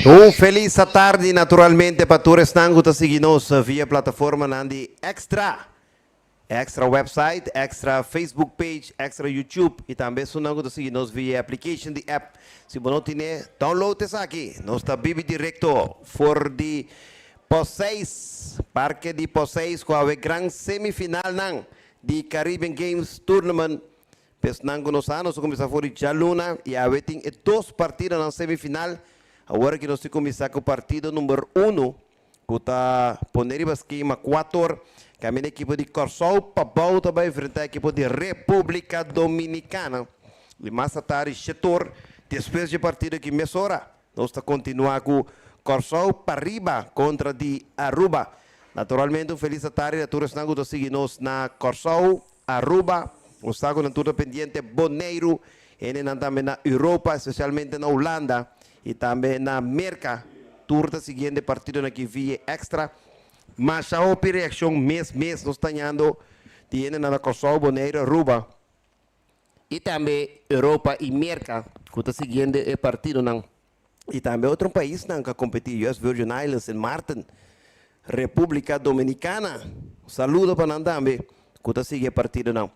Un felis atardi naturalmente pa tur esnan ku ta sigui nos via plataformanan di Extra, Extra website, Extra Facebook page, Extra YouTube i tambe esunnan ku ta sigui nos via application di app. Si bo no tine, download esaki. Nos ta bibi direkto for di Pos seis, Parke di Pos seis ku awe gran semifinalnan di Caribbean Games Tournament. P'esnan ku no sa, nos a kuminsá for di djaluna i awe tin e dos partidonan semifinal. Awor aki nos tin kuminsá ku partido number unu ku ta pone riba skema kuator. Kaminda ekipo di Kòrsou Pabou ta bai enfrentá ekipo di Repúblika Dominikana. I mas atardi shetor despues dje partido aki mesora nos ta kontinuá ku Kòrsou Pariba kontra di Aruba. Naturalmente un felis atardi na tur esnan ku ta sigui nos na Kòrsou. Aruba, nos sa ku nan tur ta pendiente Boneiru, hendenan tambe na Europa, espesialmente na Hulanda i tambe na Merka, tur ta siguiendo e partidonan aki via Extra. Masha hopi reakshon mes mes nos ta hañando di hendenan na Kòrsou, Boneiru, Aruba i tambe Europa i Merka ku ta siguiendo e partidonan. I tambe otro paisnan ku a kompetí, US Virgin Islands, Sint Maarten, Repúblika Dominikana. Un saludo pa nan tambe ku ta sigui e partidonan.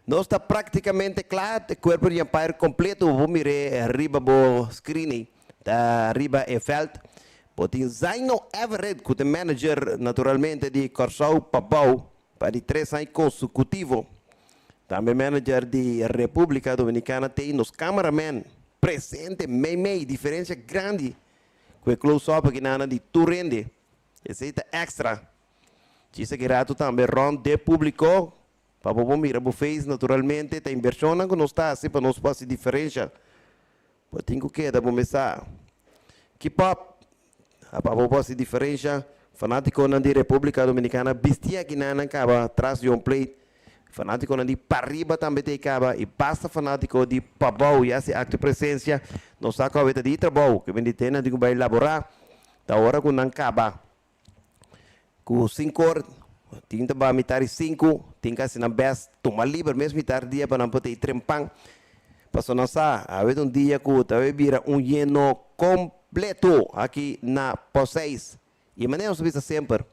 Nos ta práktikamente kla, e kuerpo di umpire kompleto, bo por mir'é riba bo screen ei, ta riba e vèlt. Bo tin Zaino Everett ku ta e manager naturalmente di Kòrsou Pabou pa di tres aña konsekutivo. Tambe manager di Repúblika Dominikana t'ei nos cameraman Presente meimei diferencia grandi cu e close up aki nan di tur hende. Esey ta extra. Djis aki rato tambe rond de publico pa bo por mira bo face naturalmente ta inversionnan cu nos ta haci pa nos por haci diferencia. Bo tin cu keda bo mesa keep up pa bo por haci diferencia. Fanaticonan di Republica Dominicana bisti aki nan caba tras di home plate. Fanátikonan di pariba tambe ta e kaba i basta fanátiko di pabou ya si akto presensia no sa ku awe ta di trabou ke bini te nan tin ku bai laborá ta ora ku nan kaba ku sinkor tin ta ba mitar di sinku tin ku hasi nan bèst tuma liber mes mitar dia pa nan por ta e trempan pasobra nan sa awe ta un dia ku ta bai bira un yeno kompleto aki na pos seis I manera nos ta bisa semper,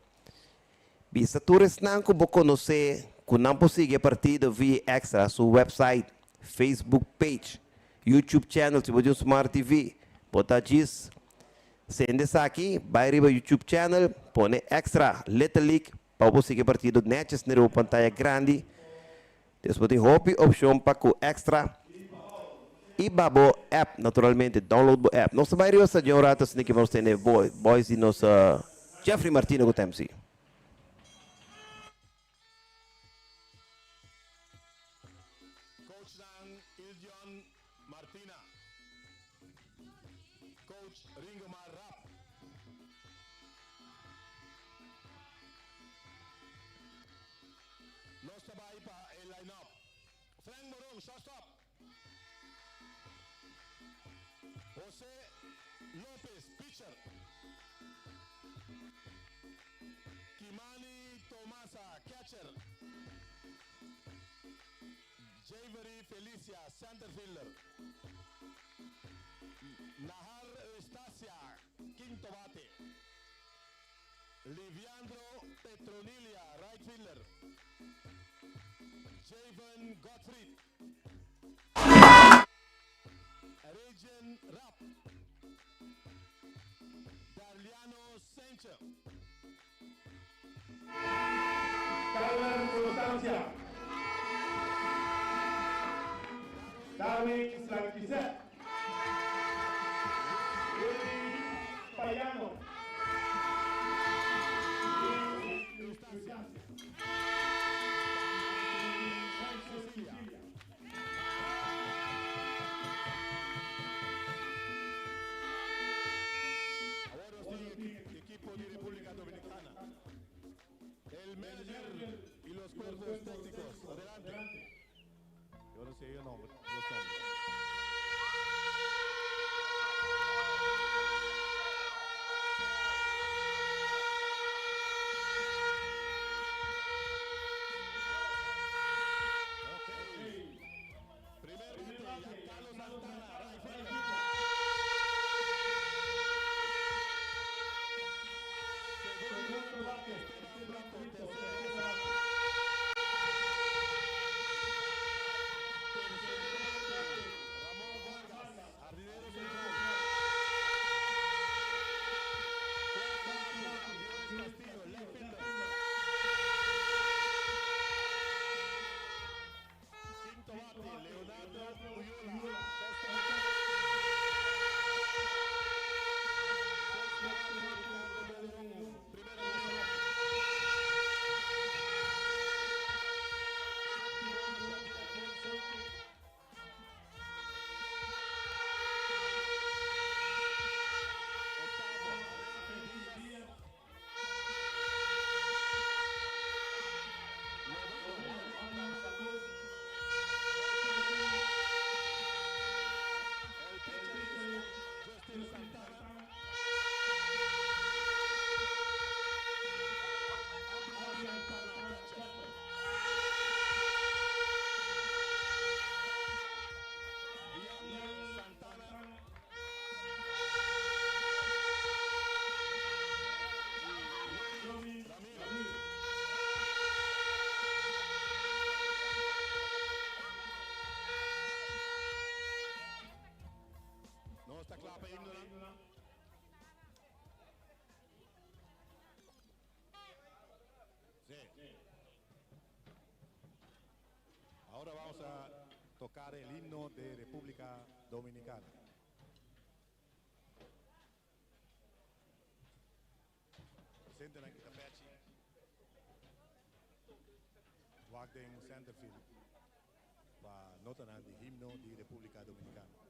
bisa tur esnan ku bo konosé ku nan por sigui e partido via Extra su website, Facebook page, YouTube channel si bo tin un smart TV, bo ta djis sende esaki, bai riba YouTube channel, pone Extra Little League pa bo por sigui e partido nètjes riba bo pantaya grandi. Des bo tin hopi opcion pa cu Extra y ba bo app naturalmente download bo app. Nos ta bay riba stadion un rato asina ki nos tene boys di nos Jeffrey Martino cu ta MC. Coachnan Ildion Martina, Coach Ringomar Rapp. Nos ta bai pa e line-up. Frank Moron, shortstop. Jose Lopez, pitcher. Kimani Tomasa, catcher. Javery Felicia, center fielder. Nahar Eustacia, quinto bate. Liviandro Petronilia, right fielder. Javen Gottfried. Regin Rapp. Darliano Senche. Carmen Constancia. Darwin Slanquizet. Willy Payano. Awor nos tin ekipo di República Dominicana. El manager y los cuerpos técnicos. Adelante. Yo no sé e nomber, los nombres. Ok. Primer bate, Giancarlo Santana, right fielder. Vamos a tocar el himno de República Dominicana. Presentenan kita pechi wak den centerfield pa notanan di himno di República Dominicana.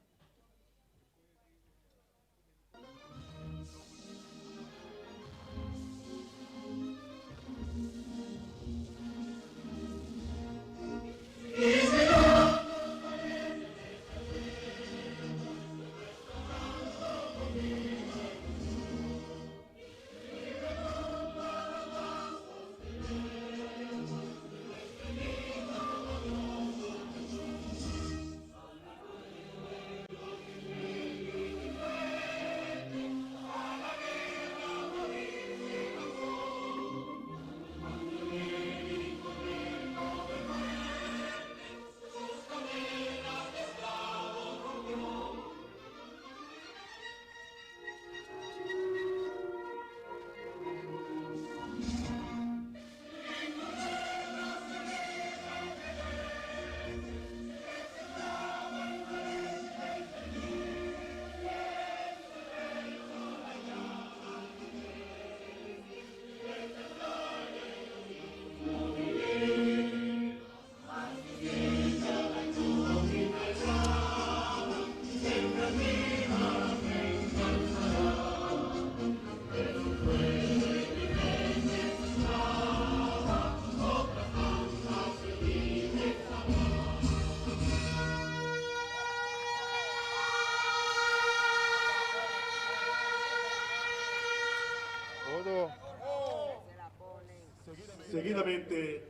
Seguidamente,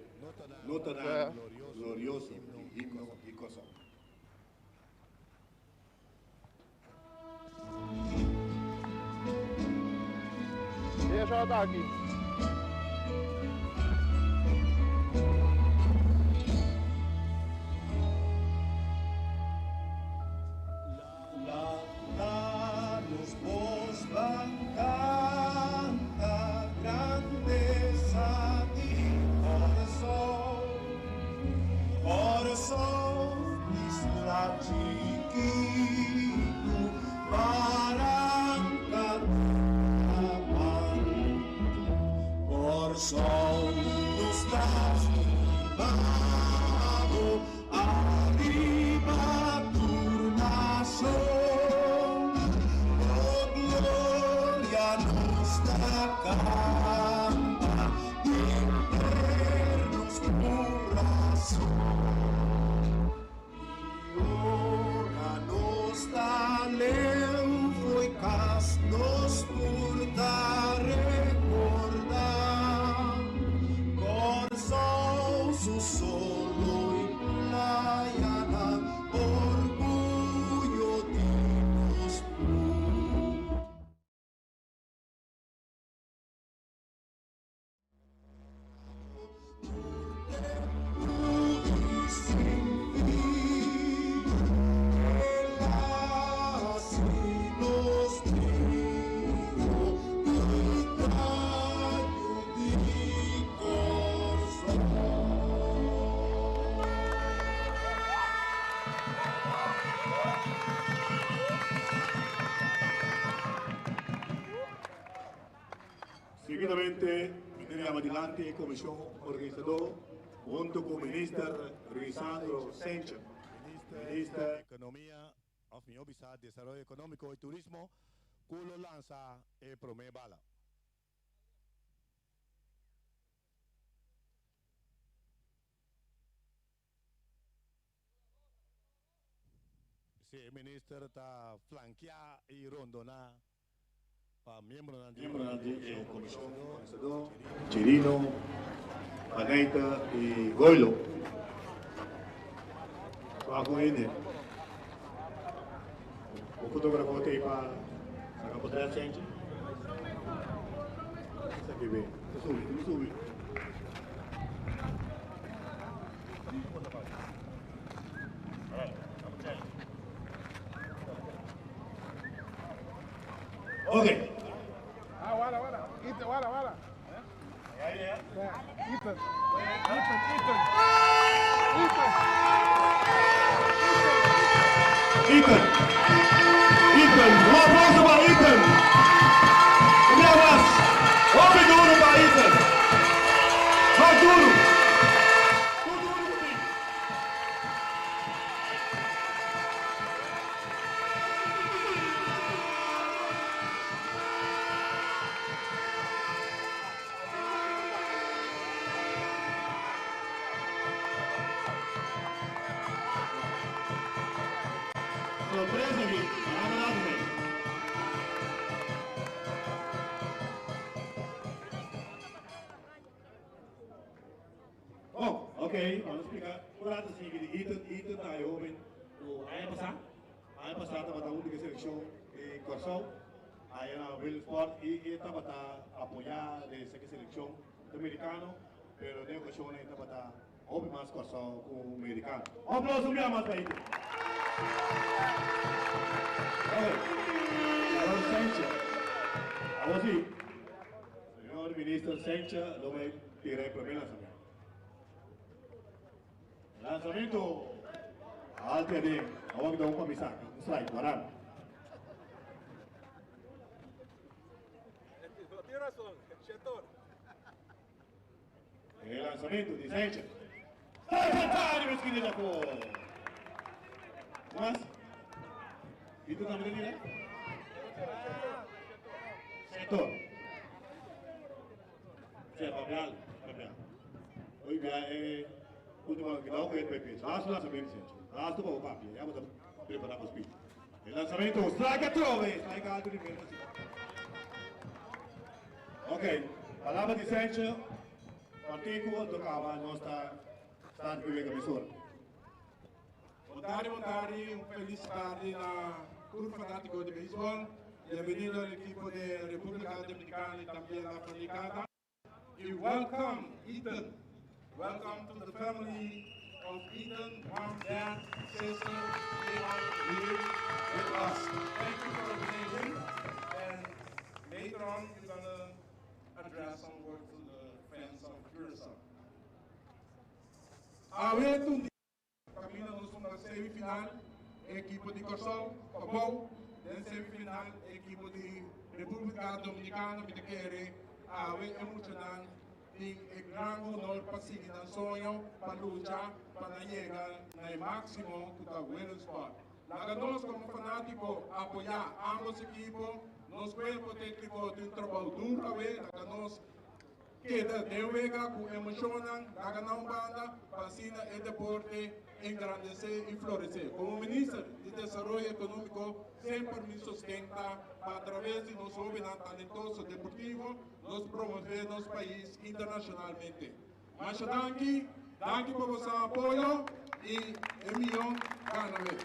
notanan glorioso di himno di Kòrsou. Lanta nos bos ban canta grandeza di Kòrsou. Kòrsou, isla chikitu, baranka laman. Kòrsou, nos ta stima bo ariba tur nashon. Bo gloria nos ta kanta henter nos kurason. I ora nos ta leu fo'i kas nos tur ta rekordá Kòrsou su solo i playanan, orguyo di nos tur. Seguidamente mi ta yama dilanti e comision organisador hunto cu Minister Ruisandro Sencha, Minister. Economia of mihor bisa Desaroyo Economico y Turismo cu lo lansa e prome bala. Si e minister ta flankeá i rondoná pa miembronan di e komishon organisadó, Chirino, Paneita i Goilo. Wak un hende. Un fotografo t'ei pa saka potret Senchi. Esaki be, ta subi, ta subi. Ok. Ah, wala, wala. Ethan, wala, wala. Ethan. Ethan, Ethan. Ethan. Ethan. Ethan, un aplauso pa Ethan. Un bia mas. Hopi duro pa Ethan. Mas duro. Tur duro ku tin. Sorpresa aki, laga rato mes. Bon, ok, vamos splika un rato sigui di Ethan. Ethan ta e hoben ku aña pasá, aña pasá tabata huntu ku e selekshon di Kòrsou aya na Willemsport i e tabata apoyá den esaki selekshon dominikano, pero den okashonnan e tabata hopi mas Kòrsou ku merikano. Un aplauso un bia mas pa Ethan. Ok, señor Sencha, awor si, señor minister Sencha lo bai tira e prome lansamento. Lansamento alto aden, awor mi ta un pa mi saka, un strike, waran. E lansamento di Sanchez. Strike riba esquina di afó. Mas? Ito tambe ta tira? Setor. Sea papial, papial. Hoy bia e último cuidado cu e pepe. Laatste lanzamento, Sanchez. Laatste pa bo papia. Ya bo ta prepara bo speech. E lanzamento, strike atrobe. Strike alto di primera. Ok, palabra di Sencho, Partico anto caba nos ta start cu wega mesora. Bon tardi, bon tardi, un felis tardi na tur fanatico di beisbol. Bienvenido al equipo de Republica Dominicana y tambien la fanaticada. Y welcome Ethan, welcome to the family of Ethan, mom, dad, sister, they are here with us. Thank you for being and later on you're gonna address some words to the fans of Curacao. Awe ta un Kaminda nos ta na semifinal e ekipo di Kòrsou, Pabou den semifinal e ekipo di Repúblika Dominikano. Mi ta kere awe e muchanan tin e gran honor pa sigui nan soño pa lucha pa nan yega na e máksimo ku ta Willemsport. Laga nos komo fanátiko apoyá ámbos ekipo. Nos kuerpo tékniko tin un trabou duru awe. Laga nos Keda den wega ku emoshonnan laga na un banda pa asina e deporte engrandesé i floresé. Komo Minister di Desaroyo Ekonómiko semper mi sosten ta pa atraves di nos hóbennan talentoso deportivo nos promové nos pais internashonalmente. Masha danki, danki pa boso apoyo i e miyon gana we.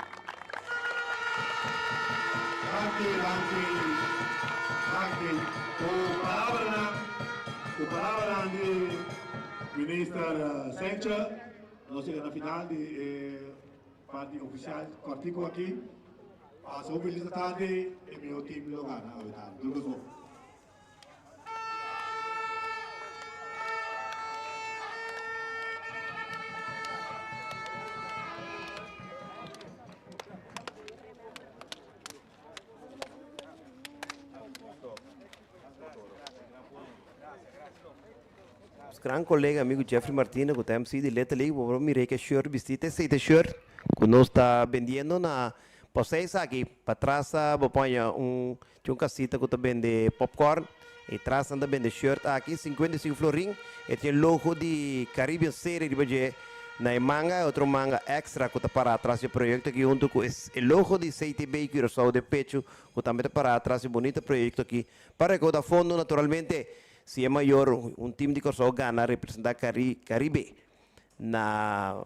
Danki, danki, danki. Ku palabranan, ku palabranan di Minister Sencha, nos yega na final di e parti ofisial kòrtiku aki. Pasa un felis tardi, e mihó tim lo gana awe tardi. Tur kos bon. Gran colega amigo Jeffrey Martina cu ta MC di Little League, bo por mira ke shirt bisti, ta esey ta shirt cu nos ta bendiendo na Pasey esaki, patras bo poña un Tin un casita cu ta bende popcorn y tras nan ta bende shirt aki, 55 florin. E tin e logo di Caribbean Serie riba dje na e manga, e otro manga extra cu ta para tras di e proyecto aki hunto cu e logo di CTB Curaçao den pecho cu tambe ta para tras di e bunita proyecto aki pa recauda fondo naturalmente si e mayor un team di Curaçao gana representa Caribe na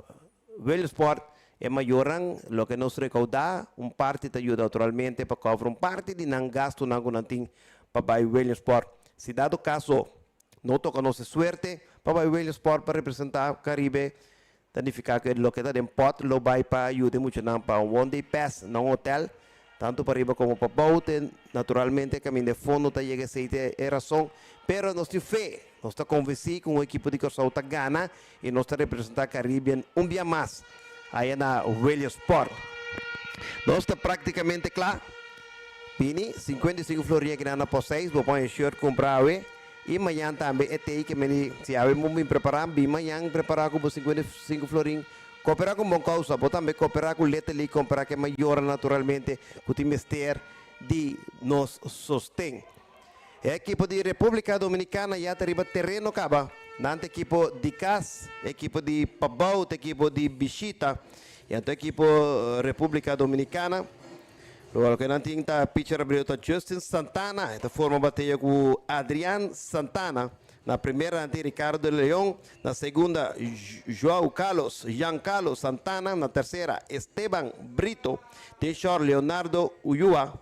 Willemsport, e mayornan loke nos rekoudá, un parti ta yuda naturalmente pa kòvra un parti di nan gastunan ku nan tin pa bai Willemsport. Si dado kaso no toka nos e suerte pa bai Willemsport pa representá Karibe, ta nifiká ku e loke ta den pòt lo bai pa yuda e muchanan pa un one day pass na un hotèl, tantu pariba komo pabou te naturalmente kaminda e fondo ta yega esei ta e rason. Pero nos tin fe, nos ta konvensí ku un ekipo di Kòrsou ta gana i nos ta representá Caribbean un bia mas aya na Williamsport. Nos ta práktikamente kla. Bini, 55 florin aki na Post 6, bo pon e shirt kumpra awe. I mañan tambe e tei ke meni, si awe bo bin prepará, bin mañan prepará ku bo 55 florin. Kooperá ku un bon kousa, bo tambe kooperá ku Little League, kompará ku e mayornan naturalmente ku tin mester di nos sosten. E ekipo di Republica Dominicana ya ta riba tereno caba. Nan ta ekipo di cas, ekipo di pabou ta ekipo di bishita y anto ekipo Republica Dominicana. Lo loke nan tin ta pitcher abrido ta Justin Santana, e ta forma bateya cu Adrian Santana. Na primera nan tin Ricardo de Leon, na segunda Joao Carlos, Jean Carlos Santana, na tercera Esteban Brito, tin short Leonardo Ulloa.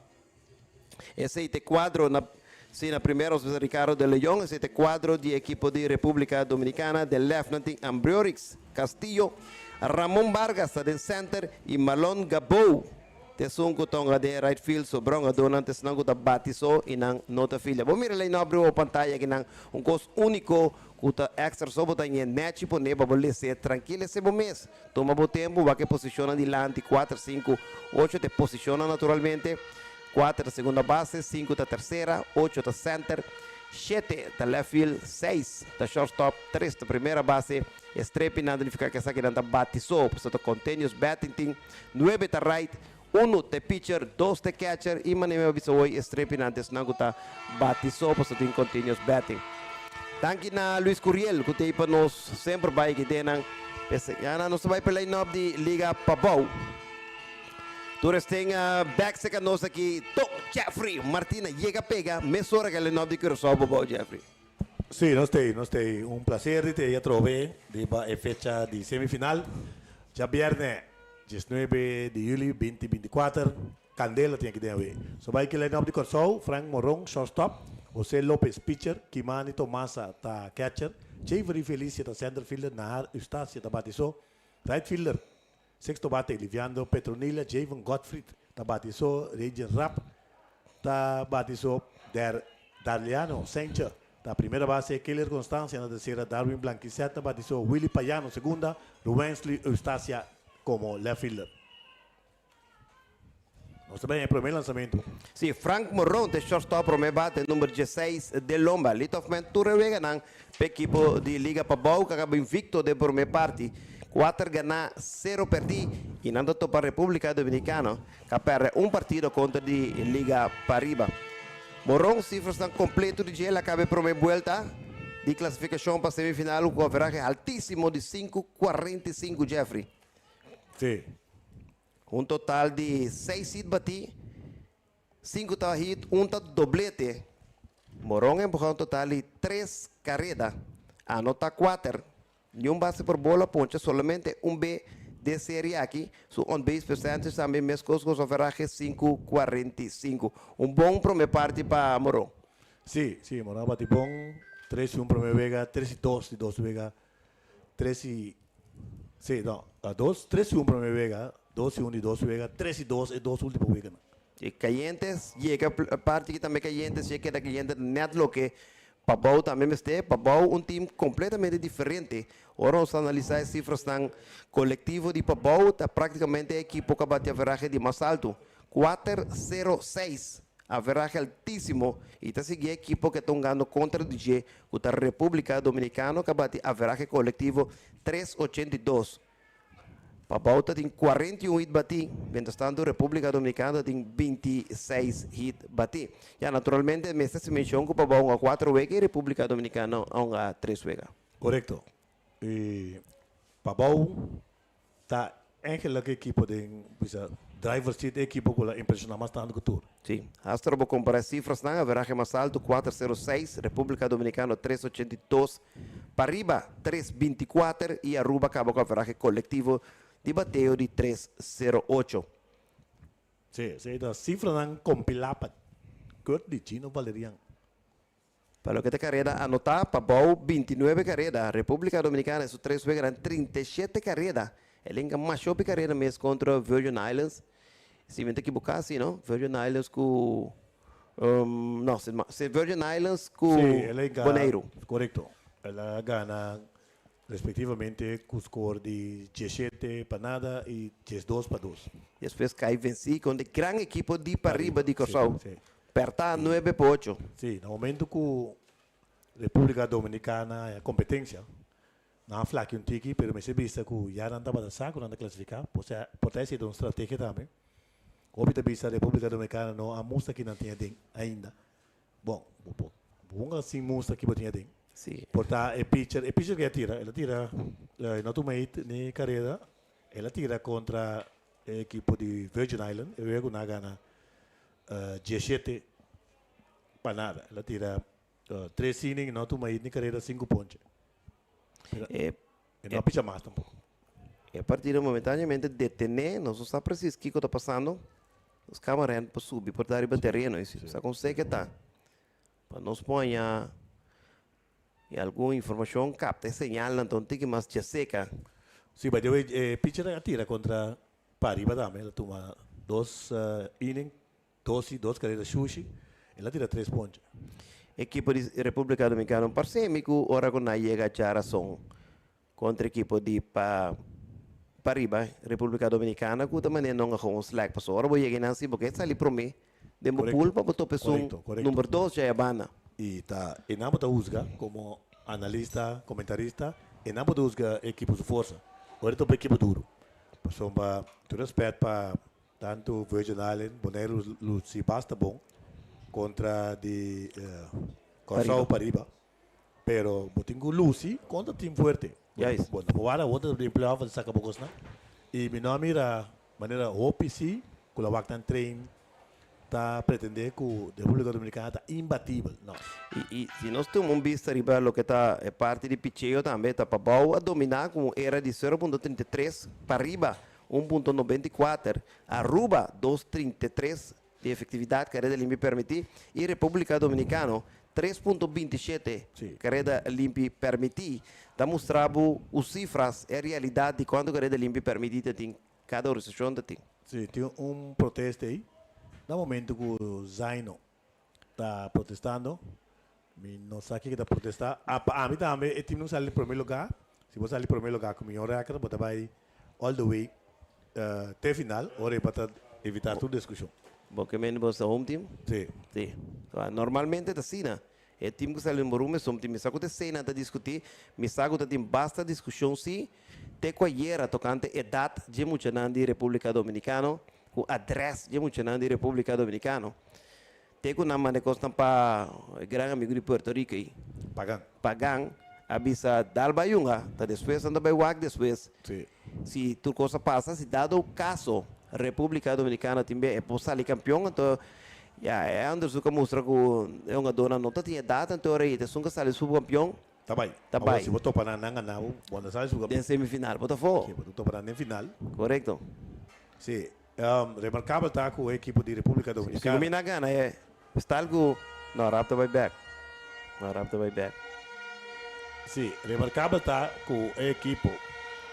Esei ta e kuadro na si na primera nos bisa Ricardo de Leon, esei ta e kuadro di ekipo di Republica Dominicana. Den left nan tin Ambriorix Castillo, Ramon Vargas ta den center y Marlon Gabou ta esun ku ta hunga den right field. Sobra hungadónan ta esnan ku ta bati so y nan no ta filia. Bo mira line-up riba bo pantaya akinan, un kos úniko ku ta extra so bo ta ñe nèchi pone pa bo lese trankil esei bo mes. Tuma bo tempu, wak e posishonnan dilanti, kuater, sinku, ocho ta e posishonnan naturalmente. Kuater ta segunda base, sinku ta tersera, ocho ta center, shete ta left field, seis ta shortstop, tres ta primera base. E strepinan ta nifiká ku esakinan ta bati so, pasobra ta continuous batting tin. Nuebe ta right, unu ta e pitcher, dos ta e catcher i manera mi a bisa hoy e strepinan ta esnan ku ta bati so pasobra tin continuous batting. Danki na Luis Curiel ku ta ei pa nos semper bai ki den nan. P'esei ya nos ta bai pa e line-up di Liga Pabou. Tur esten bek seka nos aki Don Jeffrey Martina yega pega mesora ku e line-up di Curaçao Pabou Jeffrey. Sí, nos ta ei, nos ta ei. Un placer di ta ei atrobe riba e fecha di semifinal. Djabierne 19 di juli 2024, Candela tin aki den awe. So bai ki line-up di Kòrsou, Frank Moron, shortstop, Jose Lopez, pitcher, Kimani Tomasa ta catcher, Chevery Felicia ta center fielder, Nahar Eustacia ta bati so, right fielder, sexto bate, Liviando Petronilla, Javen Godfried ta bati so, Regen Rapp ta bati so, Der Darliano Saintje ta primera base, Keller Constancia na tercera, Darwin Blanquicet ta bati so, Willy Payano segunda, Ruwensley Eustacia como left fielder. Nos ta ben e prome lanzamento. Si, Frank Moron ta e shortstop prome bate number 16 den lomba. Lead-off man tur e weganan p'e ekipo di Liga Pabou ku a kaba invicto den prome parti. Kuater ganá, sero pèrdí i nan ta topa Republica Dominicano ku a pèrdè un partido kontra di Liga Pariba. Moron sifrasnan kompleto di dje el a kaba e prome buelta di klasifikashon pa semifinal ku averahe altísimo di 5,45 Jeffrey. Si. Un total di seis hit batí, sinku ta hit, un ta doblete. Moron a empuhá un total di tres kareda, anotá kuater. Niun base por bola poncha solamente un be den serie aki. Su on base percentage tambe meskos ku su averahe 5,45. Un bon prome parti pa Moron. Si, si, Moron a bati bon, tres i un prome wega, tres i dos di dos wega. Tres i, sí, no, a dos, tres i un prome wega, dos i un di dos wega, tres i dos e dos ultimo weganan. E kayente yega parti ki tambe kayente, si e keda kayente net loke Pabou tambe mester. Pabou un team completamente diferente. Ora nos analisa e cifrasnan colectivo di Pabou ta practicamente e ekipo cu a bati averahe di mas alto, kuater sero seis. Averahe altisimo y ta sigui e ekipo cu e ta hungando contra di dje cu ta Republica Dominicano cu a bati averahe colectivo 3,82. Pabou ta tin 41 hit bati, mientras tanto Republica Dominicano ta tin 26 hit bati. Ya naturalmente mester haci mencion cu Pabou a hunga 4 wega y Republica Dominicano a hunga 3 wega. Corecto. Y Pabou ta eigenlijk e ekipo den bisa driver seat e ekipo ku la impresiona mas tantu ku tur. Sí, hasta ora bo kompara e sifrasnan, averahe mas altu 406, Repúblika Dominikano 382, pariba 324 i Aruba kaba ku averahe kolektivo di bateo di 308. Sí, esei ta sifranan kompilá pa Kurt di Gino Valerian. Pa loke ta kareda anotá pa bou 29 kareda, Repúblika Dominikana e su tres weganan 37 kareda. E lenga mas hopi kareda mes kontra Virgin Islands. Si mi no ta ekiboká si no, Virgin Islands ku no si Virgin Islands ku Sí, el a Boneiru. Korekto. El a gana. Respektivamente ku skor di diesshete pa nada i 12-2. Despues kai vensí kontra e gran ekipo di pariba di Kòrsou, pèrtá 9-8. Sí, na momentu ku Repúblika Dominikana haña kompetensia, nan a flaki un tiki, pero mester bisa ku ya nan tabata sa ku nan ta klasifiká, por ta esei ta un strategia tambe. Hopi ta bisa Repúblika Dominikana no a mustra ki nan tin aden ainda. Bon, bo por hunga sin mustra ki bo tin aden. Sí. Por ta e pitcher, e pitcher ke a tira, el a tira, e no tuma hit ni karera, el a tira kontra e ekipo di Virgin Island, e wega ku nan a gana 17-0. El a tira tres inning, no tuma hit ni karera, sinku ponche. Pero E e no a picha mas tampoko. E partido momentáneamente detené, nos no sa presis kiko ta pasando. Nos kamerant por subi por ta riba tereno y si sa kon seke ta. Pa nos poña y algun informashon kapta e señalnan ta un tiki mas djaseka. Si, by the way, e pitcher a tira kontra Pariba tambe. El a tuma dos inning, dos y dos karera shushi. El a tira tres ponche. Ekipo di Republica Dominicana parse mi ku ora ku nan yega djarason Kontra ekipo di pa pariba, Republica Dominicana ku ta manera nan a gewoon slack pasobra ora bo yega einan si bo ke sali prome den bo pool pa bo topa esun number dos djaya banda. I ta einan bo ta husga komo analista, komentarista, einan bo ta husga e ekipo su forsa. Ora e topa ekipo duru. Pasobra tur respet pa tantu Virgin Island, Boneiru lusi basta bon kontra di Kòrsou pariba. Pero bo tin ku lusi kontra team fuerte. Juist. Bo no por wara awor den playoff bo ta saka bo kosnan. I mi no a mira manera hopi si ku la wak nan train ta pretende ku Republica Dominicana ta imbatibel. No. I si nos tuma un bista riba loke ta e parti di picheo tambe ta Pabou a domina ku un era di 0.33 pariba 1.94, Aruba 2.33 Di efectividad careda limpi permiti y Republica Dominicano 3.27 careda limpi permiti ta mustra bo u cifras e realidad di cuanto careda limpi permiti ta tin cada organisacion ta tin. Si, tin un protesta ei. Na momento cu Zaino ta protestando, mi no sa kico ta protesta. Ah, pa ami tambe e team no sali prome lugar. Si bo sali prome lugar cu miho record, bo ta bay all the way te final, ora e pa ta evita tur discusion. Bo ke mende bo sta home team? Si. Si. Normalmente ta asina. E team ku sali number un mes home team. Mi sa ku ta esei nan ta diskuti. Mi sa ku ta tin basta diskushon si te ku ayera tokante edat dje muchanan di Republica Dominicano ku adres dje muchanan di Republica Dominicano. Te ku nan manda e kosnan pa e gran amigu di Puerto Rico ei. Pagan. Pagan a bisa dal bai yunga, ta despues nan ta bai wak despues. Sí. Si tur kos a pasa, si dado kaso Republica Dominicana tin be e por sali kampion, anto ya e onderzoek a mustra ku e hungadónan no ta tin edat, anto ora ei ta esun ku a sali subkampion. Ta bai. Ta bai. Awor si bo topa nan, nan gana bo, bo no sali subkampion. Den semifinal bo ta afó. Si, bo ta topa nan den final. Korekto. Sí. Remarkabel ta ku e ekipo di Republika Dominikana. Si kumina gana e stal ku no rap ta bai bek. No rap ta bai bek. Si, remarkabel ta ku e ekipo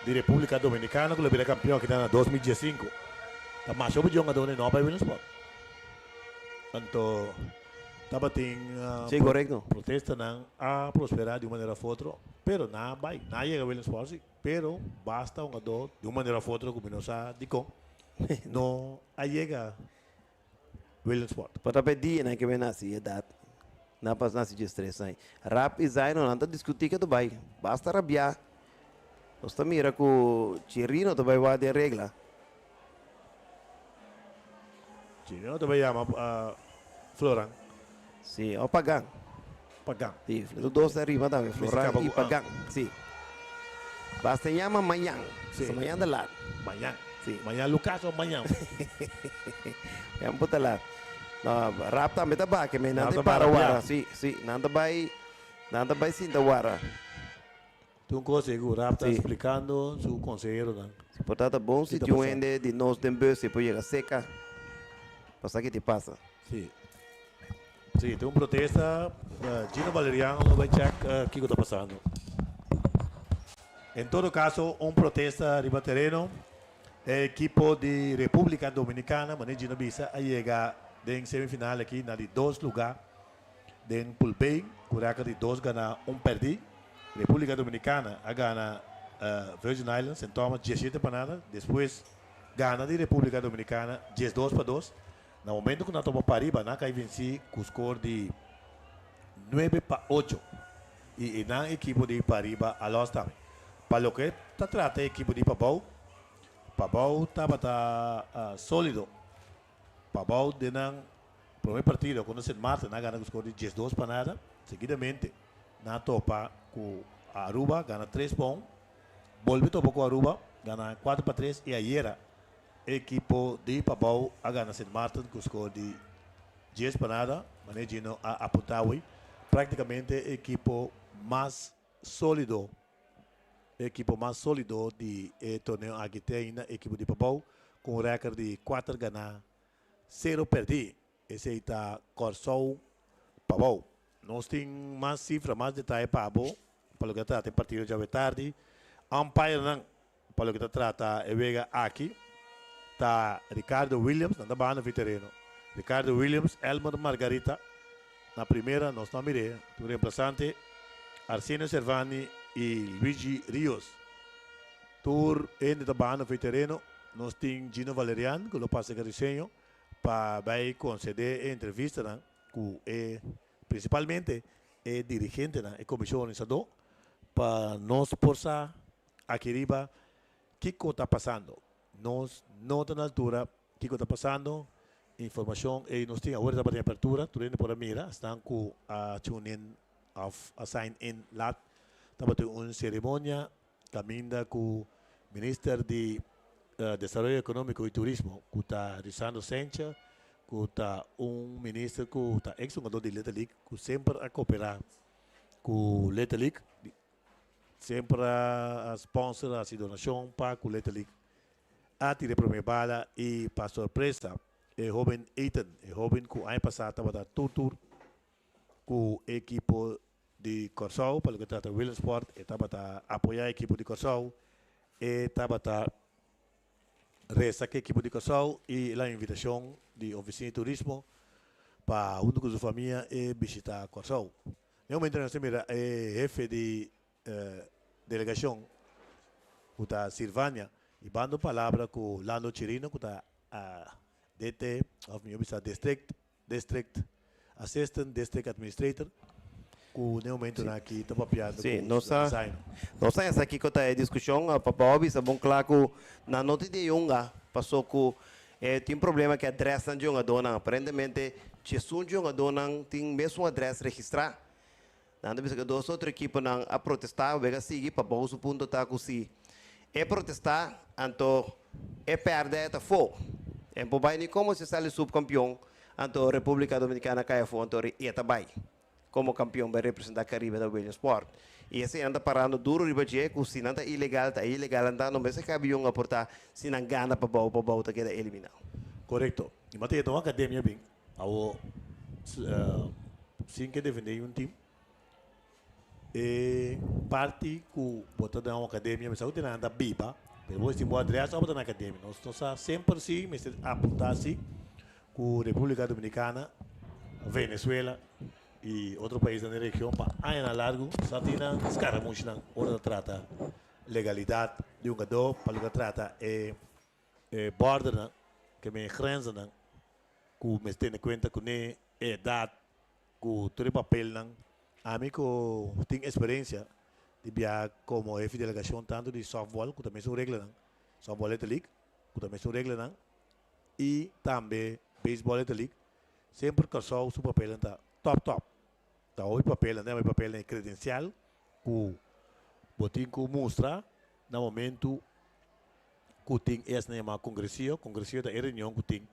di Republika Dominikana ku lo bira kampion aki ta na 2015 ta masha hopi djongadó no a bai Williamsport. Anto tabatin Sí, korekto. protestanan a prosperá di un manera of otro, pero nan a bai, nan a yega Williamsport si. Pero basta hungadó di un manera of otro ku mi no sa dikon no a yega Williamsport. Por ta pa e dianan ke mi a nasi edat nan pas nasi 13 aña. Rap i Zaino nan ta diskutí ke ta bai. Basta rabiá. Nos ta mira ku Chirino ta bai wak den regla. Chirino ta bai yama Floran. Sí, o Pagan. Pagan. Sí, los dos ta riba tambe, Floran y Pagan. Sí. Basta yama mañan. Sí. So mañan ta laat. Mañan. Sí. Mañan Lucas o mañan. Mañan por ta laat. No, rap tambe ta bake, me nan Rap ta ta para para wara. Sí, sí, nan ta bai, nan ta bai sinta wara. Tin un cos sigur, Rap ta Sí. explicando su conseheronan. Si por ta ta bon si Ki ta tin un pasa? hende di nos den bus e por yega seca pa sa ki ti pasa. Sí. Sí, tin un protesta. Gino Valeriano lo bai check kiko ta pasando. En todo caso, un protesta riba tereno. E ekipo di Republica Dominicana, manera Gino bisa, a yega den semifinal aki na di dos lugar den Pool B, cu record di dos gana, un perdi. Repúblika Dominikana a gana Virgin Islands, Sint Thomas 17-0, despues gana di Repúblika Dominikana 12-2. Na momento ku nan topa pariba nan kai vensí ku skor di 9-8 i e nan ekipo di pariba a lòs tambe. Pa loke ta trata e ekipo di Pabou, Pabou tabata sólido. Pabou den nan promé partido kontra Sint Maarten nan a gana ku skor di 12-0. Seguidamente nan a topa ku Aruba gana 3-1, bolbe topa ku Aruba gana 4-3 i ayera E ekipo di Pabou a gana Sint Maarten ku skor di 10-0, manera Gino a apuntá awe. Práktikamente e ekipo mas sólido, e ekipo mas sólido di e torneo aki te ainda e ekipo di Pabou ku un rèkòrt di kuater ganá, sero pèrdí. Esei ta Kòrsou Pabou. Nos tin mas sifra, mas detaye pa bo pa loke ta trata e partido djawe tardi. Umpirenan Pa loke ta trata e wega aki ta Ricardo Williams, nan ta baha na vi tereno. Ricardo Williams, Elmer Margarita na primera, nos no a mir'é, tin un reemplazante, Arsenio Servani y Luigi Rios. Tur hende ta baha na vi tereno. Nos tin Gino Valerian cu lo pasa e diseño pa bay concede e entrevistanan cu e principalmente e dirigentenan, e comision organisador pa nos por sa Aki riba, kiko ta pasando? Nos no ta na altura kiko ta pasando. Informacion ey nos tin awor tabata den apertura, tur hende por a mira, esnan cu a tune in of a sign in laat. Tabatin un ceremonia caminda cu Minister di Desaroyo Economico y Turismo cu ta Risandro Sencha, cu ta un minister cu ta ex hungador di Little League cu semper a coopera cu Little League. Semper a sponsor a haci donacion pa cu Little League a tira e prome bala y pa sorpresa e hoben Ethan, e hoben cu aña pasa tabata tur tur cu e ekipo di Corsou pa loke trata Williamsport, e tabata apoya e ekipo di Corsou, e tabata resa cu e ekipo di Corsou y el a invitacion di Oficina di Turismo pa hunto cu su famia e bishita Corsou. Den momento nos ta mira e hefe di delegacion cu ta Sirvania y bando palabra cu Lando Chirino cu ta DT of mijo bisa district district assistant district administrator cu den momentonan aki ta papiando Sí, cu nos a Zaino. nos a esaki cu ta e discusion pa bo bisa bon cla cu nan no tin di yunga paso cu E tin problema ku e adrèsnan di yongadónan. Aparentemente diesun di yongadónan tin mesun adrès registrá. Nan ta bisa ku dos otro ekiponan a protestá. Wega sigui pa bou su punto ta ku si e protestá anto e pèrdè e ta afó. E por bai ni komo si e sali supkampion anto Repúblika Dominikana kai afó anto e ta bai. Komo kampion bai representá Karibe na Williamsport. I esei nan ta parando duru riba dje ku si nan ta ilegal ta ilegal anto no mester kabi yunga por ta si nan gana pa bou pa bou ta keda eliminá. Korekto. I mata yeta un akademia bin awo sin ke defendé un tim e parti ku bo ta den un akademia mester ku nan ta biba pero bo tin bo adrès ora bo ta na akademia nos no sa semper si mester apuntá si ku Repúblika Dominikana, Venezuela i otro paisnan den region pa añanan largu sa tin nan skaramushnan ora ta trata legalidat di un gadó pa loke ta trata e bordernan, ke men grenzennan ku mester tene kuenta kuné, e edat ku tur e papelnan. Ami ku tin eksperensia di biaha komo hefe di delegashon tantu di sòftbòl ku ta mesun reglanan, sòftbòl Little League ku ta mesun reglanan, i tambe Baseball Little League, semper Kòrsou su papelnan ta tòp tòp. Ta hopi papelnan, den hopi papelnan e kredensial ku bo tin ku mustra na momentu ku tin e asina yamá kongresio. Kongresio ta e reunion ku tin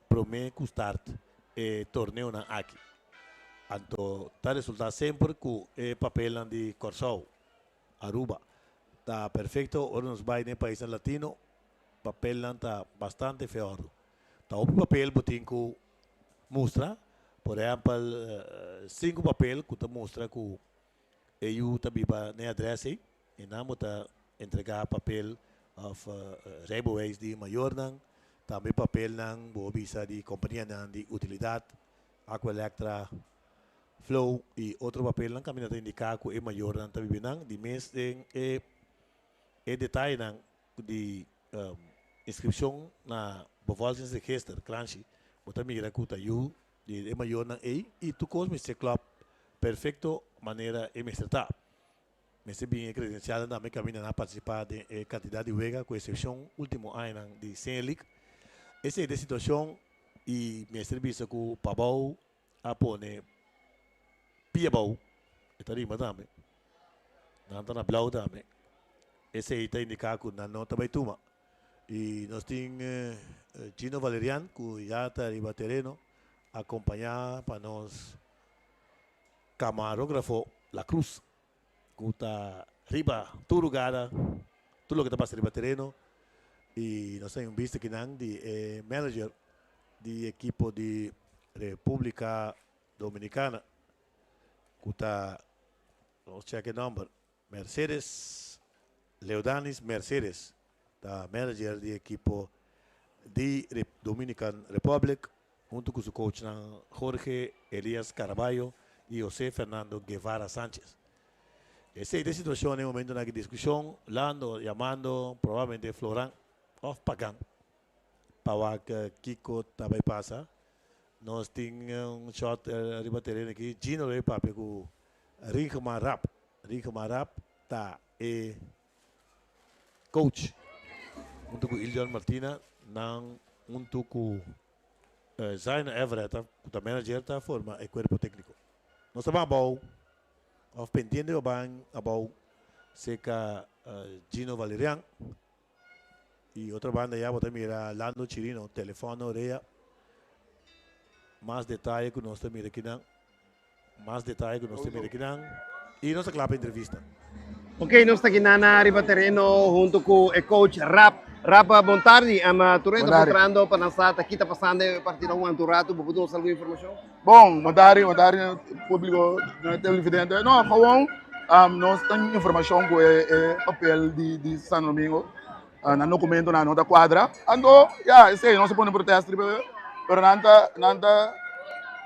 promé ku start e torneonan aki. Anto ta resultá semper ku e papelnan di Kòrsou, Aruba ta perfekto ora nos bai den e paisnan latino. Papelnan ta bastante feòrdu. Ta hopi papel bo tin ku mustra, por ehèmpel sinku papel ku ta mustra ku e yu ta biba na e adrès ei, i nan bo ta entregá papel òf rijbewijs di mayornan, tambe papelnan bo bisa di kompanianan di utilidat, Aqualectra. Flow y otro papelnan caminda ta indica cu e mayornan ta bibi nan di mes den e e detayenan di inscripcion na bevolkingsregister, kranshi, bo ta mira cu ta yu di e mayornan ey y tur cos mester klop perfecto manera e mester ta. Mester bin e credencialnan tambe caminda nan a participa den e cantidad di wega cu excepcion ultimo añanan di Senior League. Esey ta e situacion y mester bisa cu Pabao a pone pia abou, e ta rima tambe. Nan ta na blauw tambe. Esey ta indica cu nan no ta bay tuma. Y nos tin Gino Valerian cu ya ta riba tereno acompaña pa nos camarografo La Cruz cu ta riba tur lugada, tur loke ta pasa riba tereno. Y nos tin un bista akinan di e manager di ekipo di Republica Dominicana cu ta, nos check e nomber, Mercedes, Leodanis Mercedes ta manager di ekipo di Dominican Republic hunto cu su coachnan Jorge Elias Caraballo y Jose Fernando Guevara Sanchez. Esey ta e situacion na e momentonan aki discusion, Lando yamando probablemente Floran of Pagan pa wak kiko ta bay pasa. Nos tin un shot riba tereno aki, Gino lo bay papia cu Rigmar Rapp. Rigmar Rapp ta e coach hunto cu Iljon Martina, nan hunto cu Zaino Everett cu ta manager ta forma e cuerpo tecnico. Nos ta ban abao of pendiente pa ban abao cerca Gino Valerian. Y otro banda ya bo ta mira Lando Chirino, telefono rea. Mas detaye cu nos ta mira kinan. Mas detaye cu nos ta mira kinan. Y nos ta cla pa entrevista. Ok, nos ta kinan na riba tereno hunto cu e coach Rap. Rap, bon tardi. Am tur enta puntrando pa nan sa ta ki ta pasando e partido un anto rato. Bo por duna nos algun informacion? Bon, bon tardi, bon tardi publico televidente. No, gewoon um, nos tin informacion cu e, e papel di, di San Domingo. Uh, nan documento nan no ta cuadra. Anto, ja, esey, nos a pone protesta riba, pero nan ta, nan ta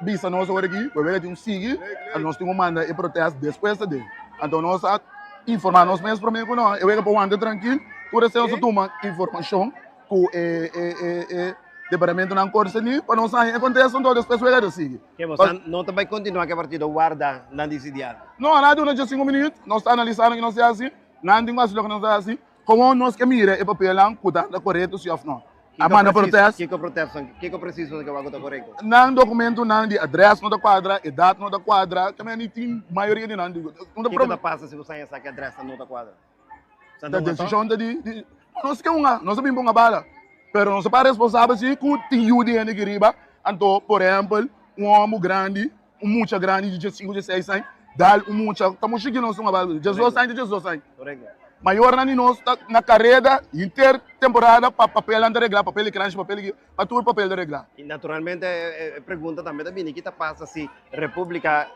bisa nos awor aki, we wega tin un sigui, nos tin ku manda e protest despues ta den. Anto nos a informa nos mes prome ku no, e wega por wanta trankil, tur esey nos a tuma informacion ku e e e e departamentonan konsení pa nos haña e kontesta anto despues wega ta sigui. Ke bo sa no ta bai kontinuá ku e partido warda nan disidí algu? No, nan a duna dje sinku minüt, nos ta analisá loke nos ta hasi, nan tin ku hasi loke nos ta hasi, komo nos ke mira e papelnan ku ta korekto si òf no. A manda protest. Kiko protest? Kiko presis bo ta ke wak ku ta korekto? Nan dokumentonan di adrès no ta kuadra, edat no ta kuadra, tambe ni tin mayoria di nan. Kiko ta pasa si bo sa esaki adrèsnan no ta kuadra? Ta desishon ta di di nos ke hunga, nos a bin pa hunga bala, pero nos a para responsabel si ku tin yu di hende aki riba, anto por ehempel un homu grandi, un mucha grandi di diesinku, dieseis aña dal un mucha ta mucha chikito nos hunga bala, diesdos aña te diesdos aña. Mayornan di nos ta na kareda henter temporada pa papelnan ta regla, papel di kranshi, papel di. Pa tur papel ta reglá. Y naturalmente e pregunta tambe ta bini, ki ta pasa si Republica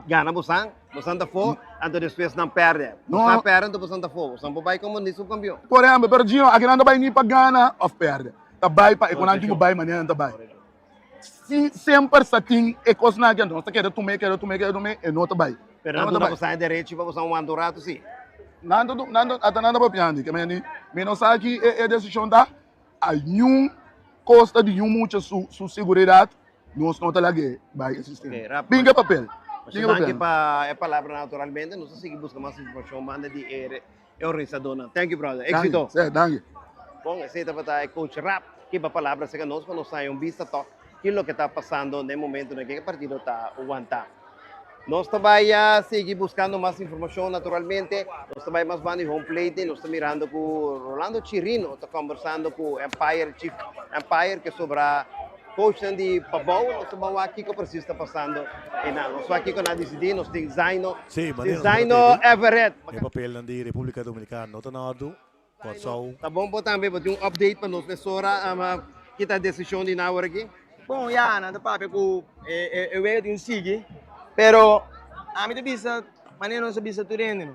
gana bosan, bosan ta fo, anto despues nan perde? Bosan perde anto bosan ta fo, bosan por bay como ni subcampeon. Por ehempel, pero Gino, aki nan ta bay ni pa gana of perde, ta bay pa e cu nan tin cu bay manera nan ta bay. Si semper sa tin e cosnan aki, anto nos ta keda tum'é, keda tum'é, keda tum'é, e no ta bay. Pero nan duna bosan e derecho pa bosan wanta un rato si. Nan ta, nan ta, ata nan ta papiandi, ke meni, mi no sa ki e decision ta. A niun kosta di niun mucha su su seguridat nos no ta lag'é bai e sistema. Ok, rap. Bin ke papel. Masha Bin ke danki papel. pa e palabra naturalmente. Nos ta sigui buska mas informashon banda di e e organisadónan. Thank you brother. Danki. Éxito. Sí, danki. Bon, esei tabata e coach Rap ki pa palabra serka nos pa nos haña un bista tòg ki loke ta pasando na e momentonan ke e partido ta wantá. Nos ta bai a sigui buscando mas informacion naturalmente. Nos ta bai mas banda di home plate. Nos ta mirando cu Rolando Chirino ta conversando cu Empire, Chief Empire, ke sobra coachnan di Pabou. Nos ta ban wak kico precies ta pasando einan. Nos wak kico nan a dicidi. Nos tin Zaino, Sí, tin manera nos Zaino tabata tende, Everett. e papelnan di Republica Dominicana no ta na ordu. Kòrsou. Ta bon bo tambe bo tin un update pa nos mesora ama ki ta desishon di nan awor aki? Bon ya nan ta papia ku e e wega tin un sigui pero ami ta bisa manera nos a bisa tur hende no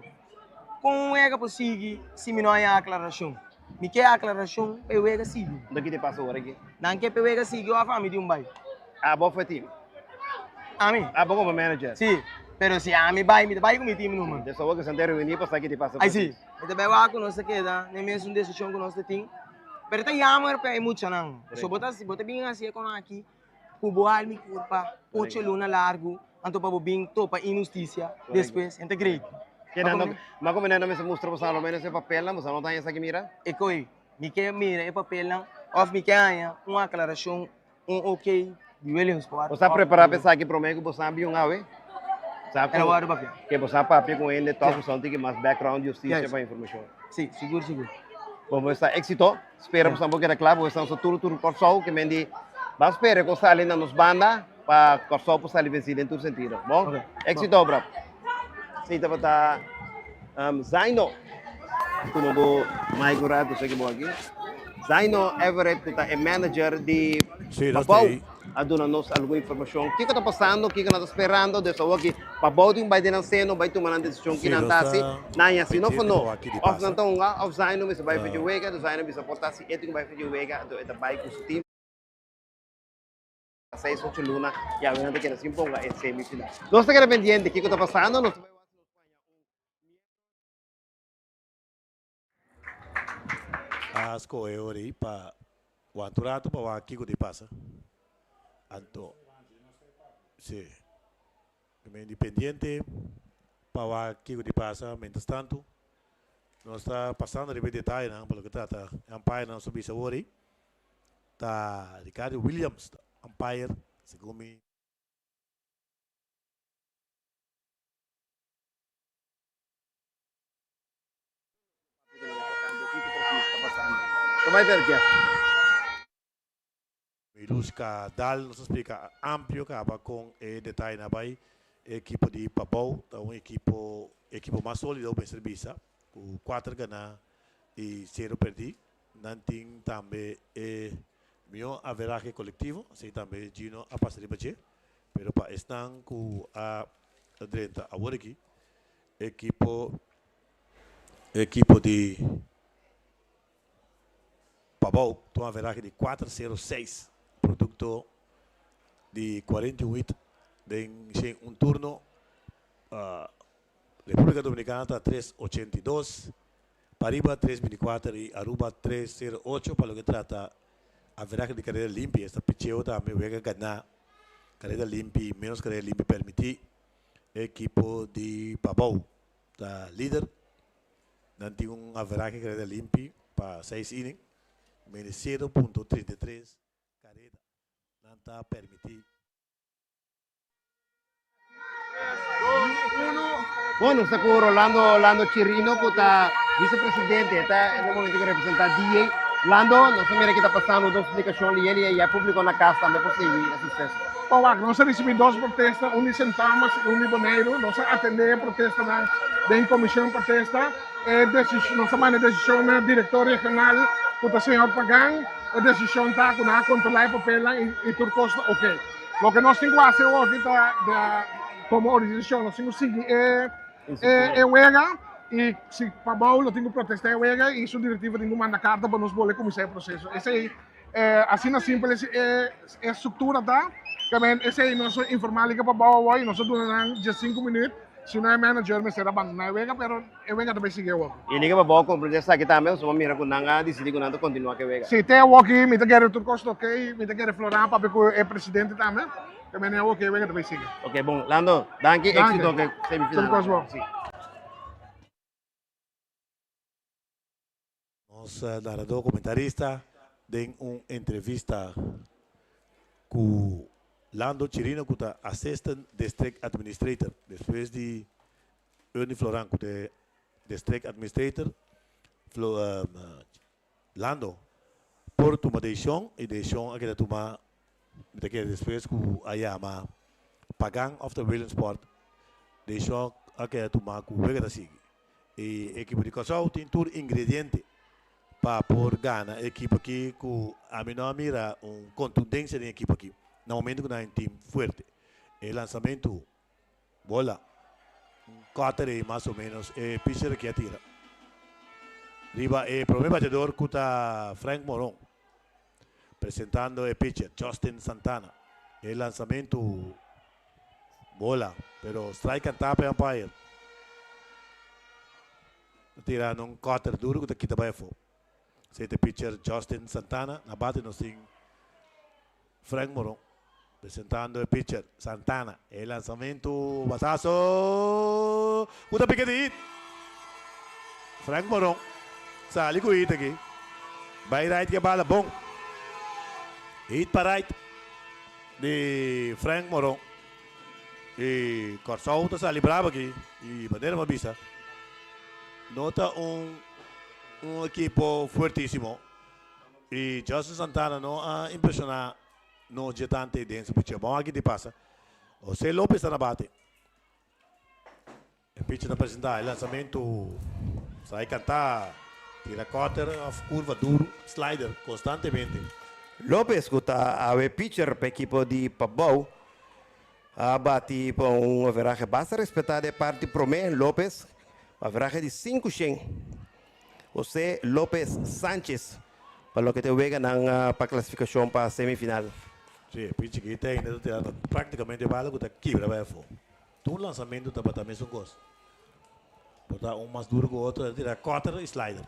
kon un wega por sigui si mi no haña aklarashon mi ke aklarashon pa e wega sigui. Lo ki ta pasa awor aki? Nan ke pa e wega sigui òf ami tin un bai. Abo of e team? Ami. Abo komo manager. Si, pero si ami bai, mi ta bai ku mi team numa. Des awor ku Santa reuní pa sa ki ta pasa. Ai si, mi ta bai wak ku nos ta keda den mesun desishon ku nos ta tin. Pero ta jammer pa e muchanan. So bo ta bo ta bin hasi e kono aki ku bo alma i kurpa ocho luna largu anto pa bo bin topa inhustisia despues, en ta great. Ma komo nan no mester mustra boso alo menos e papelnan, boso no ta haña esaki mira? E koe, mi ke mira e papelnan òf mi ke haña un aklarashon Un ok di Williamsport. Bo sa prepara pa esaki prome ku bo sa bin un awe? Sa Era wòrdu papia. Ke bo sa papia ku hende tòg bo tin ki mas background di hustisia pa informashon. Si, sigur sigur. Bon bo esta éksito. Spera bo sa bo keda kla bo esta usa tur tur Kòrsou ke men di ban spera ku sali na nos banda pa Kòrsou por sali vensi den tur sentido. Bon? Éksito bròp. Si tabata Zaino. Tuma bo mic un rato seki bo aki. Zaino Everett ku ta e manager di Pabou a duna nos algun informashon. Kiko ta pasando, kiko nan ta sperando. Des awor ki Pabou tin bai den nan seno, bai tuma nan desishon ki nan ta hasi. Nan ya si no for no. Òf nan ta hunga òf Zaino mester bai for dje wega. Zaino bisa por ta si e tin ku bai for dje wega anto e ta bai ku su team. Seis ocho luna y awe nan ta keda sin ponga e semifinal. Nos ta keda pendiente kiko ta pasando. Nos ta bai wak si nos paña un. A scohe ora ei pa wanta un rato pa wak kiko ta pasa. Anto, si, independiente pa wak kiko ta pasa. Mientras tanto, nos ta pasando riba e detayenan pa loke trata e umpirenan nos a bisa awor ei. Ta Ricardo Williams ta umpire segun mi. Miluska Daal nos a splika amplio kaba kon e detayenan a bai. E ekipo di Pabou ta un ekipo ekipo mas solido mester bisa ku kuater gana i sero perdi. Nan tin tambe e mihó averahe kolektivo, asei tambe Gino a pasa riba dje. Pero pa esnan ku a drenta awor aki, ekipo ekipo di Pabou ta un averahe di kuater sero seis, produkto di 48 den shen un turno. Republika Dominikana ta tres 82. Pariba tres binti kuater i Aruba tres sero ocho pa loke trata averahe di karera limpi. Esta picheo tambe wega ganá karera limpi menos karera limpi permití. E ekipo di Pabou ta lider. Nan tin un averahe karera limpi pa seis inning mene 0.33 karera nan ta permití. Bon, nos ta ku Rolando Lando Chirino, ku ta vicepresidente, ta en e momento ku representa DA. Lando, nos a mira ki ta pasando, dos splikashon li el i e públiko na kas tambe por sigui e suseso. Bon, wak, nos a risibí dos protesta, un di Sint Thomas i un di Boneiru. Nos a atendé e protestanan den komishon protesta. E desishon, nos a manda e desishon na direktor regional, ku ta señor Pagan. E desishon ta ku nan a kontrolá e papelnan i tur kos ta oké. Loke nos tin ku hasi awoki ta komo organisashon nos tin ku sigui e e wega i si Pabou lo tin ku protestá e wega i su direktiva tin ku manda karta pa nos bolbe kuminsá e proseso. Esei asina simpel e e struktura ta. Esei nos a informá Liga Pabou awor i nos a duna nan diesinku minüt si no e manager mester a bandoná e wega pero E wega ta bay sigui awor. I liga pa bo comprende esaki tambe pasobra bo mira cu nan a dicidi cu nan ta continua cu e wega. Si, te awor aki mi ta kere tur cos ta ok, mi ta kere Florán papia cu e presidente tambe, ta mene awor ki e wega ta bay sigui. Ok, bon. Lando, danki, Danki. exito cu e semifinal. Tur cos bon. Si. Nos narador comentarista den un entrevista cu Lando Chirino cu ta Assistant District Administrator despues di Ernie Floran cu ta e District Administrator, Lando por tuma decision y decision a keda tuma mi ta kere despues cu a yama Pagan of ta Williamsport decision a keda tuma cu wega ta sigui. E ekipo di Kòrsou tin tur ingrediente pa por gana e ekipo aki ku ami no a mira un kontundensia den e ekipo aki na momento ku nan a un tim fuerte. E lansamentu bola un kòter ei mas o ménos e picher aki a tira riba e promé bateador ku ta Frank Moron presentando e picher Justin Santana. E lansamentu. Bola, pero strike cantá pa e umpire. Ta tira na un cutter duro cu ta kita bai afó. Esei ta e pitcher Justin Santana. Na bate nos tin Frank Moron presentando e pitcher Santana. E lanzamento batazo cu ta pica di hit. Frank Moron sali cu hit aki. Bai right cu e bala bon. Hit pa right di Frank Moron. Y Corsou ta sali bravo aki y manera mi a bisa no ta un un ekipo fuertisimo y Justin Santana no a impresiona nos dje tante den su picheo. Bon aki di pasa. Jose Lopez ta na bate. E pitcher ta presenta e lanzamento sai canta tira cutter of curva duro slider constantemente. Lopez cu ta awe pitcher pa ekipo di Pabou a bati pa un averahe basta respeta den parti prome. Lopez averahe di sinku shen. Jose Lopez Sanchez pa loke ta e weganan pa clasificacion pa semifinal. Si, e pitcher aki ta ainda ta tirando practicamente bala cu ta kibra bai afo. Tur lanzamento tabata mesun cos. Por ta un mas duro cu otro, el tira cutter y slider.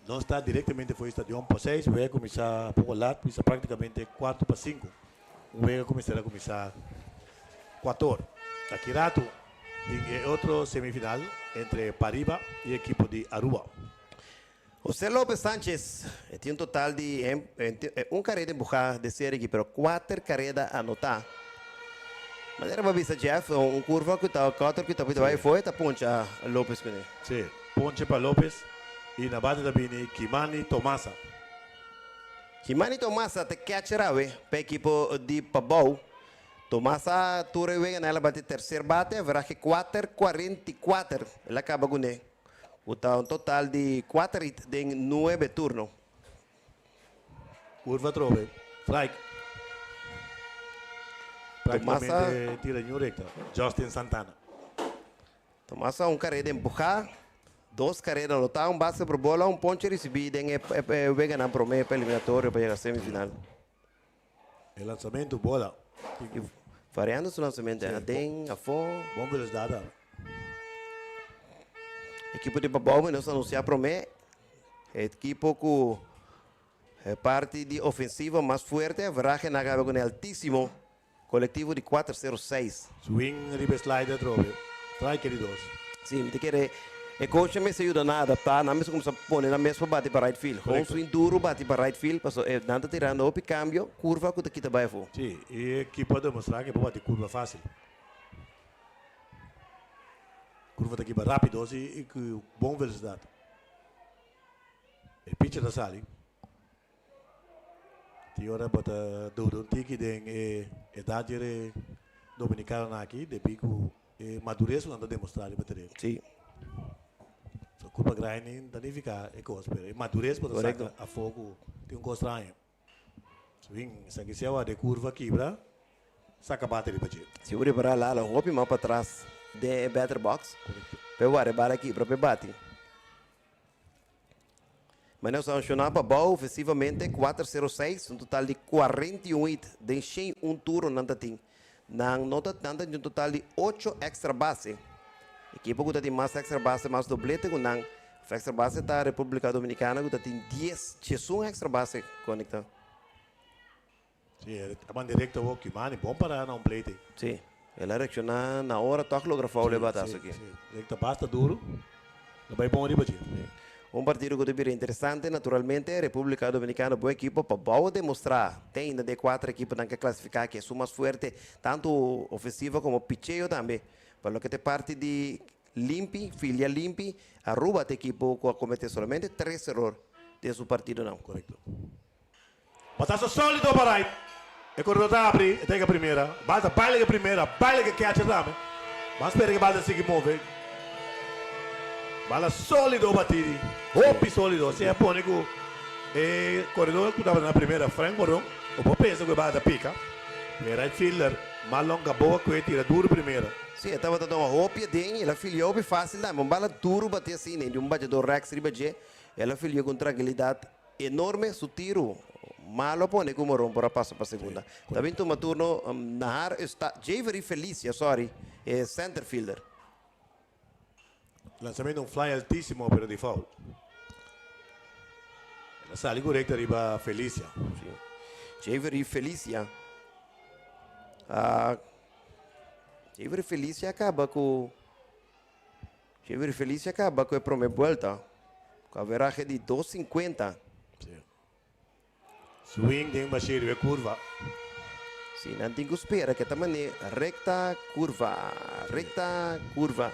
Nos ta directamente for e stadion pa seis, wega cuminsa poco lat, cuminsa practicamente cuarto pa cinco. Un wega cu mester a cuminsa cuator. Aki rato tin e otro semifinal entre Pariba y ekipo di Aruba. José Lopez Sanchez e tin un total di un careda empuha de serie aki pero cuater careda anota. Manera bo a bisa Jeff, un curva cu ta cutter cu ta pita bay afoe ta poncha Lopez cune. Sí, ponche pa Lopez y na bate ta bini Kimani Tomasa. Kimani Tomasa ta catcher awe pa ekipo di Pabou. Tomasa tur e wega na el a bati tercer bate, averahe cuater 44 el a caba cune. Ku ta un total di kuater hit den nuebe turno. Curva atrobe, strike. Prácticamente tira ñu recta. Justin Santana. Tomasa un careda empuja, dos careda anota, un base por bola, un ponche ricibi den e weganan prome pa eliminatorio pa yega semifinal. E lanzamento bola. Y variando su lanzamento, aden, afo. Bon velocidad tambe. Ekipo di Pabou nos anuncia prome. Ekipo cu parti di ofensiva mas fuerte. Averahe nan a caba cu altisimo colectivo di 406. Swing riba e slider atrobe. Strike di dos. Si, mi ta kere e coach mester yuda nan adapta. Nan mester cuminsa pone nan mes pa bati pa right field. Gewoon swing duro bati pa right field. Paso e nan ta tirando hopi cambio, curva cu ta kita bai afo. Si, e ekipo a demostra cu e por bati curva facil. Curva ta kiba rapido si y cu bon velocidad. E pitcher ta sali. Tin ora bo ta duda un tiki den e edad dje dominicanonan aki debi cu e madurez cu nan ta demostra riba tereno. Si. So culpa grandi ta nifica e cos, pero e madurez bo ta saca afo cu tin un cos straño. Swing, esaki si a wak de curva kibra, saca bate riba dje. Si bo ripara Lalo hopi mas patras den e batter box p'e wak e bala kibra p'e bati. Maneho sanciona pa bou ofensivamente 406, un total di 41 hit den 101 turno nan ta tin. Nan no ta nan ta tin un total di 8 extra base. Ekipo ku ta tin mas extra base mas doblete ku nan of extra base ta Republica Dominicana ku ta tin 10, 11 extra base conecta. Sí, e man directo awor Kimani bon para na un plate. Sí, el a reacciona na ora toch logra foul e batazo aki. Sí, recta basta duro, lo bay bon riba dje. Un partido cu ta bira interesante naturalmente, Republica Dominicana bon ekipo pa bou demostra te ainda den e cuatro ekiponan ke clasifica aki esun mas fuerte tanto ofensivo como picheo tambe pa loke ta e parti di limpi, filia limpi, Aruba ta ekipo cu a comete solamente tres error den su partidonan. Correcto. Batazo solido pa right. E koredor ta abri, e ta yega primera. Bal ta baila ke primera, baila ke catcher tambe. Ban spera ke bal ta sigui move. Bala solido bati di. Hopi solido. Si e pone ku e koredor ku tabata na primera, Frank Moron, bo por pensa ku e bala ta pika. E right fielder, Marlon Gamboa ku e tira duru primera. Si, e tabata doma hopi aden, el a filia hopi facil tambe. Un bala duru bati asina, di un bachador rechts riba dje, el a filia ku un trankilidat. Enorme su tiru. Malo pone ku Moron por a pasa pa segunda. Ta bin tuma turno Nahar Eusta, Javery Felicia, sorry, e centerfielder. Lanzamento un fly altísimo pero di foul. El a sali korekto riba Felicia. Sí. Javery Felicia. Uh, Javery Felicia kaba ku Javery Felicia kaba ku e prome buelta. Ku averaje di 2.50. Sí. Swing den bashí riba e kurva. Sí, nan tin ku spera ku e ta man'é rekta, kurva, rekta, kurva.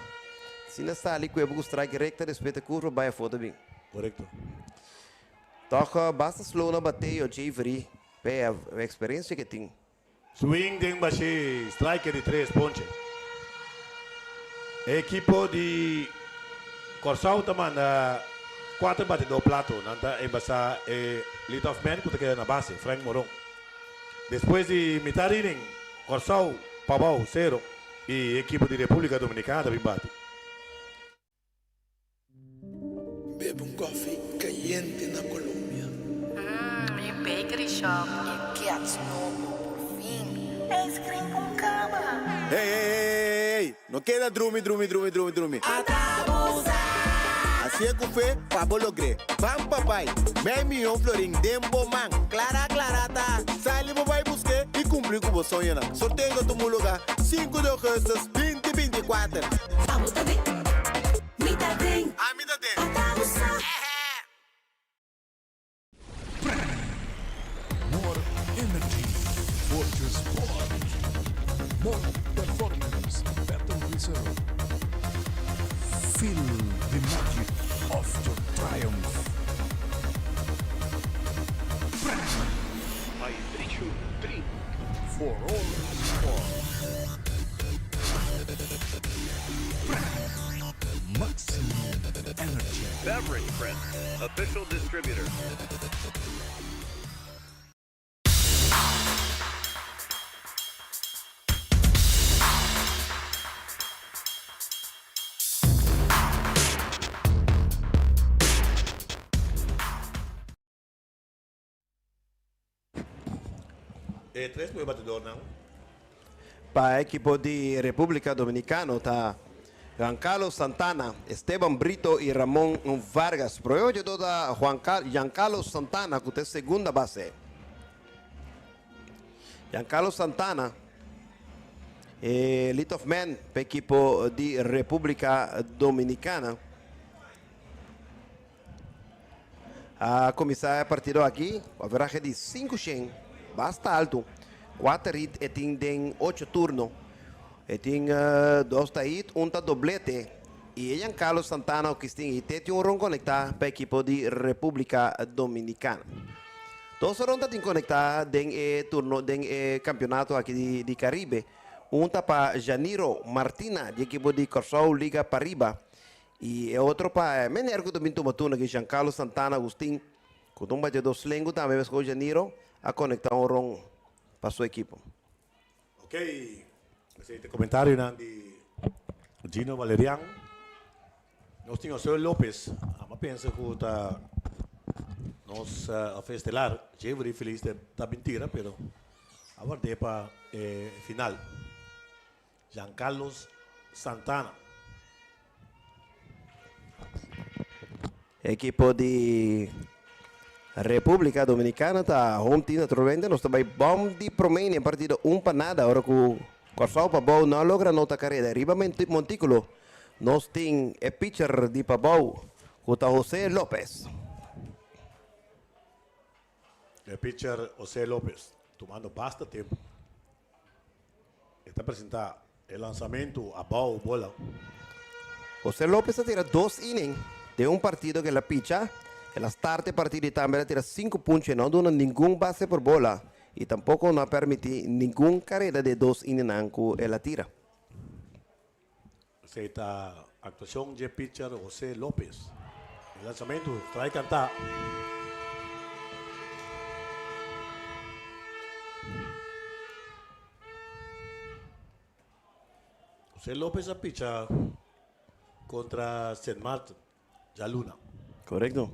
Si nan sali ku e bo ku strike rekta despues ta kurva bai afó ta bin. Korekto. Tòg basta slow na bateo Javery p'e eksperensia ku e tin. Swing den bashí strike di tres ponche. E ekipo di Kòrsou ta manda kuater batidó plato. Nan ta embasá e lead off man ku ta keda na base, Frank Moron. Despues di mitar inning, Kòrsou pabou sero i e ekipo di Repúblika Dominikana ta bin bati. Bebe un koffie kayente na Colombia. Mmm, mi bakery shop. E cats nobo, por fin. Ice cream con cama. Hey, hey, hey, hey, no keda drumi, drumi, drumi, drumi, drumi. Hacié cu fe pa bo logr'é. Ban papai, mei miyon florin den bo man. Clara, clara ta. Sali bo bai busqué y cumpli cu bo soñonan. Sorteo ta tuma lugar sinku di augustus binti 24. Abo ta den, mi ta den. Ami ta den. Ata bo sa. More energy for your sport. More performance, better result. Feel the magic of your triumph. Vibration Drink for all sport. Maximum energy. Beverage Print, official distributor. E tres primer batidornan. Pa ekipo di Republica Dominicano ta Juan Carlos Santana, Esteban Brito y Ramon Vargas. Prome batidor ta Juan Car Giancarlo Santana cu ta e segunda base. Giancarlo Santana e lead off man pa ekipo di Republica Dominicana. A kuminsá e partido aki ku averahe di sinku shen, basta altu. Kuater hit e tin den ocho turno. E tin dos ta hit, un ta doblete. I e Giancarlo Santana Augustin i te tin un ron konektá pa ekipo di Repúblika Dominikana. Dos ron ta tin konektá den e turno den e kampionato aki di Karibe. Un ta pa Janiro Martina di ekipo di Kòrsou Liga Pariba I e otro pa e meneer ku ta bin tuma turno aki, Giancarlo Santana Agustin, ku ta un bateador slengu tambe meskos Janiro, a konektá un ron pa su ekipo. Ok, esei ta e komentarionan di Gino Valerian. Nos tin José Lopez, amo a pensa ku ta nos of estelar, Jevry Feliz ta bin tira, pero a ward'é pa e final. Jean Carlos Santana. Ekipo di Republica Dominicana ta home team naturalmente. Nos ta bay bom di prome den partido un pa nada ora cu Corsou Pabou no a logra nota careda. Riba monticulo nos tin e pitcher di Pabou cu ta Jose Lopez. E pitcher Jose Lopez tumando basta tempo. E ta presenta e lansamento abao bola. Jose Lopez a tira dos inning den un partido ku el a picha. El a start e partido i tambe el a tira sinku punchi. E no a duna ningun base por bola i tampoko no a permiti ningun kareda den e dos inningnan ku el a tira. Esei ta actuacion dje pitcher Jose Lopez. E lanzamento strike canta. Jose Lopez a picha contra Sint Maarten djaluna. Correcto.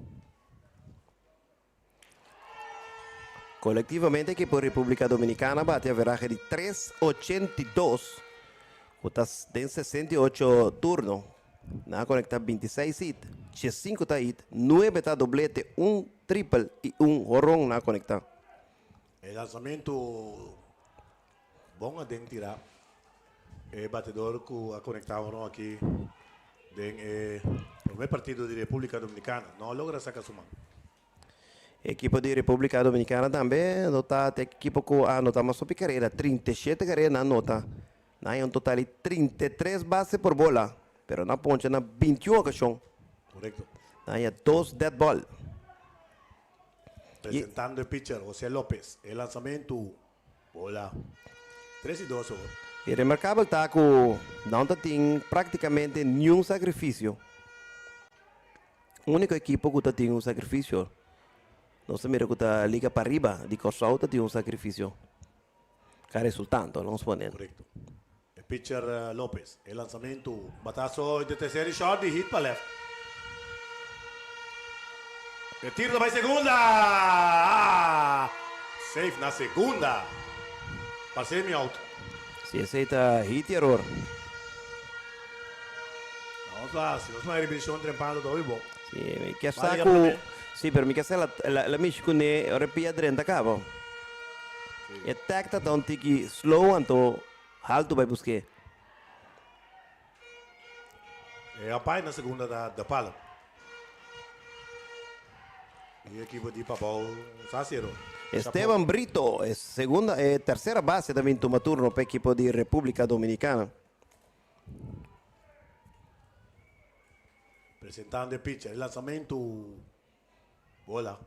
Kolektivamente ekipo Repúblika Dominikana bati averahe di tres 82, ku ta den 68 turno. Nan a konektá 26 hit, 15 ta hit, nuebe ta doblete, un tripel i un horon nan a konektá. E lansamentu bon aden tirá. E batedor ku a konektá horon aki den e promé partido di Repúblika Dominikana no a logra saka su man. Ekipo di Repúblika Dominikana tambe no ta te ekipo ku a anotá mas hopi karera, 37 karera nan a anota. Nan haña un total di 33 base por bola, pero nan a poncha na 21 okashon. Korekto. Nan haña dos dead ball. Presentando e pitcher José Lopez. E lanzamentu, bola. 3 y 2 awor. E remarkabel ta ku nan ta tin praktikamente niun sakrifisio. Úniko ekipo ku ta tin un sakrifisio, nos ta mira ku ta Liga Pariba di Kòrsou ta tin un sakrifisio. Ka resultando, nos pone. Korekto. E pitcher Lopez. E lanzamentu, bataso di tercer y short di hit pa left. E tiro ta bai segunda! Ah! Safe na segunda. Parse mi out. Si esey ta hit y error. Nos la si nos maya repeticion trempando ta hopi bon. Si, mi kier sa cu, si, pero mi kier sa la, la, la mishi cune ora e pia drenta caba. E tag ta ta un tiki slow anto haltu bai busk'é. E apai na segunda ta De Palo. E ekipo di Pabou sa hasi eror. Esteban Brito e segunda e tercera base ta bin tuma turno pa ekipo di Republica Dominicana. Presentando e pitcher e lanzamento Bola.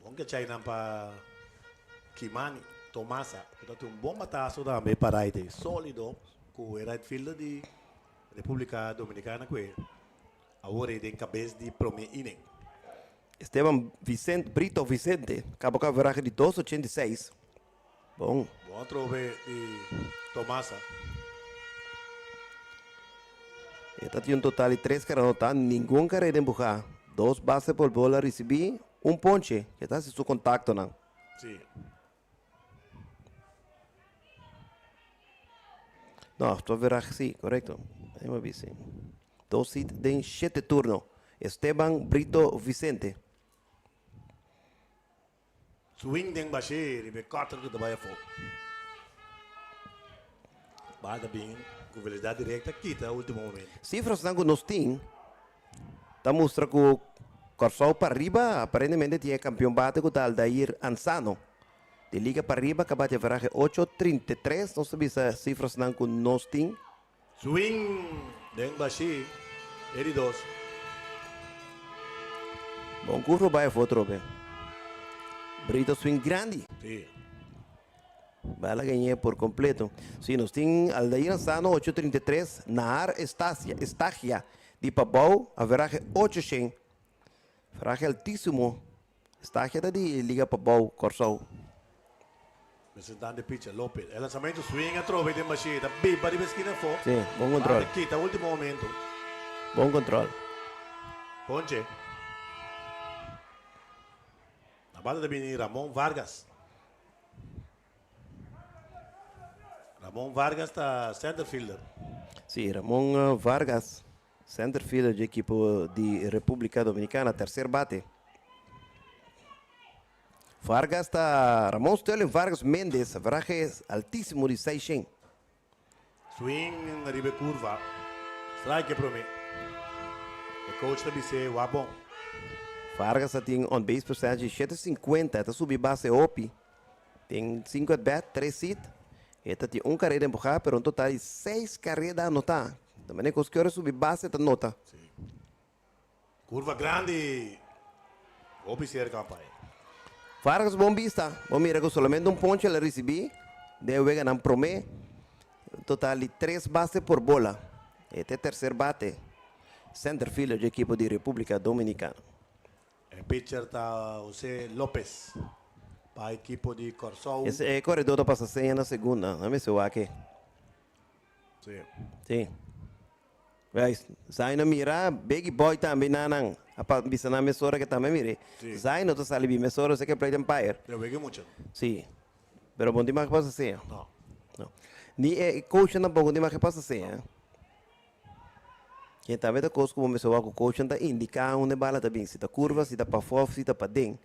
Bon ke chainan pa Kimani Tomasa ku ta tin un bon bataso tambe pa right ei solido ku e right fielder di Republica Dominicana ku e awor ei den kabes di prome inning. Esteban Vicente, Brito Vicente kaba ku averahe di dos 86. Bon. Bon atrobe di Tomasa. E ta tin un total di tres kara anotá, ningun kareda empuhá, dos base por bola risibí, un ponche. E ta hasi su kontaktonan. Sí. No, su averahe sí, korekto. Ahí mi a bisa. Dos hit den shete turno. Esteban Brito Vicente. Swing den bashé riba e cutter ku ta bai afó. Bal ta bin ku velosidat direkta kita ultimo momento. Sifrasnan ku nos tin ta mustra ku Kòrsou pariba aparentemente tin e kampion bate ku ta Aldair Ansano. Di liga pariba kaba di averahe ocho 33 nos ta bisa sifrasnan ku nos tin. Swing den bashí e di dos. Bon curva bai afó trobe. Brito swing grandi. Sí. Bai la gañ'é por completo. Sí, nos tin Aldair Ansano ocho 33, Nahar Estacia, Estagia di Pabou, averahe ocho shen. Averahe altísimo. Estagia ta di Liga Pabou, Kòrsou. Presentando e pitcher Lopez. E lanzamento swing atrobe den bashé. Ta biba riba e skina afó. Sí, bon control. Bate kita ultimo momento. Bon control. Ponche. Na banda ta bini Ramon Vargas. Ramon Vargas ta center fielder. Sí, Ramon Vargas. Center fielder dje ekipo di Republica Dominicana, tercer bate. Vargas ta Ramon Sterling Vargas Mendez, averahe altisimo di 600. Swing riba e curva, strike e prome. E coach ta bis'é wak bon. Vargas ta tin on base percentage di 750, e ta subi base hopi. Tin 5 at bat, 3 hit. E ta tin un kareda empuhá, pero un total di 6 kareda anotá. Ta manera ku ora subi base ta nota. Sí. Kurva grandi, hopi serka pa e. Vargas bon bista, bo mira ku solamente un ponche el a risibí den e weganan promé. Un total di 3 base por bola. E ta e terser bate, center fielder dje ekipo di Republica Dominicana. E pitcher ta Jose Lopez pa ekipo di Kòrsou. E koredó ta pasa seña na segunda. Nan mester wak e. Sí. Sí. Guys, sa na mira Biggie Boy tambe na nan. A pa bisa nan mesora ke tambe mire. Si. Zai no ta sali bi mesora ose ke plate umpire. Pero wega mucha. Si. Pero bon tin mas ke pasa sea. No. No. Ni e coachnan tampoco tin mas ke pasa sea. Ke tambe ta kos ku bo mester wak ku coachnan ta indiká unda e bala ta bin, si ta kurva, si ta pafó òf si ta paden.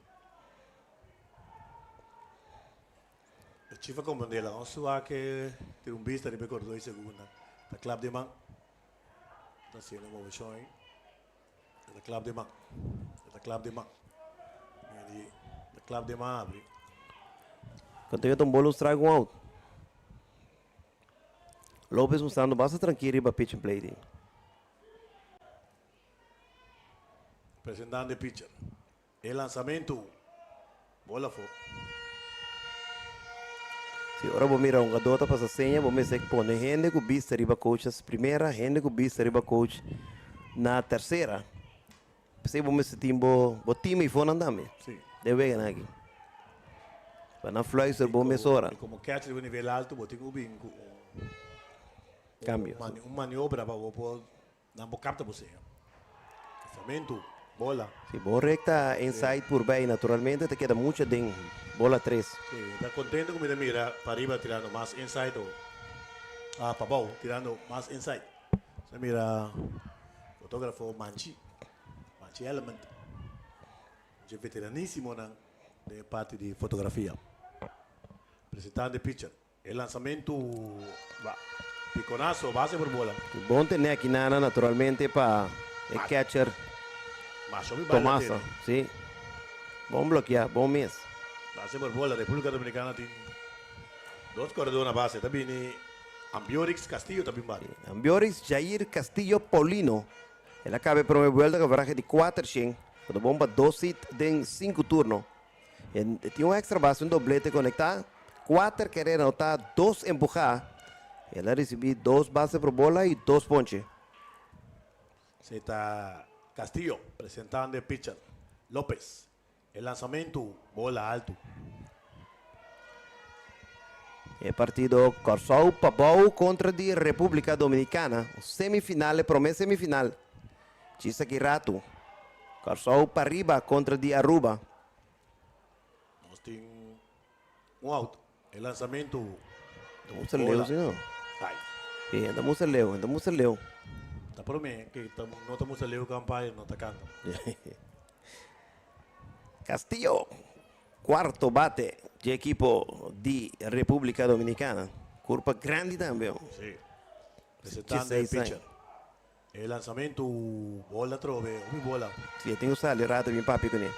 E chief a comprende la nos wak ke tin un bista riba e kordó i segunda ta klap den man. Ta hasiendo moveshon ei. E ta klap den man. E ta klap den man. Mi di ta klap den man abri. Kan ta un bolo un strike un out. Lopez mostrando basta trankil riba pitch and play. Presentando e pitcher. E lanzamento. Bola afó. Si ora bo mira un gadó ta pasa seña bo mester pone hende ku bista riba coach na primera, hende ku bista riba coach na tersera. P'esei bo mester tin bo bo team eifonan tambe. Si. Den weganan aki. Pa nan fluister bo mesora. I komo catcher riba nivel alto bo tin ku bin ku un Cambio. un maniobra pa bo por Nan bo kapta bo seña. Lanzamentu, bola. Si bo rekta inside purbei naturalmente ta keda mucha den bola tres. Si, mi ta contento cu mi ta mira pariba tirando mas inside o ah pabou tirando mas inside. Mi ta mira fotografo Manchi, Manchi Element, dje veteranisimonan den e parti di fotografia. Presentando e pitcher. E lanzamentu ba piconazo base por bola. Bon tene aki nana naturalmente pa e catcher Tomasa. Si. Bon blokia, bon mes. Base por bola, Republica Dominicana tin dos corredor na base. Ta bini Ambiorix Castillo ta bin bate. Ambiorix Jair Castillo Paulino. El a caba e prome buelta cu averahe di kuater shen. Cu ta bon pa dos hit den sinku turno. E tin un extra base, un doblete conecta, cuater carrera anota, dos empuja. El a ricibi dos base por bola y dos ponche. Esey ta Castillo presentando e pitcher Lopez. E lanzamento bola alto. E partido Kòrsou Pabou kontra di Repúblika Dominikana, un semifinal, e promé semifinal. Djis aki ratu, Kòrsou pariba kontra di Aruba. Nos tin un out. E lansamentu. Ta mustra leu si no? Ai. E ta mustra leu, e ta mustra leu. Ta promé ke no ta mustra leu ku umpire no ta kanta. Castillo, kuarto bate dje ekipo di Repúblika Dominikana. Kurpa grandi tambe. Si. Presentando e pitcher. E lanzamentu bola atrobe, hopi bola. Si, e tin ku sali rato bin papia kuné.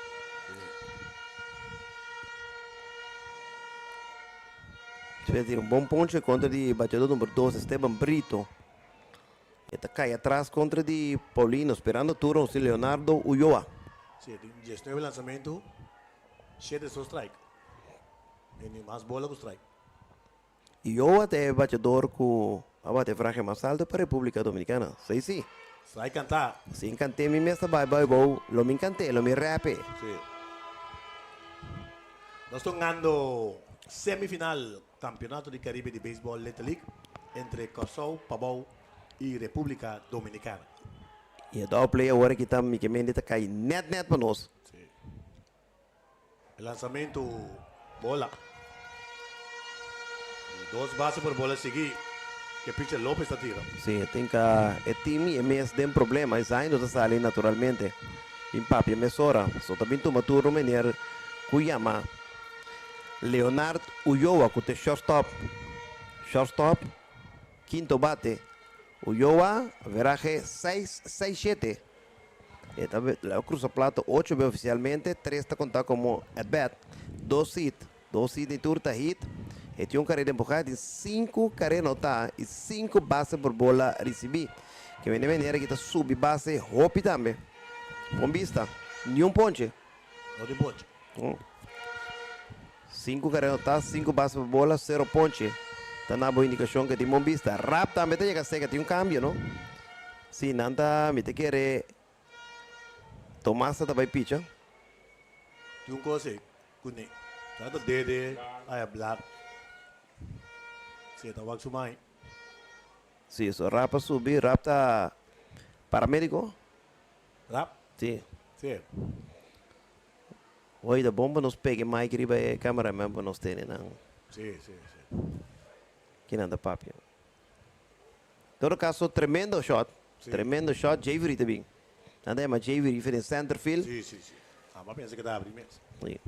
Despues tira un bon ponche kontra di bateador number dos Esteban Brito. E ta kai atras kontra di Paulino sperando turno si Leonardo Ulloa. Si, e tin diesnuebe lanzamentu, shete so strike. Bini mas bola ku strike. Ulloa ta e bateador ku a bate vrahe mas alto pa Republica Dominicana. Sei si. Sai kantá. Sin kant'é mi mes ta bai bai bou. Lo mi kant'é, lo mi rèp'é. Si. Nos ta hungando semifinal Kampeonato di Karibe di Beisbòl Little League entre Kòrsou, Pabou i Republica Dominicana. I e dou play awor aki ta Mickey Mendy ta kai nèt nèt pa nos. Si. E lanzamento bola. Y dos base por bola sigui ke pitcher Lopez ta tira. Si, e tin ka e team y e mes den problema. Esai no ta sali naturalmente. Bin papia mesora. So ta bin tuma turno meneer ku yama Leonard Ulloa ku ta e shortstop. Shortstop, kinto bate. Ulloa, averahe seis, seis shete. E ta la cruza plato ocho be oficialmente, tres ta conta como at bat, dos hit, dos hit di tur ta hit. E tin un carrera empuja, tin cinco carrera anota y cinco base por bola ricibi. Ke mende manera ki ta subi base hopi tambe. Bon bista, niun ponche. No tin ponche. Cinco carrera anota, cinco base por bola, cero ponche. Ta na bo indicacion ke tin bon bista. Rap tambe ta yega seca, tin un cambio no. Si, nan ta, mi ta kere Tomasa ta bai picha. Tin un cos ey cu ne. Nan ta dede aya blad. Si e ta wak su mai. Si, so Rap a subi. Rap ta paramedico? Rap? Si. Si. Oye, ta bon pa nos pega e mic riba e cameraman pa nos tene nan. Si, si, si. Kinan ta papia. Todo caso, tremendo shot. Si. Tremendo shot. Javery ta bin. Nan ta yama Javery for den center field. Si, si, si. Amo a pensa cu ta abri mes. Si.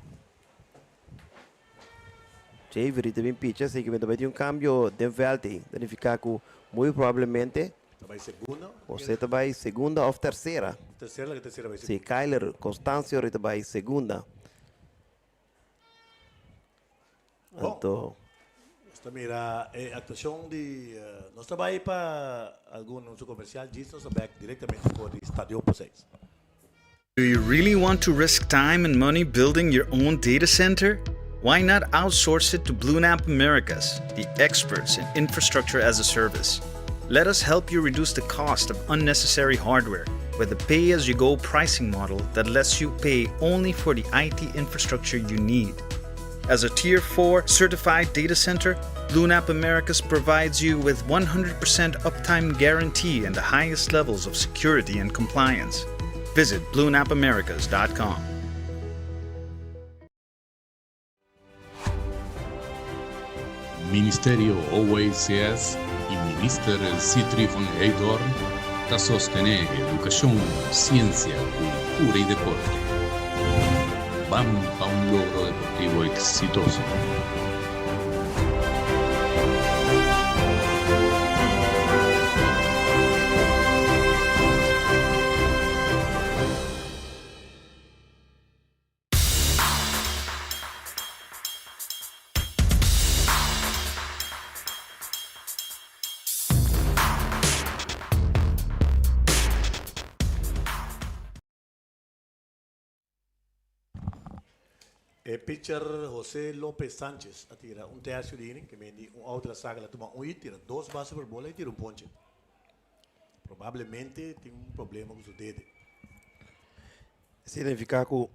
Javery ta bin picha, así que ta bay tin un cambio den veld ey. Ta nifica cu muy probablemente. Ta bay segunda. José ta bay segunda of tercera. Tercera, la que tercera bay segunda. Si, Kyler Constancio ahorita bay segunda. Bon, Anto. nos ta mira e actuacion di, nos ta bay pa algun anuncio comercial, djis nos ta back directamente for di Stadio Poseis. Do you really want to risk time and money building your own data center? Why not outsource it to BlueNap Americas, the experts in infrastructure as a service? Let us help you reduce the cost of unnecessary hardware with a pay as you go pricing model that lets you pay only for the IT infrastructure you need. As a Tier 4 certified data center, BlueNap Americas provides you with 100% uptime guarantee and the highest levels of security and compliance. Visit bluenapamericas.com. Ministerio OACS y Minister Sithree van Heydoorn ta sostene educacion, ciencia, cultura y deporte. Ban pa un logro deportivo exitoso. E pitcher Jose Lopez Sanchez a tira un tercio di inning, ke men di un out la saca, la tuma un hit, tira dos base por bola y tira un ponche. Probablemente tin un problema cu su dede. Significa cu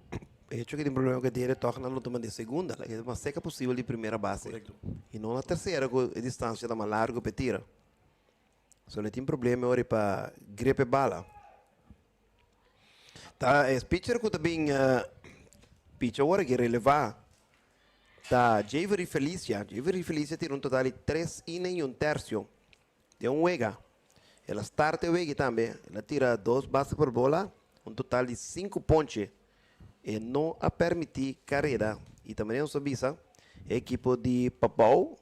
e hecho cu tin problema cu e dede toch nan lo tuma den segunda, la ke mas cerca posibel di primera base. Correcto. Y no na tercera cu e distancia ta mas largo pa e tira. So lo tin problema ora pa grip e bala. Ta e pitcher ku ta bin picha ora ki relevá ta Javery Felicia. Javery Felicia tira un total di tres inning i un tercio den un wega. El a start e wega tambe. El a tira dos base por bola, un total di sinku ponche. E no a permití kareda i ta manera nos a bisa e ekipo di Pabou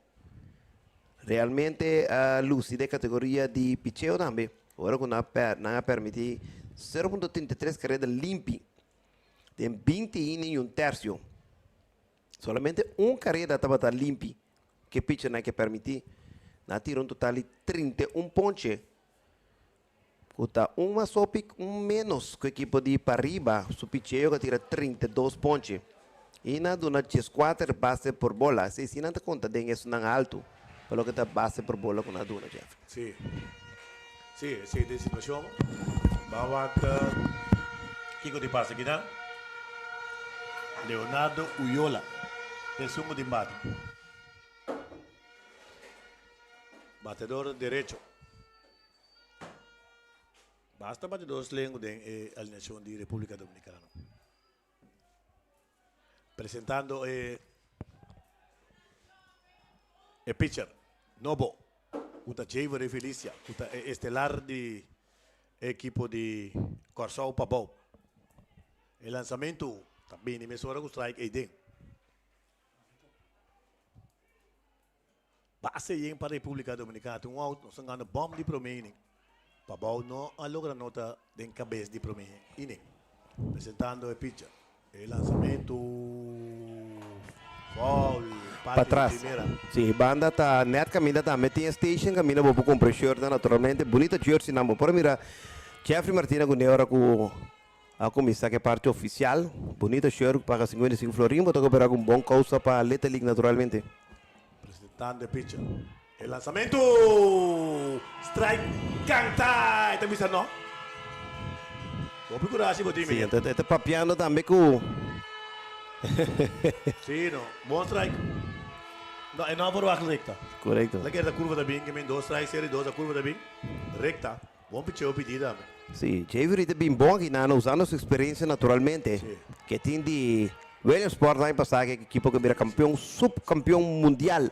realmente a lusi den kategoria di picheo tambe. Ora ku nan a permití 0.33 kareda limpi den 20 inning i un tersio. Solamente un kareda tabata limpi ku e pichernan ke permití. Nan a tira un total di 31 ponche, ku ta un mas hopi un ménos ku ekipo di Pariba. Su picheo ku a tira 32 ponche i nan a duna 14 base por bola. Esei si nan ta konta den esunnan altu pa loke ta base por bola ku nan a duna, Jeffrey. Sí. Sí, esei ta e situacion. Ban wak kico tin pasa akinan. Leonardo Ullola ta esun cu tin bate. Batedor derecho. Basta batedor slengu den e alineacion di Republica Dominicana. Presentando e e pitcher nobo ku ta Javery Felicia ku ta e estelar di e ekipo di Kòrsou Pabou. E lansamentu ta bini mesora ku strike eiden. Base yen pa Republica Dominicana tin un out, nos a gana bom di prome inning. Pabou no a logra nota den cabes di prome inning. Presentando e pitcher. E lanzamento foul Pa parti di tras. primera. Si, banda ta net caminda tambe tin e station caminda bo por cumpra e shirtnan naturalmente. Bunita jerseynan bo por a mira Jeffrey Martina cu Neora cu A kuminsá ku e parti ofisial. Bunito shirt ku paga 55 florin. Bo ta koperá ku un bon kousa pa Little League naturalmente. Presentando e pitcher. E lansamentu! Strike kanta! E ta bisa no. Hopi kurashi bo tin, Sí, mi. anto e ta papiando tambe ku. Sí, no. Bon strike. No, e no a por wak rekta. Korekto. La kere ta kurva ta bin, ke men dos strike seri dos a kurva ta bin rekta. Bon picheo pidi tambe. Sí, Javery ta bin bon aki nan usando su experiencia naturalmente ke tin di Williamsport aña pasá ke ekipo ke bira kampeon subkampeon mundial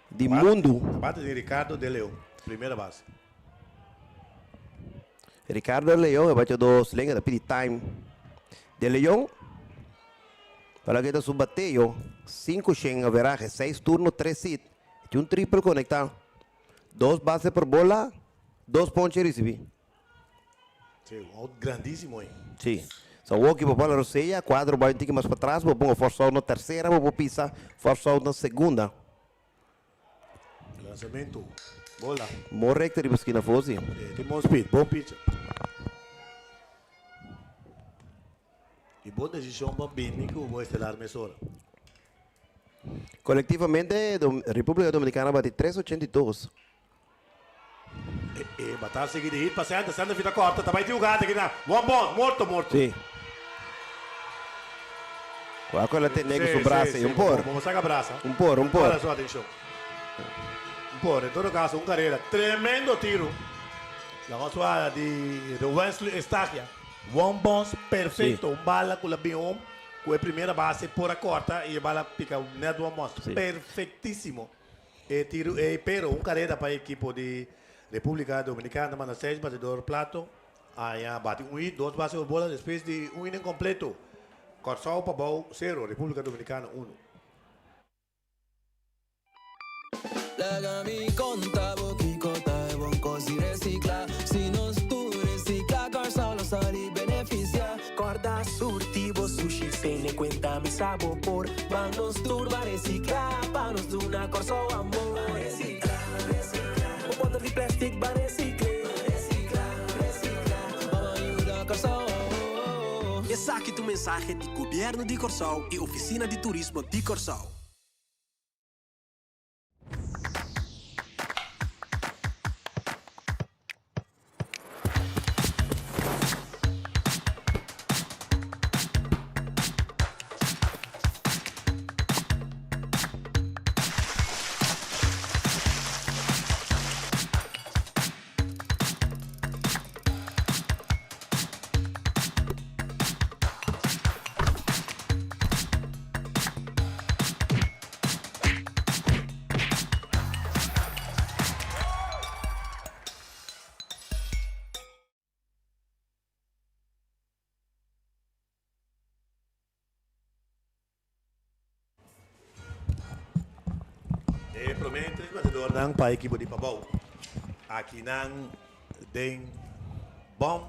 di mundu. Bate di Ricardo de Leon, primera base. Ricardo de Leon e bacha dos lenga ta pidi time. De Leon pa loke ta su bateo 500 averahe, 6 turno, 3 hit, e tin un triple konektá. Dos base por bola, dos ponche ricibi. Sí, un out grandísimo ahí. Sí. So awor ki bo por la rosea, cuadro bai un tiki mas patras, bo ponga force out na tercera, bo por pisa force out na segunda. Lanzamento, bola. Bon recta riba skina Fosi. Sí, tin bon speed, bon pitcher. Y bon decision pa bini cu bo estelar mesora. Kolektivamente Repúblika Dominikana bati tres ochenta i dos. E bata sigui di hit pa center, center fita corta, ta bai tin hugada aki na one ball, morto, morto. Sí. Wak cu el a tene cu su brasa y un por. Bo saca brasa. Un por, un por. Hala su atencion. Un por, en todo caso un carrera, tremendo tiro. La jugada di Wesley Estagia. One bounce perfecto, un bala cu la bin home. Cu e primera base por a corta y e bala pica net one bounce. Sí. Perfectísimo e tiro ey, pero un carrera pa e equipo di Republica Dominicana manda seis batedor plato. Aya bati un hit, dos base por bola despues di un inning completo. Corsou pabou cero, Republica Dominicana uno. Laga mi konta bo kiko ta e bon kos di resikla. Si nos tur resikla, Kòrsou lo sali benefisiá. Kòrda surti bo sushi, tene kuenta mi sa bo por. Ban nos tur ban resikla, pa nos duna Kòrsou amor. Ban resikla, resikla. Bo bòter di plèstik ban resikl'é. Ban resikla, resikla. Ban ban yuda Kòrsou. Esaki ta un mensahe di Gobièrnu di Kòrsou i Ofisina di Turismo di Kòrsou. E prome tres batedornan pa ekipo di Pabou. Akinan den bom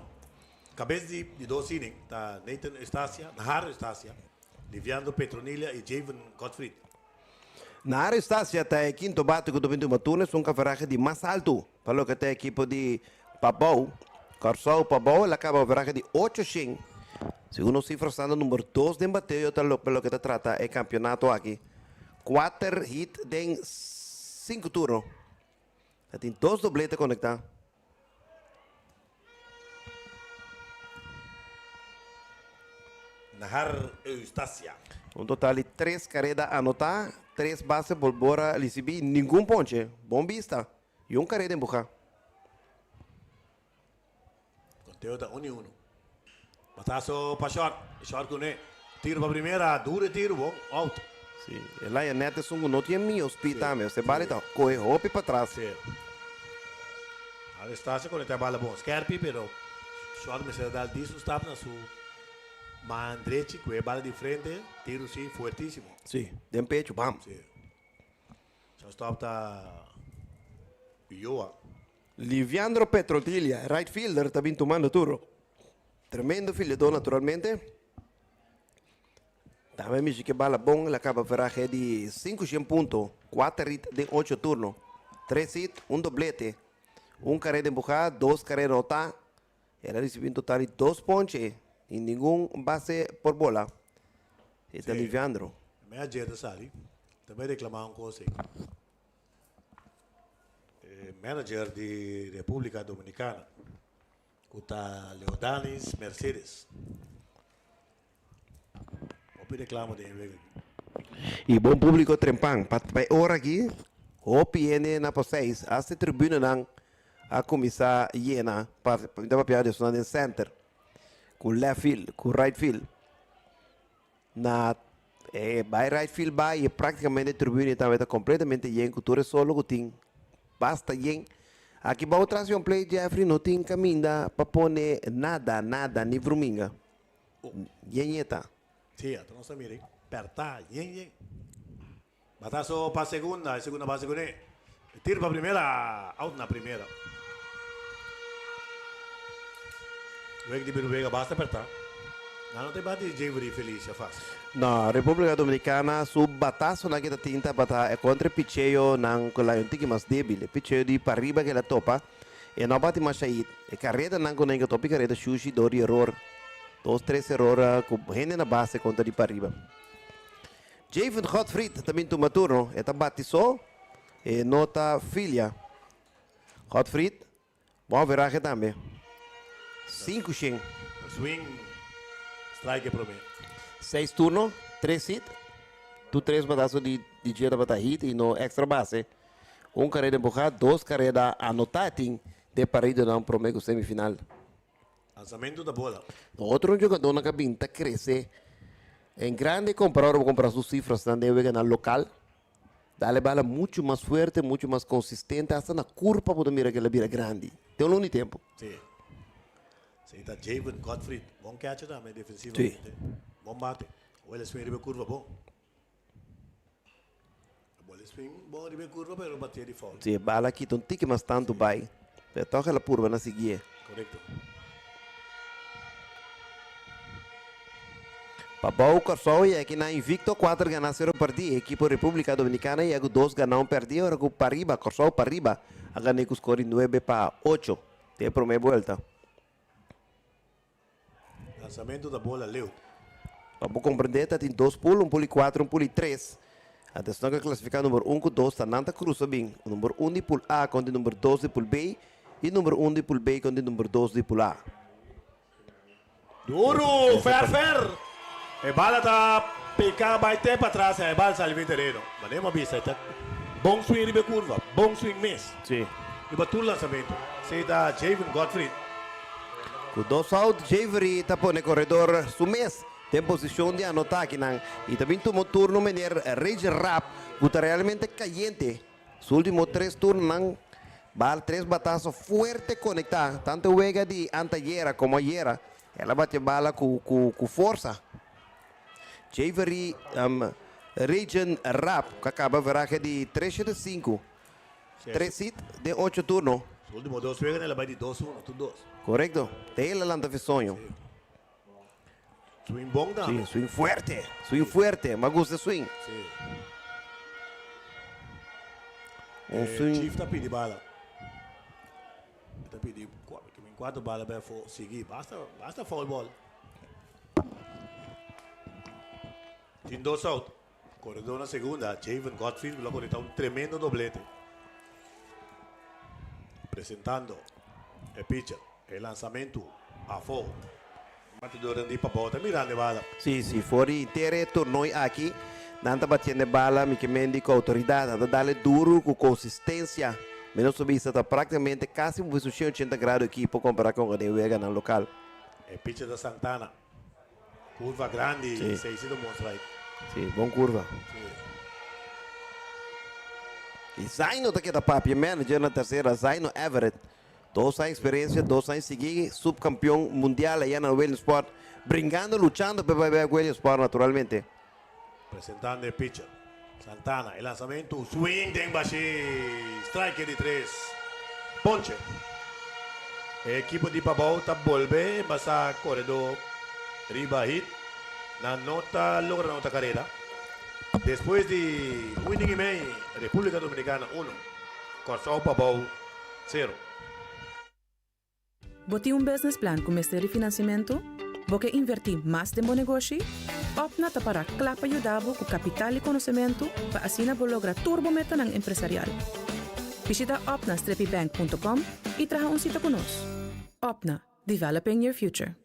kabes di di dos inning ta Nathan Eustacia, Nahar Eustacia, Liviando Petronilia y Javen Godfried. Nahar Eustacia ta e kinto bate ku ta bin tuma turno esun kaverahe di mas altu pa loke ta e ekipo di Pabou. Kòrsou Pabou el a kaba averahe di ocho shen. Segun nos sifra stando number dos den bateo ta pa loke ta trata e kampionato aki. Kuater hit den sinku turno. Ta tin dos doblete konektá. Nahar Eustacia. Un total di tres kareda anotá, tres base por bora risibí, ningun ponche. Bon bista. Y un careda empuja. Conteo ta un y uno. Batazo pa short. Short cune. Tiro pa primera. Duro e tiro. Bon. Out. Sí. E Lionette esun cu no tin mio speed tambe. Ose bala ta coge hopi patras. Sí. Anastasia conecta e bala bon. Skerpi pero short mester a dal dies un stap na su man drechi cu e bala di frente. Tiro si fuertisimo. Sí. Den pecho. Bam. Sí. Shortstop ta Ulloa. Liviandro Petrodilia, right fielder, ta bin tumando turno. Tremendo fildedor naturalmente. Tambe mishi ke bala bon, el a kaba verahe di 500 punto, 4 hit den 8 turno. 3 hit, un doblete, un kareda empuhá, dos kareda anotá. El a risibi un total di dos ponche y ningun base por bola. E ta Sí. Liviandro. Mi ayer ta sali, ta bay reclama un cos ey. E manager di Republica Dominicana, cu ta Leodanis Mercedes. Hopi reclamo den e wega aki. Y bon publico trempan. Pa e ora aki, hopi hende na Pasais, hasta e tribunanan. a kuminsá yena pa mi ta papia di esnan den center ku left field ku right field na e bai right field bai e práktikamente tribune tambe ta kompletamente yen ku tur e solo ku tin basta yen. Aki bou tras di un play Jeffrey no tin kaminda pa pone nada nada ni vruminga. Yen yen ta. Sí, ata nos ta mira pèrtá yen yen. Batazo pa segunda, e segunda base kuné. E tiro pa primera, out na primera. Wega di Biru Vega basta apertá. Nan no ta e bati Javery Felicia fácil. No, República Dominicana su batazonan ke ta tin tabata e kontra e picheonan ku la un tiki mas débil. E picheo di pariba ke el a topa, e no a bati masha hit. E karedanan ku nan ke topa e kareda shushi dor di eror. Dos, tres eror ku hende na base kontra di pariba. Javen Godfried ta bin tuma turno. E ta bati so, e no ta filia. Godfried, bon averahe tambe. Sinku shen. Swing, strike e prome. Seis turno, tres hit. Tur tres bataso di di dje tabata hit i no extra base. Un kareda empuhá, dos kareda anotá tin den paridonan prome ku semifinal. Lanzamento ta bola. Otro jugadornan ka bin ta crece en grande compara ora bo compara su cifrasnan den weganan local. Dale bala mucho mas fuerte, mucho mas consistente, hasta na curpa bo ta mira ke el a bira grandi. Den un lon di tempo. Si. Si ta Javen Godfried. Bon catcher tambe defensivamente. Bon bate. Awel e swing riba e curva bon. E bola e swing bon riba e curva pero batea di foul. Si e bala kita un tiki mas tantu bai, pero tog el a purba na siguié. Korekto. Pa bou Kòrsou i aki na invicto kuater ganá sero pèrdí. Ekipo Repúblika Dominikana yega ku dos ganá un pèrdí ora ku pariba Kòrsou pariba a gané ku skor di nuebe pa ocho den e promé buelta. Lanzamento ta bola leu. Pa bo comprende ta tin dos pool, un pool di cuatro, un pool di tres. Anto esnan cu a clasifica number un cu dos ta nan ta cruza bin. Number un di pool A contra number dos di pool B y number un di pool B contra number dos di pool A. Duro! Fer fer! E bala ta pica bay te patras e bal sali bin tereno. Manera mi a bisa e ta bon swing riba e curva, bon swing mes. Sí. Riba tur lanzamento. Esey ta Javen Godfried. Ku dos out, Javery ta pone koredor su mes den posishon di anotá akinan i ta bin tuma un turno meneer Reggie Rapp ku ta realmente kayente. Su ultimo tres turnonan bal tres bataso fuerte konektá, tantu e wega di antayera komo ayera el a bati e bala ku ku forsa. Javery Regen Rapp ku a kaba verahe di tres shete sinku. Tres hit den ocho turno. Su ultimo dos wega el a bai di dos uno, tur dos. Korekto. Te el a lanta fi soño. Swing bon tambe. Sí, swing fuerte. Swing fuerte. M'a gusta e swing. Sí. Un swing. Chief ta pidi bala. E ta pidi kuatro bala bai afó sigui. Basta, basta foul ball. Tin dos out. Koredó na segunda, Javen Godfried lo konekta un tremendo doblete. Presentando e pitcher, e lansamentu afó. Batidornan di pabou ta mirando e bala. Sí, sí, for di inter e tornoi aki, nan ta batiendo e bala, mi ke men di ku outoridat, nan ta dale duru ku konsistensia. Mi nos ta bisa ta praktikamente kasi un 180 grado ekipo kompará kon den weganan lokal. E pitcher ta Santana. Curva grandi, Sí. seis y bon strike. Sí, bon curva. Sí. Y Zaino ta keda papia manager na tercera, Zaino Everett. Dos aña experiencia, dos aña sigui subcampeón mundial allá na Williamsport, bringando, luchando pa bai bai Williamsport naturalmente. Presentando e pitcher, Santana, e lanzamento, swing den bashi, strike di tres, ponche. E ekipo di Pabou ta bolbe basa koredó riba hit, nan no ta logra nota karera. Despues di un inning i mei, Repúblika Dominikana uno, Kòrsou Pabou sero. Bo tin un business plan ku mester di finansiamentu? Bo ke invertí mas den bo negoshi? Opna ta pará kla pa yuda bo ku kapital i konosementu pa asina bo logra tur bo metanan empresarial. Bishita opna-bank.com i traha un sita ku nos. Opna, developing your future.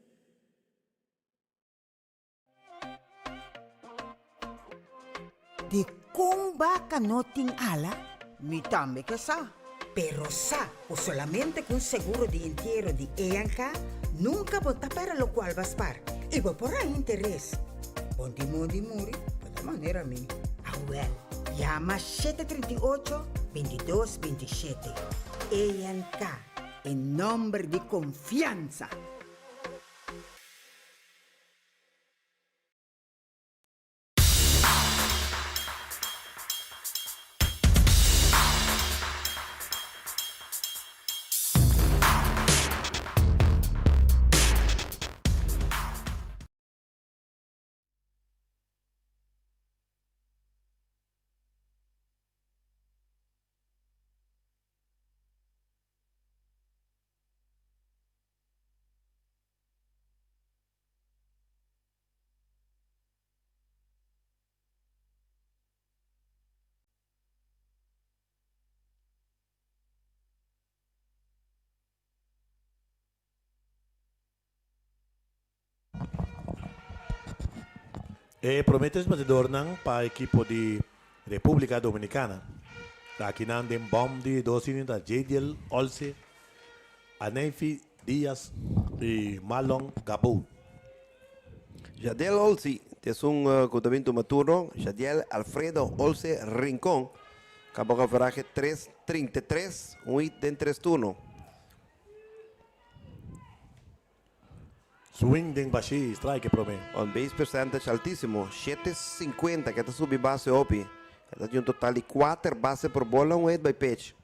Dikon baka no tin ala? Mi tambe ke sa. Pero sa ku solamente ku un seguro di entiero di ENK nunka bo ta pèrdè lokual bo a spar i bo por haña interes. Bon di mondi muri bo ta manera mi. Awèl, yama 738, 22, 27. ENK, e nòmber di konfiansa! E prome tres batidornan pa ekipo di Republica Dominicana ta akinan den bom di dos inning ta Jadiel Olse, Aneifi Diaz y Marlon Gabou. Jadiel Olsi ta esun ku ta bin tuma turno. Jadiel Alfredo Olse Rincon kaba ku averahe tres trinta i tres, un hit den tres turno. Swing den bashí, strike e promé. On base percentage altísimo, shete sinkuenta, ke ta subi base hopi. E ta tin un total di kuater base por bola, un hit by pitch.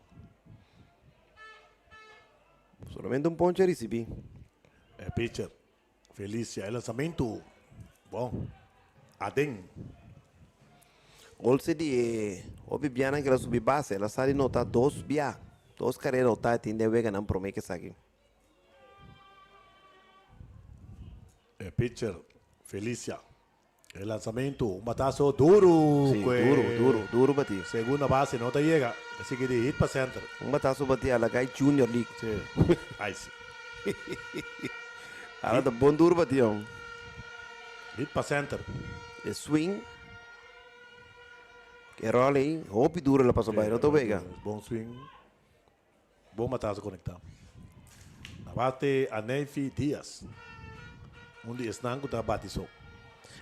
Solamente un ponche a risibí. E pitcher Felicia, e lanzamentu bon aden. Olse di e hopi bianan ku el a subi base, el a sa di nota dos bia, dos karera ota e tin den weganan promé ku esaki. E pitcher Felicia, e lanzamentu, un batazo duru. Sí, duru, duru, duru bati. Segunda base no ta yega, ta sigui di hit pa center. Un batazo bati a la gai Junior League. Sí, ai si. Ahora ta bon duru bati hon. Hit pa center. E swing. E rol ei, hopi duru la paso bai, no ta wega. Bon swing. Bon batazo conecta. Na bate Aneifi Diaz. Un di esnan cu ta bati so.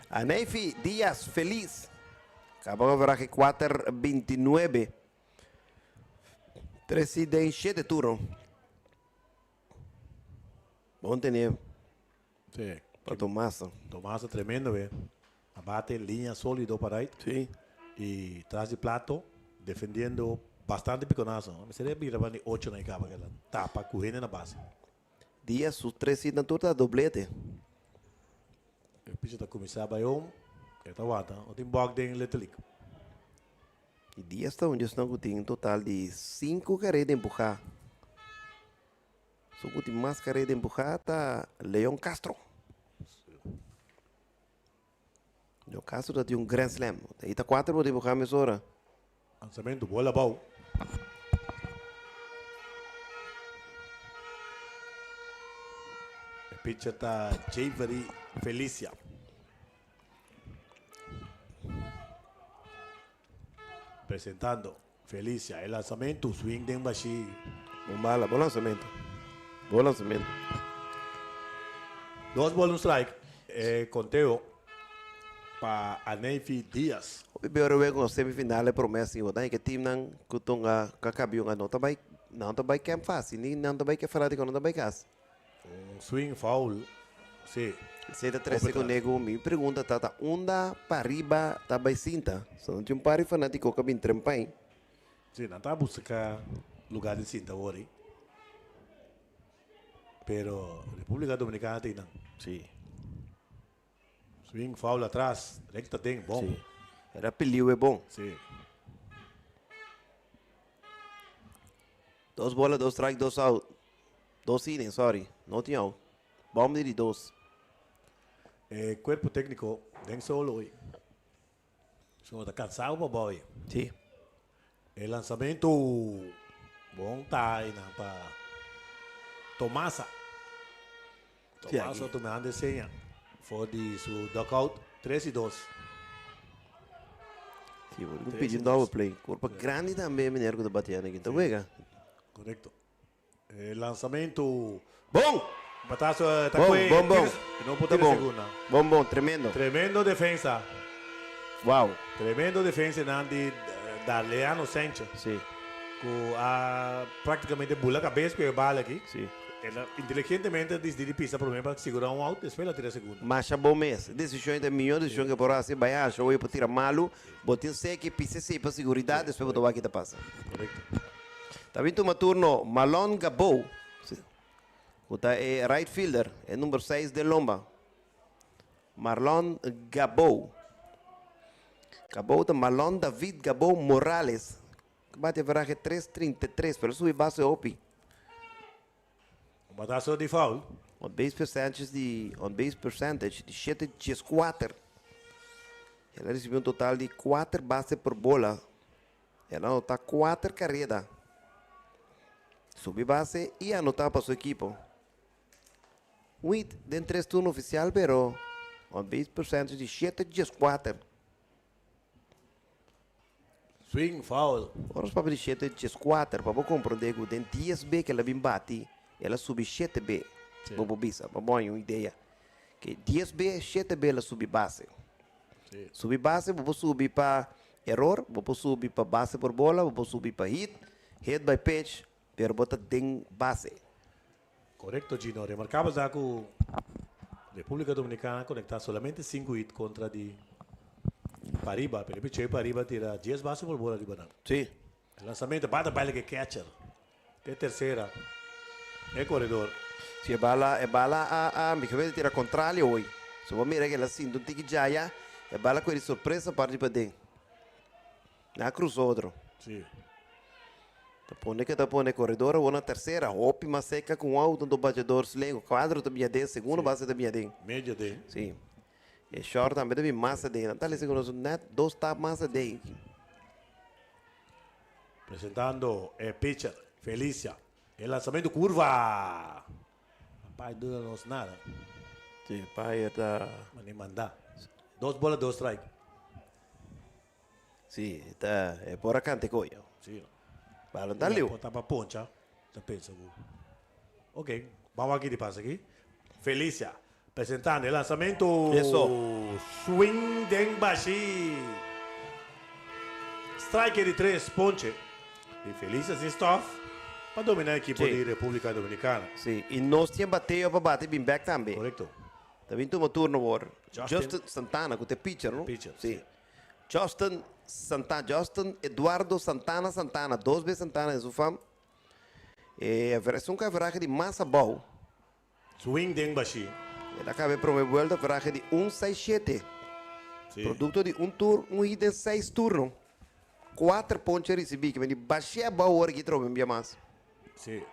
Aneifi Diaz feliz. Caba cu averahe kuater bintinuebe. Tres i den shete turno. Bon tene. Sí. Pa Tomasa. Tomasa tremendo be. A bate liña solido pa right. Sí. Y tras di plato defendiendo bastante piconazo. Mester a bira banda di ocho na e caba kela tapa cu hende na base. Diaz su tres hit na tur ta doblete. E picher ta cuminsa bay home. E ta wanta. No tin bok den Little League. Y Diaz ta un di esnan cu tin un total di cinco careda empuha. Su cu tin mas careda empuha ta Leon Castro. Leon Castro ta tin un grand slam. Ahí ta cuatro por empuha mesora. Lanzamento, bola abao. E pitcher ta Javery Felicia. Presentando Felicia, e lanzamento, swing den bashi. Bon bala, bon lanzamento. Bon lanzamento. Dos ball un strike. E conteo pa Aneifi Diaz. Hopi beo rewe con semifinal e prome asin bo ta haña ke teamnan cu tunga cu a cabion no ta bay nan ta bay camp facil ni nan ta bay ke fanático nan ta bay cas. Un swing foul, si. Esei ta trese kuné ku mi pregunta ta ta unda pariba ta bai sinta? So no tin un par di fanátiko ku a bin trempai. Si, nan ta buska lugar di sinta awor ei. Pero República Dominicana tin nan. Si. Swing foul atras, recta den, bon. Si. Era piliu e bon. Si. Dos bola, dos strike, dos out. Dos inning, sorry. No tin out. Bom di di dos. E cuerpo tecnico den solo hoy. Su ta cansado pa boy. Sí. E lanzamento bon ta na pa Tomasa. Tomasa tomando seña for di su dugout 3 y 2. Sí, un pidi un double play. Curpa grandi tambe, meneer, cu ta bateando aki. Ta wega. Korekto. E lansamento. Bon! Batazo ta Bon, kue. bon, bon. No por Ta tira bon. segunda. Bon, bon, tremendo. Tremendo defensa. Wow. Tremendo defensa nan di Darleano Sanchez. Sí. Ku a práktikamente bula kabes ku e bala aki. Sí. El a inteligentemente a disidi di pisa promé pa sigurá un out, despues el a tira segunda. Masha bon mes. Desishon ta e mihó desishon ke por hasi. Bai hasha oye por tira malu. Bo tin seki, pisa esei pa siguridat, despues bo ta wak ki ta pasa. Korekto. Ta bin tuma turno Marlon Gabou, ku ta e right fielder, e number seis den lomba. Marlon Gabou. Gabou ta Marlon David Gabou Morales. Bate averahe tres trinta i tres, pero subi base hopi. Un batazo di foul. On base percentage di on base percentage di shete dieskuater. El a risibi un total di kuater base por bola. El a anotá kuater kareda. Subi base i anotá pa su ekipo. Wit den tres turno ofisial pero on base percentage di shete dieskuater. Swing foul. Ora nos papia di shete dieskuater pa bo komprondé ku den dies be ku el a bin bati el a subi shete be. Bo por bisa pa bo haña un idea ke dies be shete be el a subi base. Subi base bo por subi pa eror, bo por subi pa base por bola, bo por subi pa hit, hit by pitch, pero bo ta den base. Korekto Gino, remarkabel ta ku Republika Dominikana a konektá solamente sinku hit kontra di Pariba, pero e picheo di Pariba tira dies base por bola riba nan. Sí. E lansamento bata baile ku e catcher te tersera e koredor. Si e bala e bala a a mi kabes a tira kontrali hoy. So bo mira ku el a sinti un tiki djaya, e bala kue di sorpresa parti paden. Nan a krusa otro. Sí. Ta pone ke ta pone koredor awor na tersera. Hopi mas seka ku un outo anto bachador slengo. Kuadro ta bia den, segundo base ta bia den. Medio den. Sí. E short tambe ta bin mas aden. Nan ta lesa ku nos net dos stap mas aden. Presentando e pitcher Felicia. E lansamento kurva. Pai duna nos nada. Sí, pai ta. Mani manda. Dos bola, dos strike. Sí, ta e por a canta e koyo. Sí. Balon ta liu. Por ta pa poncha, ta pensa ku. Ok, bamos aki di pasa aki. Felicia, presentando e lansamento. Eso. Swing den bashi. Strike di tres ponche. Di Felicia sin stof pa domina e ekipo Sí. di Republica Dominicana. Sí, y nos tin bateo pa bate bin bek tambe. Correcto. Ta bin tuma turno awor. Justin. Justin Santana, ku ta e pitcher, no? Pitcher, Sí. Justin Santana, Justin Eduardo Santana Santana, dos bes Santana den su fam. E esun ku averahe di mas abou. Swing den bashí. El a kaba e prome buelta averahe di un seis shete. Sí. Produkto di un tur, un hit den seis turno. Kuater ponche a risibí, ke men di bashí abou ora ki trobe un bia mas. Sí.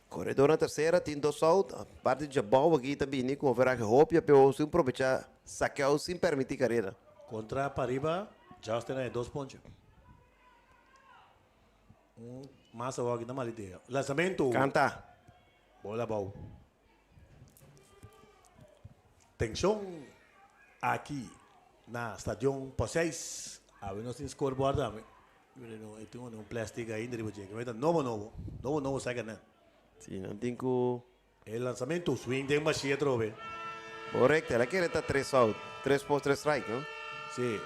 Koredor na tersera tin dos out. Parti djabou aki ta bini ku averahe hopi apeo sin probecha sakeo sin permiti karera. Kontra pariba Justin a e dos ponche. Un mas awor aki ta mal idea. Lanzamentu. Kanta. Bola abou. Tenshon aki na Stadion Poseis. Awe nos tin scoreboard tambe. Mira no, e tin un plastic ainda riba dje. Mira nobo nobo. Nobo nobo sa ganan. Si, nan tin ku. E lanzamento swing den bashia atrobe. Correcto, el a kere ta tres out. Tres post, tres strike, no? Si.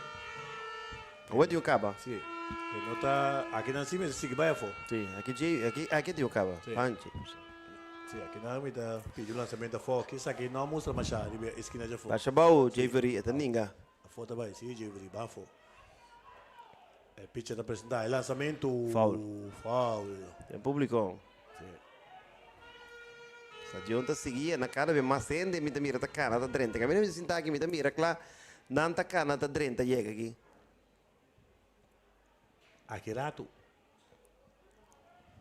Awor tin un kaba. Si. E no ta, aki nan si mester sigui bai afo. Si, aki dje, aki, aki tin un kaba. Si. Panchi. Si, aki nan mi ta pidi un lanzamento afo. Kisaki no a mustra masha riba e eskina dje afo. Basha bou, Jayvery, e ta ninga. Afo ta bai, si, Jayvery, ba afo. E pitcher ta presenta e lanzamento. Foul. Foul. Den publico. Si. Stadion ta sigui na cada vez mas hende mi ta mira ta cana ta drenta. Camina mi ta sinta aki mi ta mira cla nan ta cana ta drenta yega aki. Aki rato.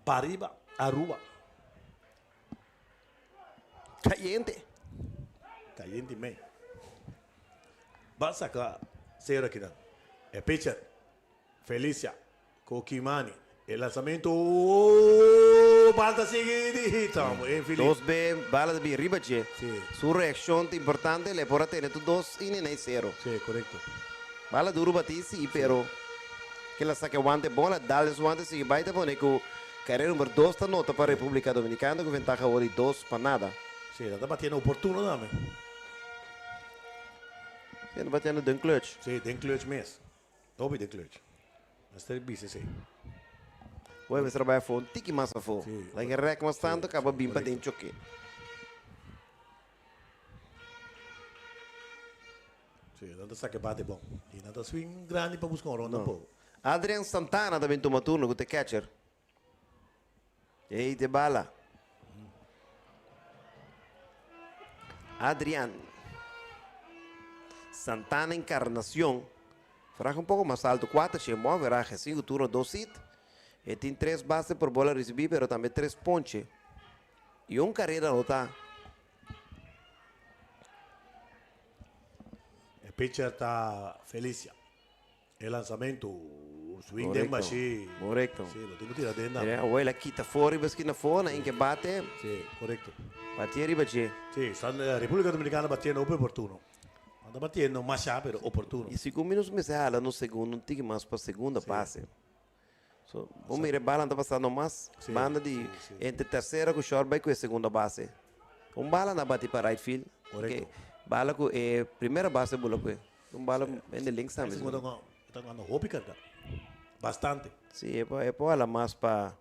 Pariba Aruba. Cayente. Cayente mey. Ba saca cero akinan. E pitcher Felicia cu Kimani. E lanzamento bal ta sigui di hit hombre eh Philip. Dos be bala ta bin riba dje. Su reaccion ta importante le por a tene tur dos inning na e cero. Sí, correcto. Bala duro bati si pero kila sa ke wante bon la dal den su wante sigui bai ta pone ku carrera number dos ta nota pa Republica Dominicana ku ventaha awor di 2-0. Sí, nan ta batiendo oportuno tambe. Sí, nan ta batiendo den clutch. Sí, den clutch mes. Hopi den clutch. Mester bisa esei. Bo mester bai afó un tiki mas afó. Like e rek mas tanto kaba bin paden choke. Sí, nan ta saka e bate bon. I nan ta swing grandi pa buska un ronda No. Adrian Santana ta bin tuma turno ku ta e catcher. Ey te bala. Adrian Santana Encarnacion. Vraag un poco mas alto, 4 shen bon averaje, 5 turno, 2 hit. E tin 3 base por bola ricibi, pero tambe 3 ponche. Y un carrera anota. E pitcher ta Felicia. E lanzamento, swing den bashi. Correcto. Sí, lo tin cu tira den dan. Mira, awor el a kita for riba esquina for, na inke bate. Sí, correcto. Batie riba dje. Sí, san, República Dominicana batiendo hopi oportuno. No ta batiendo masha, pero oportuno. Y segun mi nos mester hala nos segundo un tiki mas pa segunda base. So, bo mira e bala ta pasando mas banda di entre tercera cu short bay cu e segunda base. Un bala na bati pa right field. Correcto. Bala cu e primera base bula cu e. Un bala en de links tambe. Ese ta ta gana hopi carga. Bastante. Sí, e por e por hala mas pa.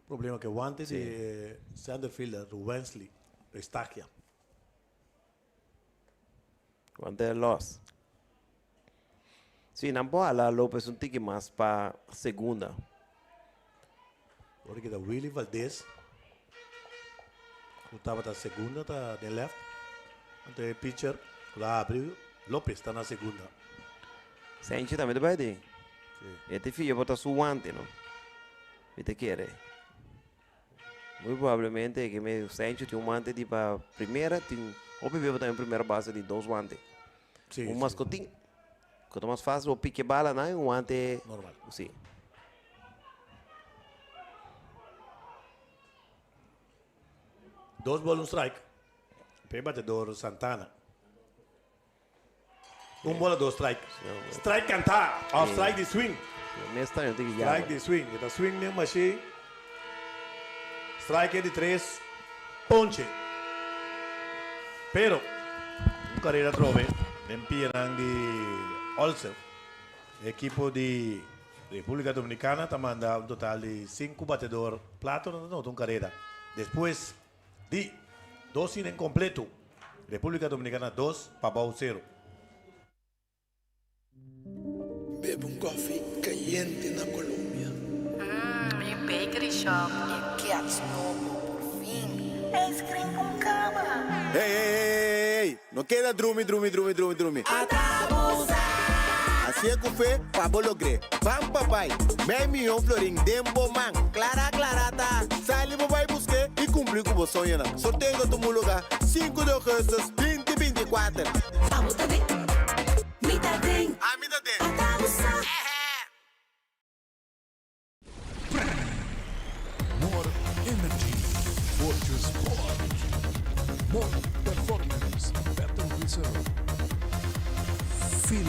Problema ke wante di center fielder Ruwensley Eustaquia. Wante los. Sí, nan por hala Lopez un tiki mas pa segunda. Ora keda Willy Valdez ku tabata segunda ta den left. Anto e pitcher ku la habri Lopez ta na segunda. Senchi tambe ta bai den. E te fia por ta su wante no. Mi ta kere. Muy probablemente ke me Senchi tin un wante di pa primera tin hopi bia por ta den primera base di dos wante. Un maskotin. Ku ta mas fásil bo piki e bala nan i un wante. Normal. Si. Dos ball un strike pa e batedor Santana. Un bola dos strike. Strike kanta of strike di swing. Strike di swing. E ta swing den mashi. Strike e di tres ponche. Pero un karera atrobe den pianan di Olsen. E ekipo di Republica Dominicana ta manda un total di sinku batedor plato nan ta nota un karera. Despues di dos inning kompleto Republica Dominicana dos pa bou sero. Bebe un koffie kayente na Colombia. Mmm, mi bakery shop. E kets nobo, por fin. Ice cream con cama. Hey, hey, hey, hey, no keda drumi, drumi, drumi, drumi, drumi. Hacié cu fe pa bo logr'é. Ban pa bai. Mei miyon florin den bo man. Clara, clara ta. Sali bo bai busk'é y cumpli cu bo soñonan. Sorteo ta tuma lugar sinku di augustus binti binti kuater. Abo ta den, mi ta den. Ami ta den. Ata bo sa. More energy for your sport. More performance, better result. Feel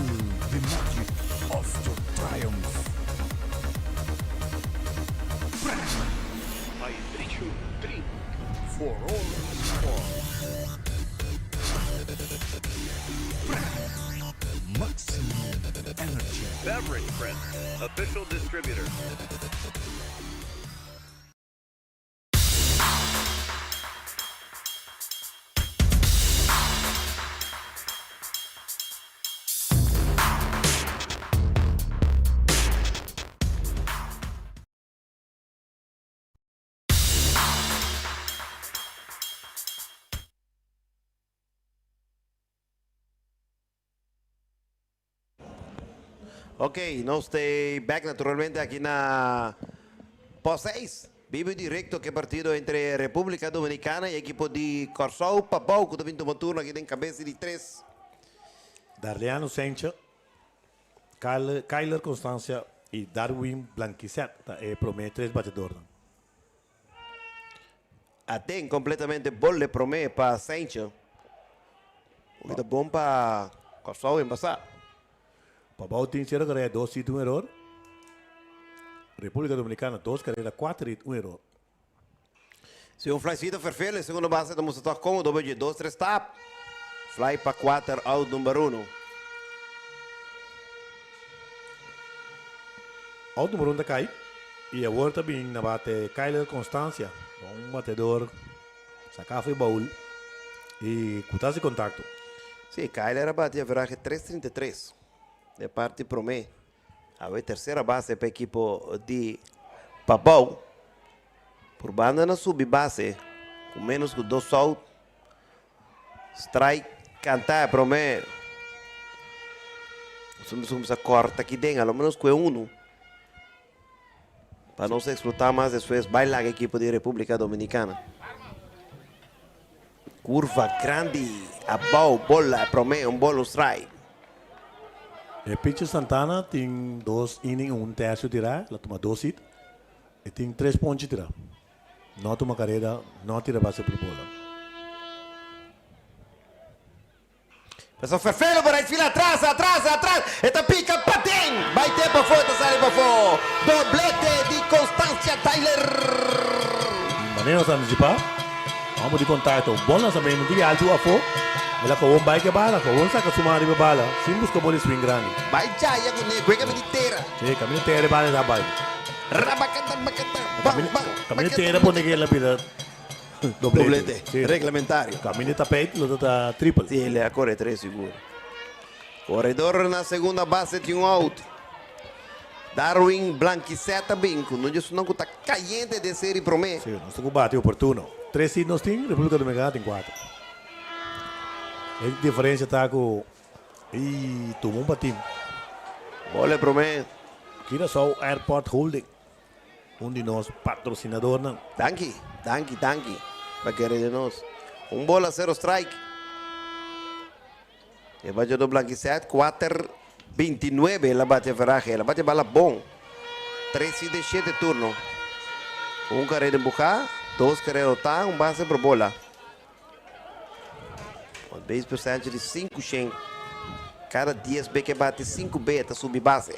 the magic of your triumph. Vibration Drink. For all sport. Maximum energy. Beverage Print, official distributor. Ok, nos ta back naturalmente aki na Post 6. Bibo directo ke partido entre Republica Dominicana y ekipo di Kòrsou Pabou ku ta bin tuma turno aki den kabesa di tres. Darliano Sencha, Kyler Constancia. i Darwin Blanquisset ta e promé tres batedornan. Aden completamente bol e prome pa Saintje. Hopi ta bon pa Kòrsou en pasá. Pabou tin sero karera dos hit un eror. República Dominicana dos karera kuater hit un eror. Si un flycito ferfel e segundo base ta mustra tòg komodo bo dje dos tres tap. Fly pa kuater out number uno. Out number uno ta kai. Y awor ta bin na bate Kyler Constancia, un batedor saca for e baul y cu ta haci contacto. Sí, Kyler a bati averahe tres trinta i tres den parti prome. Awe tercera base pa ekipo di Pabou. Por banda na subi base cu menos cu dos out. Strike canta e prome. Nos mester cuminsa corta aki den, a lo menos cu e uno. Pa nos explota mas despues bai laga ekipo di Republica Dominicana. Curva grandi abao bola e prome un bolo strike. E pitcher Santana tin dos inning y un tercio tira, el a tuma dos hit. E tin tres ponchi tira. No a tuma careda, no a tira base por bola. Paso Ferfelo por right field atras, atras, atras, e ta pica paden, bay te pafó, e ta sali pafó. Doblete di Constancia Tyler. Manera nos a anticipá, homber di contacto, bon lanzamento, un tiki alto afó, el a cobra un bay ke bala, cobra un saca su man riba bala, sin busca bola di swing grandi. Bay chaya cune, cu e caminda di tera. Sí, caminda di tera e bala ta bay. Rabacata, bacata, bam, bam, Caminda di tera pone ke el a bira. Doblete. Reglamentario. Caminda tapijt lo ta ta triple. Sí, el a core tres sigur. Corredor na segunda base tin un out. Darwin Blanquiseta bin cu no dje cu ta cayente den serie prome. Sí, nos ta cu bate oportuno. Tres hit nos tin, Republica Dominicana tin cuatro. E diferencia ta cu y tuma un batin. Bola prome. Curaçao Airport Holding. Un di nos patrocinadornan. Danki, danki, danki pa kere den nos. Un bola cero strike. E bateador Blanquisette, kuater binti nuebe el a bati averahe. El a bati bala bon. Tres i den shete turno. Un karera empuha, dos karera rotá, un base por bola. On base percentage di sinku shen. Kada dies be ke bati sinku be ta subi base.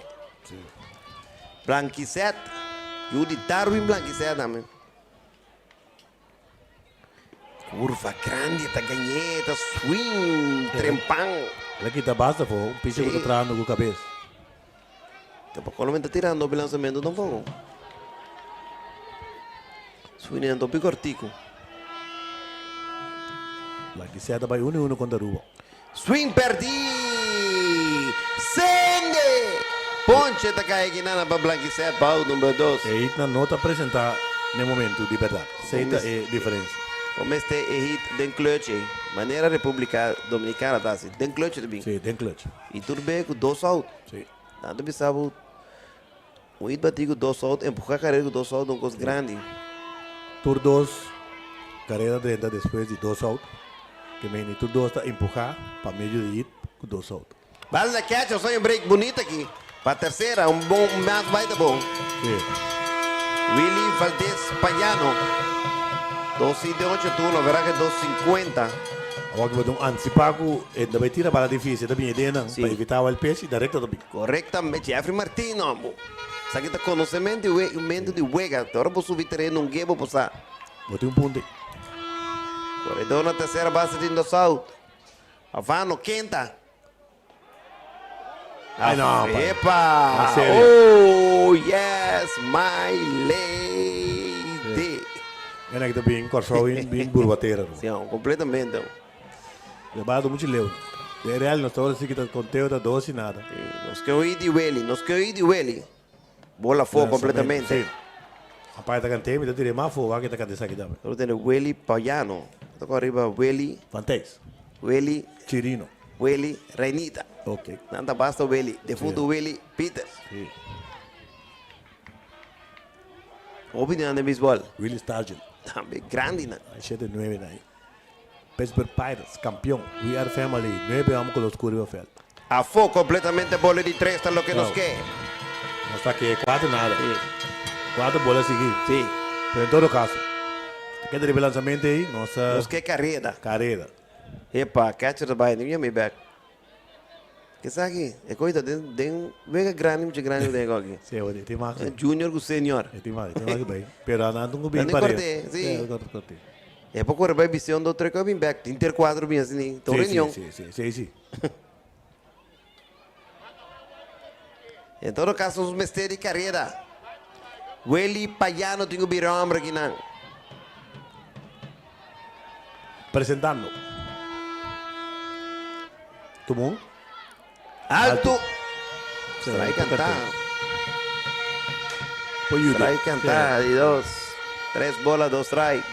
Blanquisette, yu di Darwin Blanquisette tambe. Curva grandi ta gañ'é, ta swing trempan. El a kita basta afó, un picher ku ta trahando ku kabes. Tampoco lo ta tirando hopi lanzamento tampoco. Swing hopi cortico. Blanquisette ta bai uno y uno kontra Aruba. Swing perdí! Sende! Ponche ta kai aki nan pa Blanquisette pa out number dos. E hitnan no ta presenta n'e momento di berdad. Esey ta e diferencia. Bo mester e hit den clutch ey. Manera Republica Dominicana ta haci. Den clutch ta bin. Sí, den clutch. Y tur be cu dos out. Sí. Nan ta bisa bo un hit bati cu dos out, empuha carera cu dos out ta un cos grandi. Tur dos carera drenta despues di dos out. Ke meni tur dos ta empuha pa medio di hit cu dos out. Bal na catcher, soy un break bunita aki. Pa tercera, un bon un mas bai ta bon. Sí. Willy Valdez Payano. Dos hit den ocho turno, averahe dos sinkuenta. Awor ki bo ta un anticipá ku e ta bai tira bala difícil, e ta bini den nan Sí. pa evitá wèl pech i directo ta bin. Correctamente, Jeffrey Martino. Bo sa ki ta konosemento i we- mento di wega. Te ora bo subi tereno un ge bo por sa. Bo tin un punto. Koredor na tercera base tin dos out. Avano kenta. Ay no, pa. Epa! Na serio. Oh, yes, my lady. En aki ta bin Kòrsou bin bin burbatera no. Sí, completamente. De bado mucho leu. De real nos ta si kita conteo ta dos y nada. Sí, nos ke oí di Welly, nos ke oí di Welly. Bola afó completamente. Sí. Apa ta kante, mi ta tira mas afó, wak ta kante esaki tambe. Nos tene Welly Payano. Ta ko arriba Welly. Van Thijs. Welly. Chirino. Welly Reinita. Ok. Nan ta basta Welly. Defunto Sí. Welly Peters. Sí. Hopi di nan den baseball. Willy Stargell. Tambe grandi nan. Shete nueve na ahí. Pittsburgh Pirates, campeón. We are family. Nueve amo con los curva veld. Afó completamente bola di tres ta loke nos Wow. ke. Nos ta ke kuater nada. Si. Kuater bola sigui. Si. Pero en todo caso, ta keda riba e lanzamento ei, nos ta. Nos ke kareda. Kareda. Epa, catcher ta bai, ni mi bek. Ke sa aki? E koi ta den den wega grandi mucha grandi ku den e aki. Si, e tin mas. Junior ku senior. E tin mas, e tin mas ku bai. Pero nan tin ku bin Nan pareha. korte, si. E korte, korte. E por kore bai bisti un dos tres koi bin bek. Tin ter kuadro bin asina. Ta un reunion. Si, si, si, si, si. En todo caso nos mester di careda. Willy Payano tin cu bira hombre aki nan. Presentando. Tumo. Alto. Strike canta. Strike canta. Di dos. Tres bola, dos strike.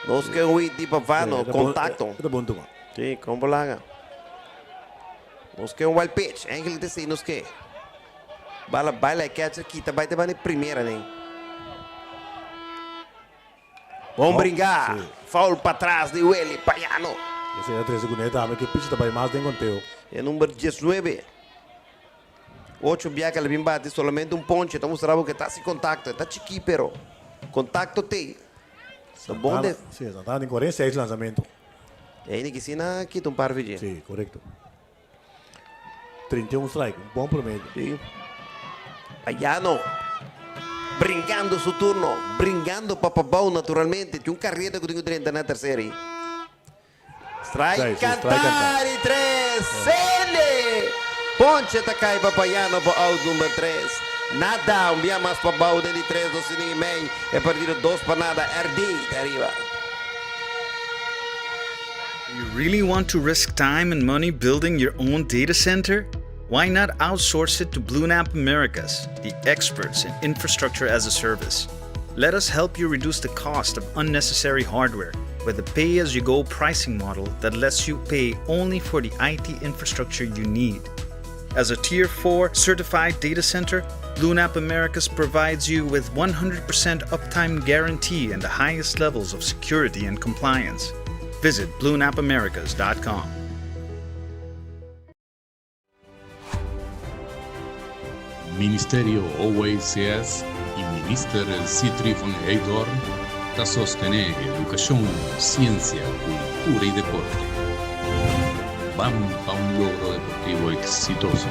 Dos que un di Pavano. Contacto. Sí, con bolaga. Nos ke un wild pitch. Eigenlijk te si nos ke. Bala baila e catcher kita bai te bani primera nen. Bon bringa. Sí. Foul pa tras di Willy Payano. Esei a trese kuné tambe ke pitch ta bai mas den konteo. E number 19. Ocho biaha el a bin bati solamente un ponche. Ta mustra bo ke ta hasi kontakto. E ta chikí pero kontakto tei. Ta bon de. Sí, Santana tin 46 lanzamento. E hende kisina kita un par viji. Sí, korekto. 31 strike, un bon promedio. Sí. Payano bringando su turno, bringando pa pabou naturalmente. Tin un karreta ku tin ku drenta na tercera ei. Strike cantar y tres. Sende! Ponche ta kai pa Payano pa out number tres. Nada, un bia mas pabou den di tres, dos inning y mei. E partido dos pa nada, RD ta ariba. Do you really want to risk time and money building your own data center? Why not outsource it to BlueNap Americas, the experts in infrastructure as a service? Let us help you reduce the cost of unnecessary hardware with a pay as you go pricing model that lets you pay only for the IT infrastructure you need. As a Tier 4 certified data center, BlueNap Americas provides you with 100% uptime guarantee and the highest levels of security and compliance. Visit bluenapamericas.com. Ministerio OACS y Minister Sithree van Heydoorn ta sostene educacion, ciencia, cultura y deporte. Ban pa un logro deportivo exitoso.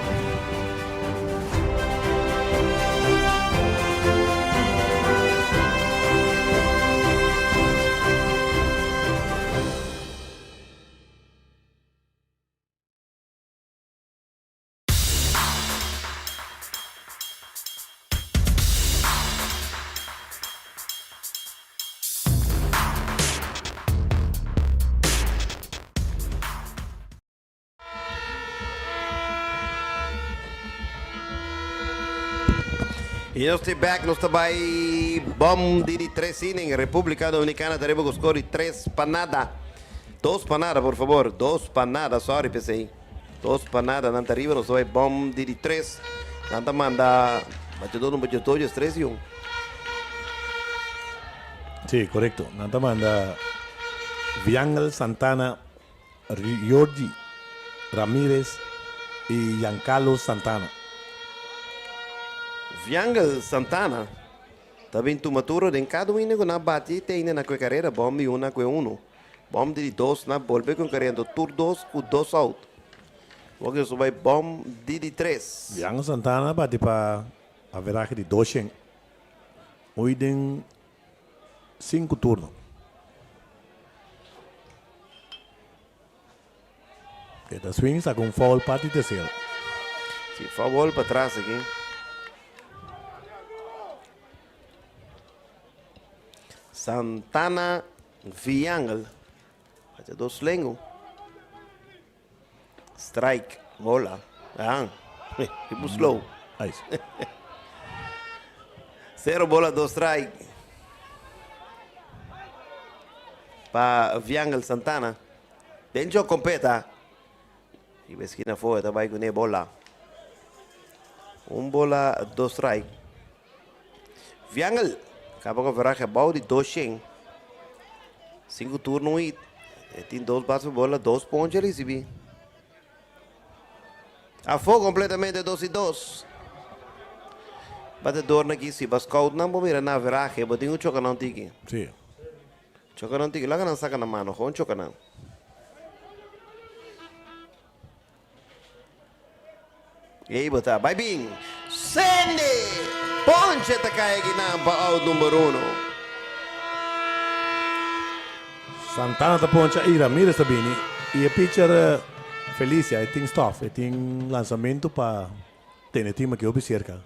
Y nos ta back, nos ta bay bom di di tres inning. República Dominicana ta riba cu score di tres pa nada. Dos pa nada, por favor. Dos pa nada, sorry pesey. Dos pa nada, nan ta riba, nos ta bai bom di di tres. Nan ta manda bachador number 18, tres y un. Sí, korekto. Nan ta manda Viangel Santana, Riorgi Ramirez y Giancarlo Santana. Viangel Santana ta bin tuma turo den kada un hende ku nan a bati te ainda na kue karera, bom di un na kue uno. Bom di di dos na bolbe ku karera tur dos ku dos out. Wak yo bai bom di di tres. Bianco Santana bati pa averahe di doshen ui den sinku turno. E ta swing saka un foul parti tercero. Si foul pa tras aki. Santana Viangel. Hace dos lengo. Strike. Bola. Ah. Tipo slow. Ahí. Cero bola, dos strike. Pa Viangel Santana. Denjo competa. Y esquina fuera, ta bai con bola. Un bola, dos strike. Viangel. Kaba ku averahe abou di 200. Sinku turno i e tin dos base bola, dos ponche risibí. Afó kompletamente dos i dos. Batedornan aki si ba scoutnan bo mira na averahe bo tin ku choka nan tiki. Sí. Choka nan tiki laga nan saka nan mano gewoon choka nan. Ei bo ta bai bin. Sende! Ponche ta kai akinan pa out number uno. Santana ta poncha y Ramirez ta bini y e pitcher Felicia e tin stof, e tin lansamento pa tene e team aki hopi cerca.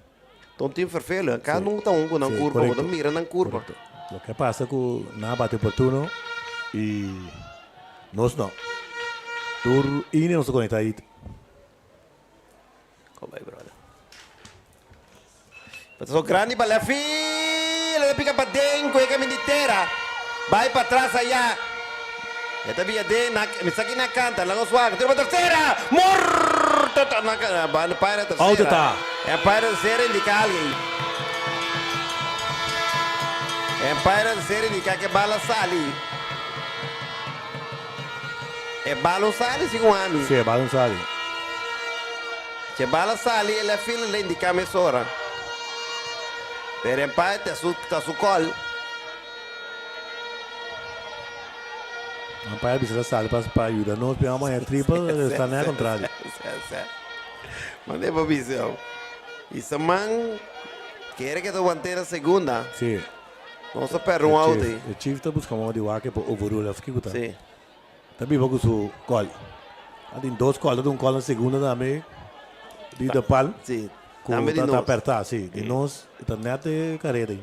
Ta un team vervelend, cada un ta un cu nan curva, bo ta mira nan curva. Loke a pasa cu nan a bati oportuno y nos no. Tur inning nos ta conecta hit. Kom bai brother. Paso grandi pa left field. E ta pica paden cu e camin di tera. Bai patras aya. E ta bia den. Na, mi sa ki na canta. Laga swak. Tira pa tercera. Morto. Ta na ca- ba- umpire na tercera. Out ta. Umpire na tercera indica alguien. Umpire na tercera indica que bala sali. E bala un sali segun ami. Si, e bala un sali. Si e bala sali e left fielder la indica mesora. Pero umpire ta su ta su call. Umpire bisa ta sali pa pa yuda nos pero amo haña triple pero esta na contrario. Mande bo bisa yo. Y sa man kere ke ta want'é na segunda. Si. Nos a perde un out ei. E chief ta busca modo di wak e por overrule of kiko ta. Si. Ta biba cu su call. A tin dos call, ta tin un call na segunda tambe di de pal. Si. Cu ta ta aperta, si. Di nos ta net e careda ei.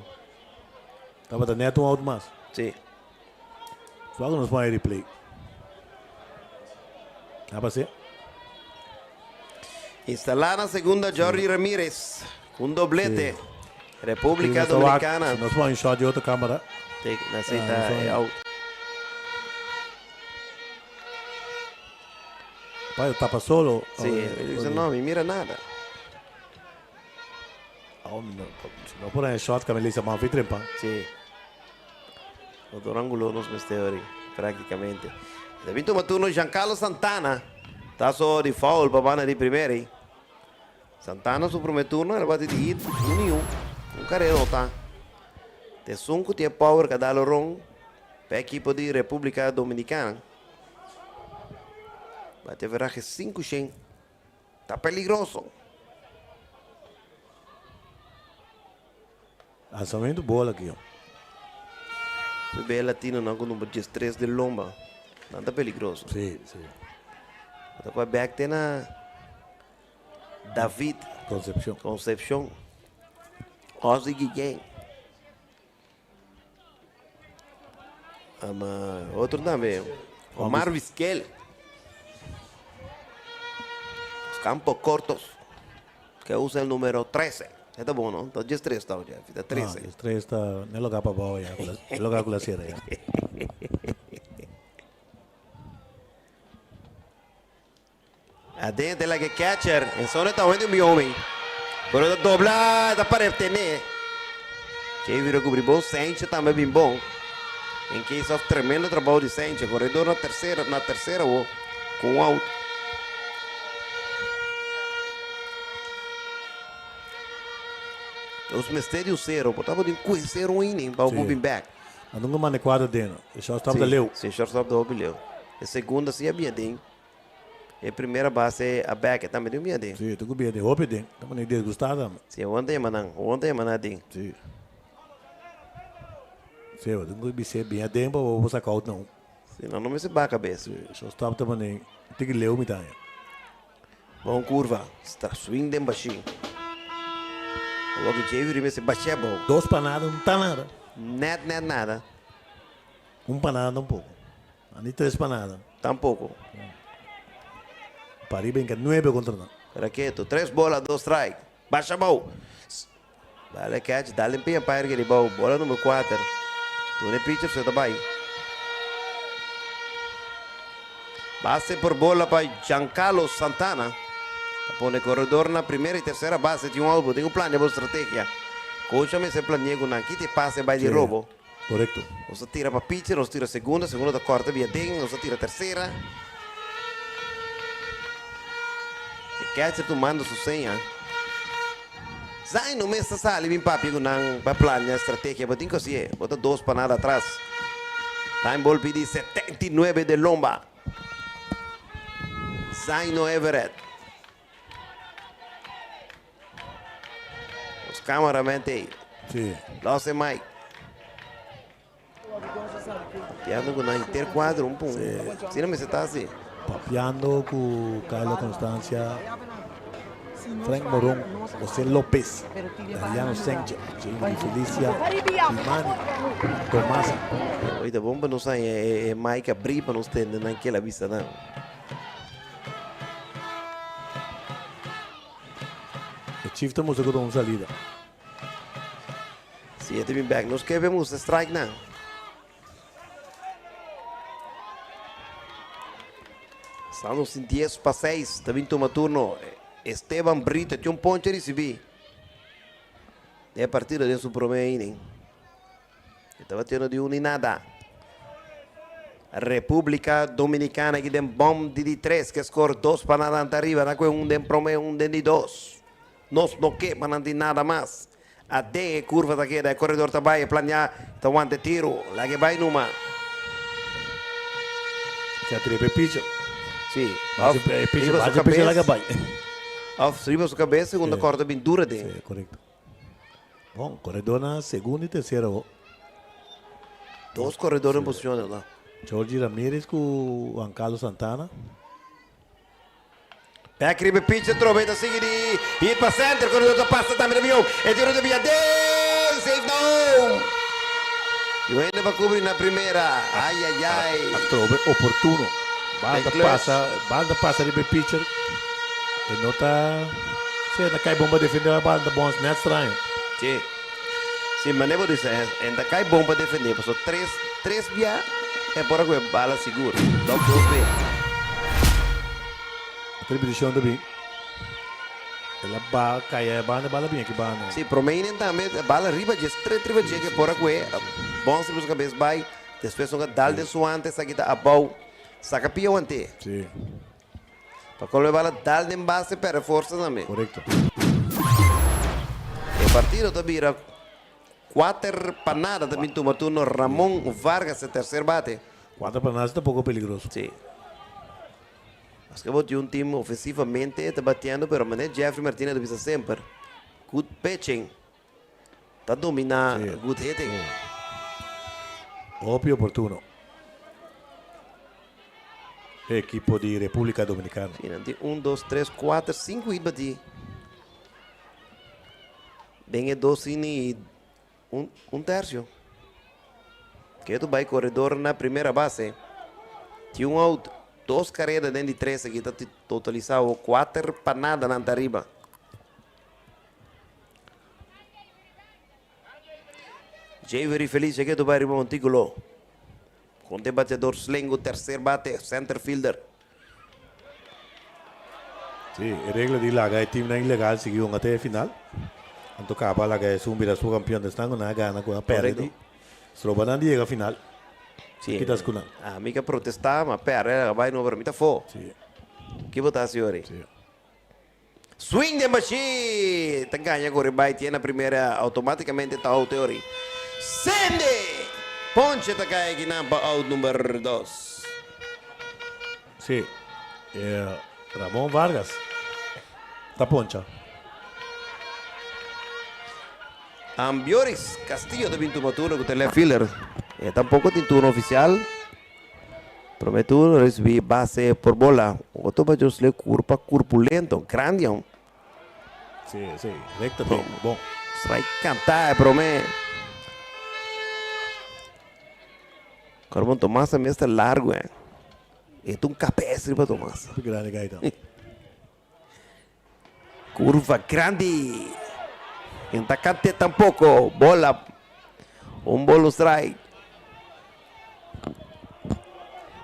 Tabata net un out mas. Si. Suak nos pone replay. A pas'é. Instalá na segunda Jorge Ramirez ku un doblete. República Dominicana. Si nos pone shot di otro cámara. Sí, así ta e out. Pa tapa solo. Sí, él dice, no, mi mira nada. Oh, no, si no pone shot, Camila man fi trempa. Sí. Otro ángulo nos mester ori, prácticamente. David toma turno Giancarlo Santana. Tazo di foul pa banda di primera. Santana su primer turno, el bate di hit, un y un. Un carrera nota. Tesun ku tiene power kadalo ron pa equipo di República Dominicana. Bate veraje 5 shen. Ta peligroso. Lanzamento bola aki. Bebe latino nan ku number 13 de lomba. Nan ta peligroso. Si, si. Ta kwa back te na David. Concepcion. Concepcion. Ozzy Guillen. Ama otro tambe. Omar Vizquel. Los campos cortos. Que usa el número 13. Esta bon, no? Entonces, 13 está, Jeff. Está 13. Ah, 13 está. No lo capa abajo ya. No lo calcula cierra ya. Adentro la que catcher. En zona está un mi Pero ta dobla, ta para tener. Che vira cubrir bom, Sanchez tambe bin bom. En case of tremendo trabalho de Sanchez. Corredor na tercera, wo, com um out. Os mistério zero, botava de um zero um inning para o moving back. Mas nunca manda quadra dentro. O shortstop da leu. Sim, shortstop da leu. A segunda sim é bem E primeira base a back tambe tin un den. Si, tin ku den, hopi den. Tamo ni disgustado. Si, ontem manan, ontem manan den. Si. Si, tin ku bise bien den pa bo saca out no. Si, no, no me se ba cabeça. Si, shortstop tamo ni tin ku leu mitan. Bon curva, sta swing den baixinho. Logo Jerry me se baixé bom. Dos pa nada, un ta nada. Net, net nada. Un pa nada tampoco. Ni tres pa nada. Tampoco. Pariba hinka nuebe contra nan. Raketo, tres bola, dos strike. Basha bou. Dale catch, dale pia umpire que bou. Bola número 4. Tune pitcher, se bai. Base por bola pa Giancarlo Santana. Pone corredor na primera y tercera base. Tin un out, tin un plan, di estrategia. Coach me se planea con aquí te pase by di robo. Correcto. Nos tira pa pitcher, nos tira segunda, segunda ta corta via den, nos tira tercera. Catcher tumando su seña. Zaino mes ta sali bin papia ku nan pa plania estrategia. Bo tin ku hasié. Bo ta dos pa nada atras. Time ball pidi 79 de lomba. Zaino Everett. Nos cameraman t'ei. Sí. Los e Mike. Papiando ku nan inter kuadro un pun. Asina mester ta hasi. Papiando ku Carlo Constancia, Frank Moron, Jose Lopez, Dariano Senche, Jamie Felicia, Imani Tomasa. Oye ta bon pa nos haña e mic abrí pa nos tende nan ke el a bisa nan. E chief ta mustra ku ta un salida. Si e ta bin bek nos kebe mustra strike nan. Estamos sin 10 pa 6. Ta bin tuma turno Esteban Brito. Tin un ponche ricibi. E partido den su prome inning. E ta batiendo di un y nada. Republica Dominicana aki den bom di di tres ke score 2 pa nada anta riba. Na kue un den prome un den di dos. Nos no ke pa nan tin nada mas. Aden e kurva ta keda, e koredor ta bai, e planea ta wanta e tiru. Laga e bai numa. Se a trepa e picha. Si. Of Of e picha, riba su bacha e picha laga kabes. bai. Of riba su kabes segun ta kòrta bin dura den. Si, korekto. Bon, koredor na segundo i tersero awo. Dos koredor en posishon awo. Jorge Ramirez ku Juan Carlos Santana. Bek riba e pitch atrobe ta sigui di hit pa center koredor ta pasa tambe na bion e tiro ta bia den safe na home Yu hende pa kubri na primera ay ay ay. Atrobe oportuno bal ta pasa bal ta pasa riba e pitcher e no ta si e ta kai bon pa defende e bal ta bon net straño. Si si mane bo bisa e ta kai bon pa defende pasobra tres tres bia e por a ku e bala sigur dòf dos bia. Otro repeticion ta bin. El a ba caya e banda, e bala bin aki banda. Si, prome inen tambe e bala riba dje, stret riba dje ke por a kue, Bons riba su kabes bai, despues un a dal den su ante, esaki ta abou, saka pia wante. Si. Pa kolo e bala dal den base perde forsa tambe. Korekto. E partido ta bira kuater pa nada, ta bin tuma turno Ramon Vargas e tercer bate. Kuater pa nada si ta poko peligroso. Si. Paske bo tin un team ofensivamente ta batiendo pero manera Jeffrey Martinez ta bisa semper good pitching ta domina good hitting. Hopi oportuno e ekipo di Republica Dominicana. Si, nan tin un, dos, tres, kuater, sinku hit bati den e dos inning y Un, un tercio. Ketu bai koredor na primera base. Tin un out, dos kareda den di tres aki ta totalisá o kuater pa nada nan ta ariba. Javery Felicia ketu bai riba montíkulo. Konta e bateador slengo tercer bate, center fielder. Sí, e regla di laga e teamnan ilegal sigui hunga te e final. Anto caba laga esun bira su campeon des nan cu nan a gana cu a perde di stroba nan di yega final. Sí. Kitas cu nan. Ami ka protesta, ma perde laga bay no, pero mi ta fo. Sí. Ki bo ta haci ori? Sí. Swing den bashí! Ta gaña ku ribay tiene na primera automáticamente ta out ori. Sende! Ponche ta kai akinan pa out number dos. Sí, e Ramon Vargas ta poncha. Ambioris Castillo ta bin tuma turno ku ta left fielder. E tampoco tin turno oficial. Prome turno recibi base por bola. Otro ba Josley curpa curpulento, grandi hom. Sí, sí, recta te, bon. Strike canta e prome. Corbon Tomas también está largo, eh. E ta un cabeza riba Tomas. Grandi gaita. Curva grandi. En ta cante tampoco. Bola. Un bolo strike.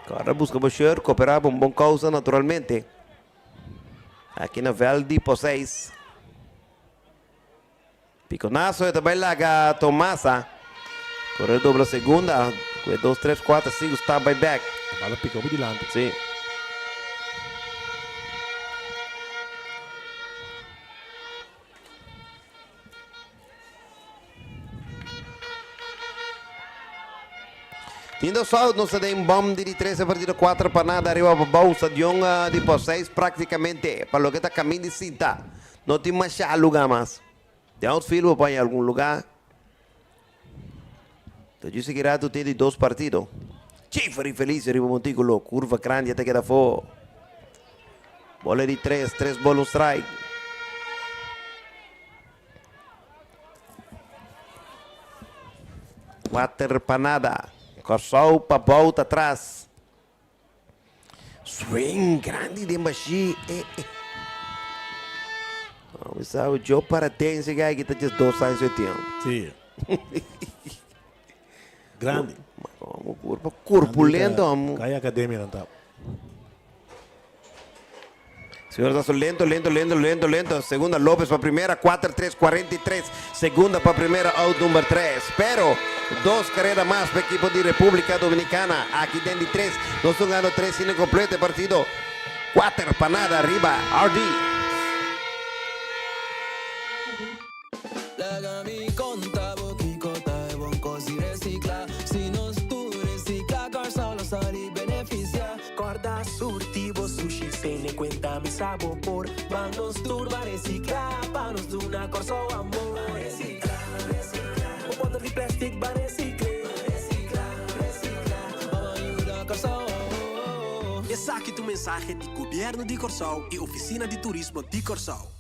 Ahora busca bo shirt, cooperar pa un bon causa naturalmente. Aki na veld di Poseis. Piconazo e ta bai laga Tomasa. Corre dobla segunda. Cu e 2, 3, 4, 5 stap bai back. Bala pica hopi dilanti. Si. Tin dos out, nos ta den bom di di tres e partido 4 pa nada ariba pa bou stadion di Post 6 praktikamente pa loke ta kamin di sinta. No tin masha luga mas. Den outfield bo por haña algun luga. Ta djis aki rato tin di dos partido. Schaefer y Felicio riba montículo. Curva grandi a ta keda afó. Bola di tres, tres bol un strike. Kuater pa nada. Kòrsou pa bou ta tras. Swing grandi den bashí. Eh, eh. Vamos sa, Joe Paratense guy ki ta just dos años e tiempo. Sí. Grandi. Como curva corpulento. Amo. Kaya academia nan ta. Señor Sasso, lento, lento, lento, lento, lento. Segunda López pa primera, 4, 3, 43. Segunda pa primera, out number 3. Pero, dos carrera mas pa equipo di República Dominicana. Aki den di 3. Nos ta gano 3 inning completo e partido. 4 pa nada riba RD. Laga mi konta bo kiko ta e bon kos di resikla. Si nos tur resikla, Kòrsou lo sali benefisiá. Kòrda surti bo sushi, tene kuenta mi sa bo por. Ban nos tur ban resikla, pa nos duna Kòrsou amor. Ban resikla, resikla, bo bòter di plèstik ban resikl'é. Ban resikla, resikla, ban yuda Kòrsou. Esaki ta un mensahe di Gobièrnu di Kòrsou i Ofisina di Turismo di Kòrsou.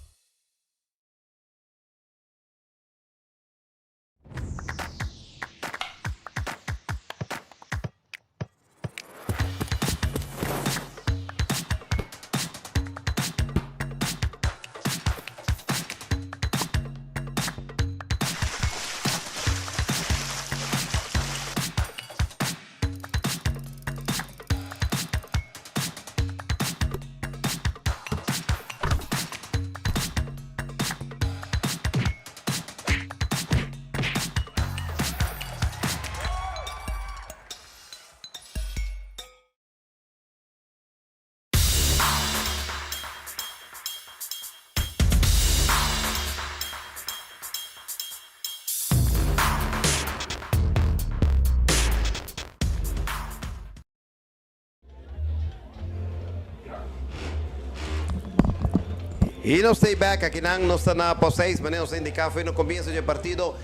Y nos stay back akinan nos ta na post 6 manera nos a indica foi no comienzo dje partido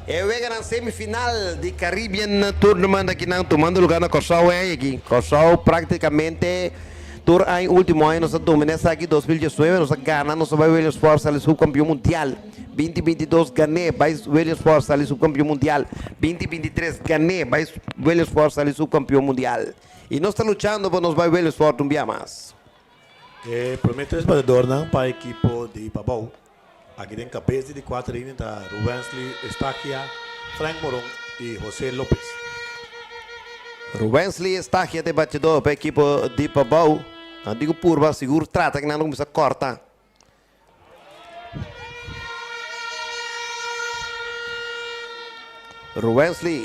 e weganan semifinal di Caribbean Tournament akinan tumando lugar na Kòrsou e aki Kòrsou practicamente tur aña ultimo aña nos a domina esaki 2019 nos a gana nos a bai Williamsport sali subcampeon mundial Binti binti dos gané bai Williamsport sali subkampion mundial. Binti binti tres gané bai Williamsport sali subkampion mundial. I nos ta luchando pa nos bai Williamsport un bia mas. E prome tres batedornan pa ekipo di Pabou aki den kabes di di kuater inning ta Ruwensley Estagia, Frank Moron i Jose Lopez. Ruwensley Estagia ta e batedor pa ekipo di Pabou. Nan tin ku purba sigur trata ku nan lo kuminsá kòrta. Ruwensley,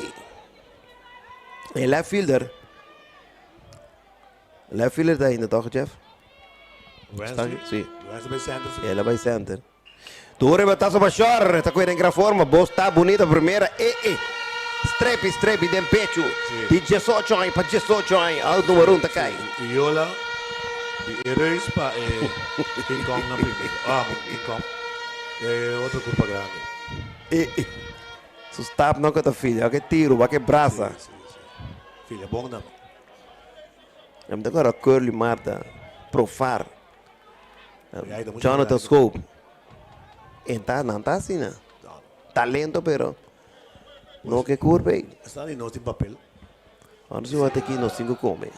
e left fielder. Left fielder ta ainda toch, Jeff? Wensley? Sí. Wensley bay center, sí. El a bay center. Duro e batazo pa short, ta cuida en gran forma. Bos ta bunita primera. E, e. Strepi, strepi den pecho. Sí. Di 18 aña pa 18 aña. Out numero 1 ta cay. Sí. Iola di e reus pa e King Kong na primero. Ah, King Kong. E otro curpa grandi. E, e. Su stap no cu ta filia. Wak e tiro, wak e brasa. Sí, sí, sí. Filia bon tambe. Mi ta acorda Curly Marta, Profar. Jonathan Schoop. En ta, nan ta asina. Talento pero no ke curpa ey. Esnan di nos tin papel. Ora si wak aki nos tin ku come.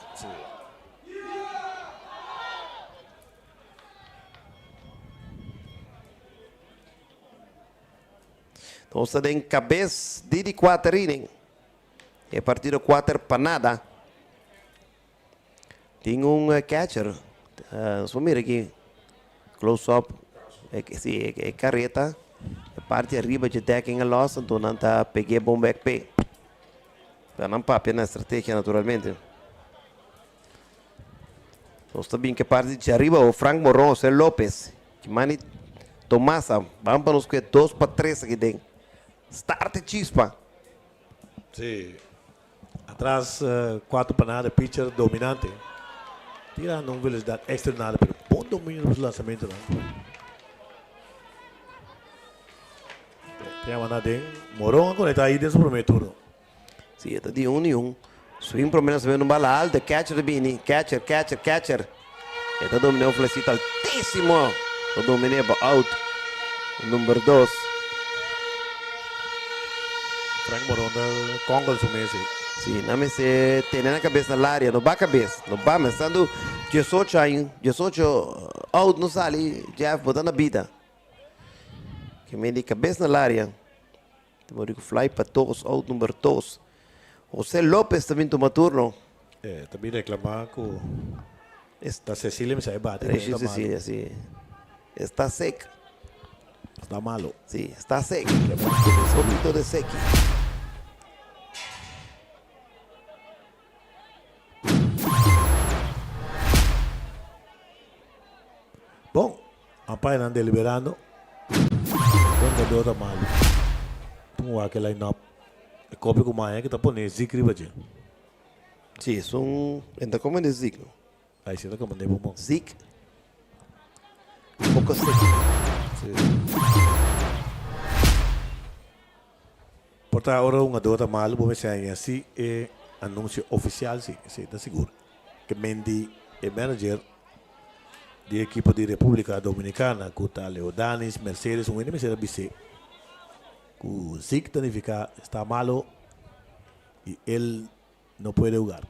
Nos ta den kabes di di kuater inning. E partido kuater pa nada. Tin un catcher. Nos por mira aki close up. Si e careta e parti ariba dje decking a los anto nan ta peg'é bon bek p'e. Ta nan papia na estrategia naturalmente. Nos ta bin ke parti dje ariba o Frank Moron, Jose Lopez, Kimani Tomasa. Ban pa nos kue dos pa tres aki den. Start e chispa. Si. Atras 4 pa nada pitcher dominante. Tirando un velocidad extraordinario pero bon dominio di su lanzamentonan. Te a manda den Moron a conecta ahí den su primer turno. Si, e ta di un i un. Swing prome lanzamento un bala alto, e catcher ta bini. Catcher, catcher, catcher. E ta domina un flecito altísimo. Ta domina pa out. Number dos. Frank Moron ta kongel su mes ei. Si, nan mester tene nan kabes na laria, no ba kabes, no ba mes. Tantu diesocho aña, diesocho out no sali, Jeff, bo ta na bida. Ke mende kabes na laria. Ta mori ku fly pa dos, out number dos. Jose Lopez ta bin tuma turno. E ta bin reclama ku ta Cecilia mi sa e bate. Regi Cecilia, si. Esta sek. Sta malo. Si, sta sek. Un poquito de seki. Bon, Umpire-nan deliberando. Hungador ta malu. Tun wak e line-up. E kopi ku maña ki ta pone Zeke riba dje. Si, esun e ta komende Zeke no. Ai si e ta komende bon bon. Zeke. Poko seki. Si. Por ta ora hungador ta malu bo mester haña si e anunsio ofisial si. Esei ta sigur. Ke men di e manager di ekipo di Republica Dominicana ku ta Leodanis Mercedes un hende mester a bis'é ku Zeke ta nifiká sta malo i el no puede hugar.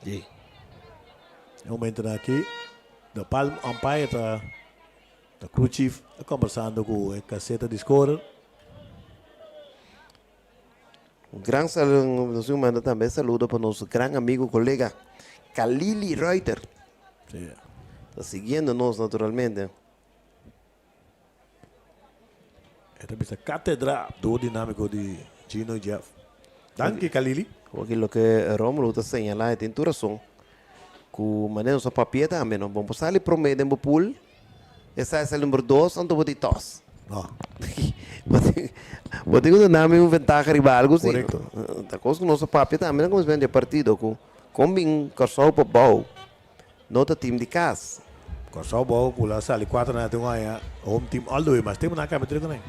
E momentonan aki The Palm Umpire ta ta crew chief ta kombersando ku e kaseta di scorer. Un gran saludo, nos tin manda tambe saludo pa nos gran amigo, colega Kalili Reuter. Sí. Ta siguiendo nos naturalmente. E ta bisa katedra duo dinamiko di Gino y Jeff. Danki Kalili. Hopi loke Romulo ta señala e tin tur rason. Ku manera nos a papia tambe no. Bon por sali prome den bo pool. Esa es el number dos, anto bo di tos. No. Bo tin ku duna mi un ventaha riba algu si. Korekto. Ta kos ku nos a papia tambe na kuminsamentu di e partido ku kon bin Kòrsou pa bou no ta tim di kas. Kòrsou bou ku la sali kuater na tin un aña home team all the way mas tempu nan a kambia tur ku nan.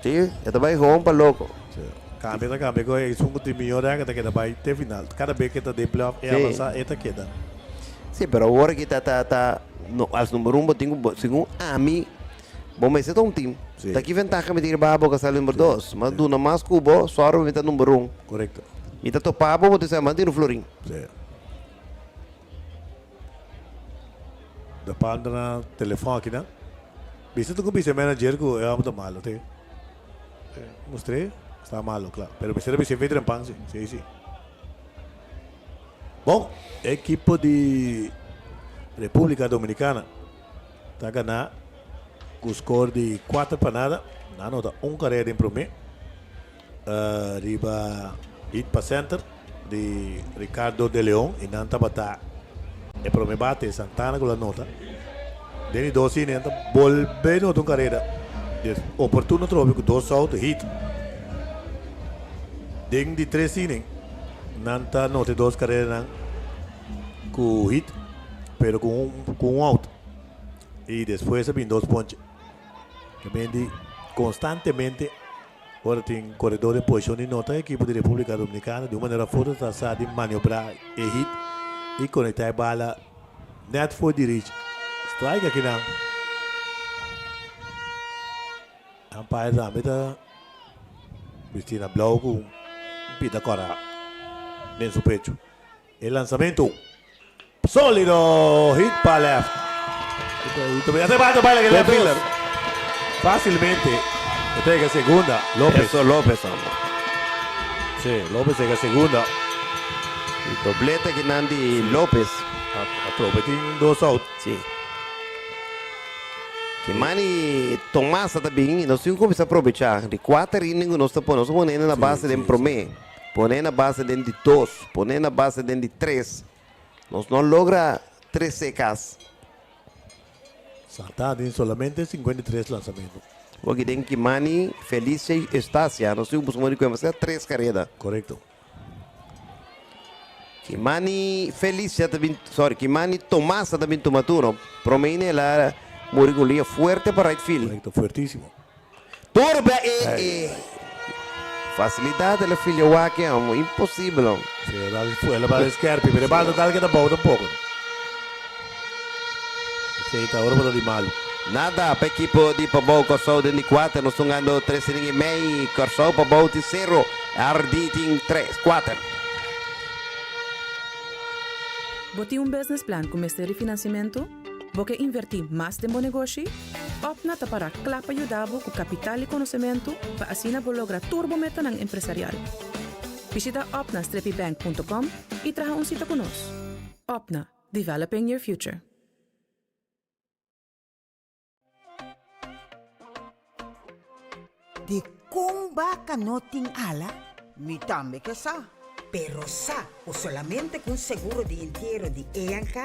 Si, e ta bai home pa loko. Si, kambia ta kambia ku esun ku tin mihó rèkòrt ta keda bai te final. Kada bes ke ta den playoff e avansa e ta keda. Si, pero awor aki ta ta ta no als number un bo tin ku segun ami bo mester ta un team. Si. Ta ki ventaha mi tin riba bo ka sali number dos? Mas duna mas ku bo, sòru pa mi ta number un. Korekto. Mi ta topa bo, bo ta bisa mas tin un florin. Si. De pan ta na telefon akinan. Bisa ta ku bisa e manager ku e homber ta malo te. Mustr'é sta malo kla. Pero mester a bisa e veteran pan si. Si si. Bon, e ekipo di Republica Dominicana ta gana ku skor di kuater pa nada. Nan nota un karera den promé riba hit pa center. Di Ricardo de Leon y nan tabata e prome bate Santana cu la nota. Den di dos inning ta bolbe nota un careda. Des oportuno trobe cu dos out hit. Den di tres inning nan ta nota e dos caredanan cu hit pero cu un cu un out. Y despues a bin dos ponche. Ke men di constantemente. Ora tin koredor den posishon di nota, e ekipo di Republika Dominikana di un manera of otro ta sa di maniobrá e hit i konektá e bala nèt for di rich. Strike akinan. Umpire tambe ta bisti na blou ku un pita kòrá den su pechu. E lansamentu Solido hit pa left. Left fielder. Facilmente e ta yega segunda. Lopez. Eso Lopez amo. Si, Lopez yega segunda. Y doblete kinan di Lopez. Atrobe tin dos out. Si. Kimani Tomas ta bin y nos tin cuminsa aprobecha. Di cuater inning cu nos ta pone. Nos ta pone na base den prome. Pone na base den di dos. Pone na base den di tres. Nos no logra trece cas. Santa den solamente 53 lanzamento. Hoki den Kimani, Felicia y Eustacia. Nos tin un busca di cuenta sea tres careda. Correcto. Kimani Felicia ta bin, sorry, Kimani Tomas ta bin tuma turno. Prome ini el a muri ku un liña fuerte pa right field. Korekto, fuertísimo. Tur bia e e facilidad el a filia wak amo, imposibel amo. Sí, el a el a bal skerpi, pero e bal no tal keda bou tampoco. Esei ta ora bo ta di malu. Nada pa ekipo di Pabou Kòrsou den di kuater. Nos tungando tres inning i mei. Kòrsou Pabou tin sero, RD tin tres, kuater. Bo tin un business plan ku mester di finansiamentu? Bo ke invertí mas den bo negoshi? Opna ta pará kla pa yuda bo ku kapital i konosementu pa asina bo logra tur bo metanan empresarial. Bishita opna-bank.com i traha un sita ku nos. Opna, developing your future. Dikon baka no tin ala? Mi tambe ke sa. Pero sa ku solamente ku un seguro di entiero di ENK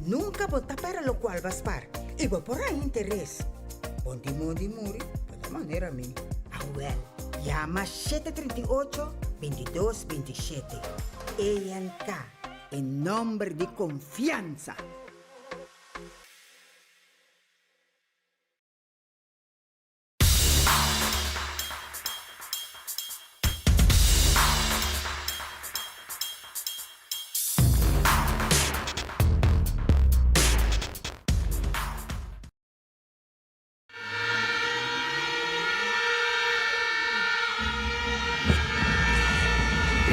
nunka bo ta pèrdè lokual bo a spar i bo por haña interes. Bon di mondi muri bo ta manera mi. Awèl, yama 738, 22, 27. ENK, e nòmber di konfiansa!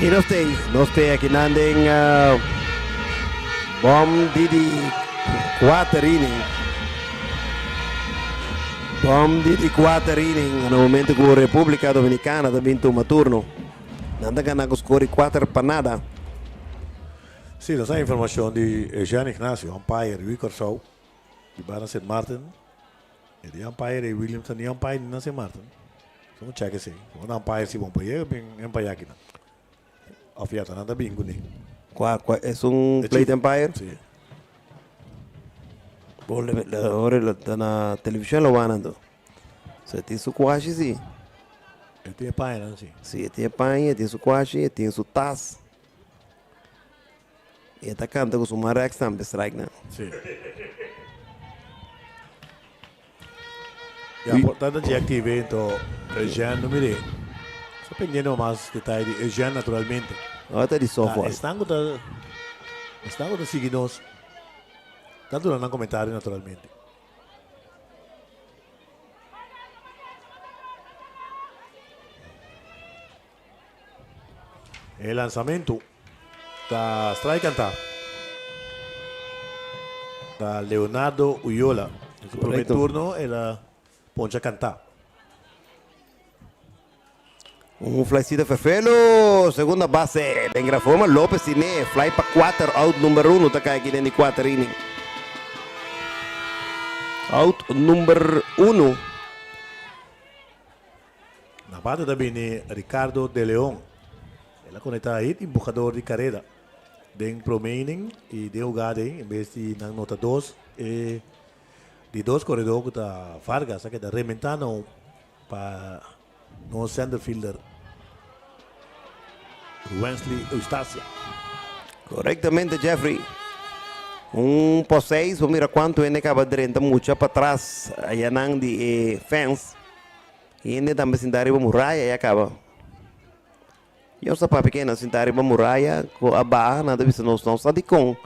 Y nos te, nos te aki nan den uh, bom di di kuater inning. Bom di di kuater inning. Na momento ku República Dominicana ta bin tuma turno. Nan ta gana ku score di kuater pa nada. Sí, nos a informacion di Eugène Ignacio, umpire di Kòrsou, di Barna Sint Maarten. E di umpire e Williams ta ni umpire ni na Sint Maarten. So un check esei. Un umpire si bon pa yega bin umpire aki nan. Of ya ta nan ta bin kuné. Kua kua es un plate umpire? Si. Bo le le ora lo ta na television lo wak nan to. So e tin su kuashi si. E tin e paña nan si. Si e tin e paña, e tin su kuashi, e tin su tas. E ta canta cu su man rechts tambe strike nan. Sí. Ya, por tanto Jack TV ento Eugène no mire. Sta pendiente mas detaye di Eugène naturalmente. No ta di softball. Esnan cu ta esnan cu ta sigui nos ta duna nan comentario naturalmente. E lanzamento ta strike canta ta Leonardo Uyola. En su primer turno el a poncha canta. Un flycito Ferfelo, segunda base den gran forma. Lopez tiene fly pa 4, out number 1 ta kai aki den di 4 inning. Out number 1. Na bate ta bini Ricardo De Leon. El a conecta hit empuhador di careda den prome inning y den hugada en bes di nan nota dos e di dos coredor cu ta Vargas a keda rementa nou pa nos center fielder Wensley Eustacia. Correctamente Jeffrey. Un po seis bo mira cuanto hende caba drenta mucha patras ayanan di e fence. Hende tambe sinta riba muraya ya caba. Yo sa papia ke nan sinta riba muraya ku a baha nan ta bisa nos no sa dikon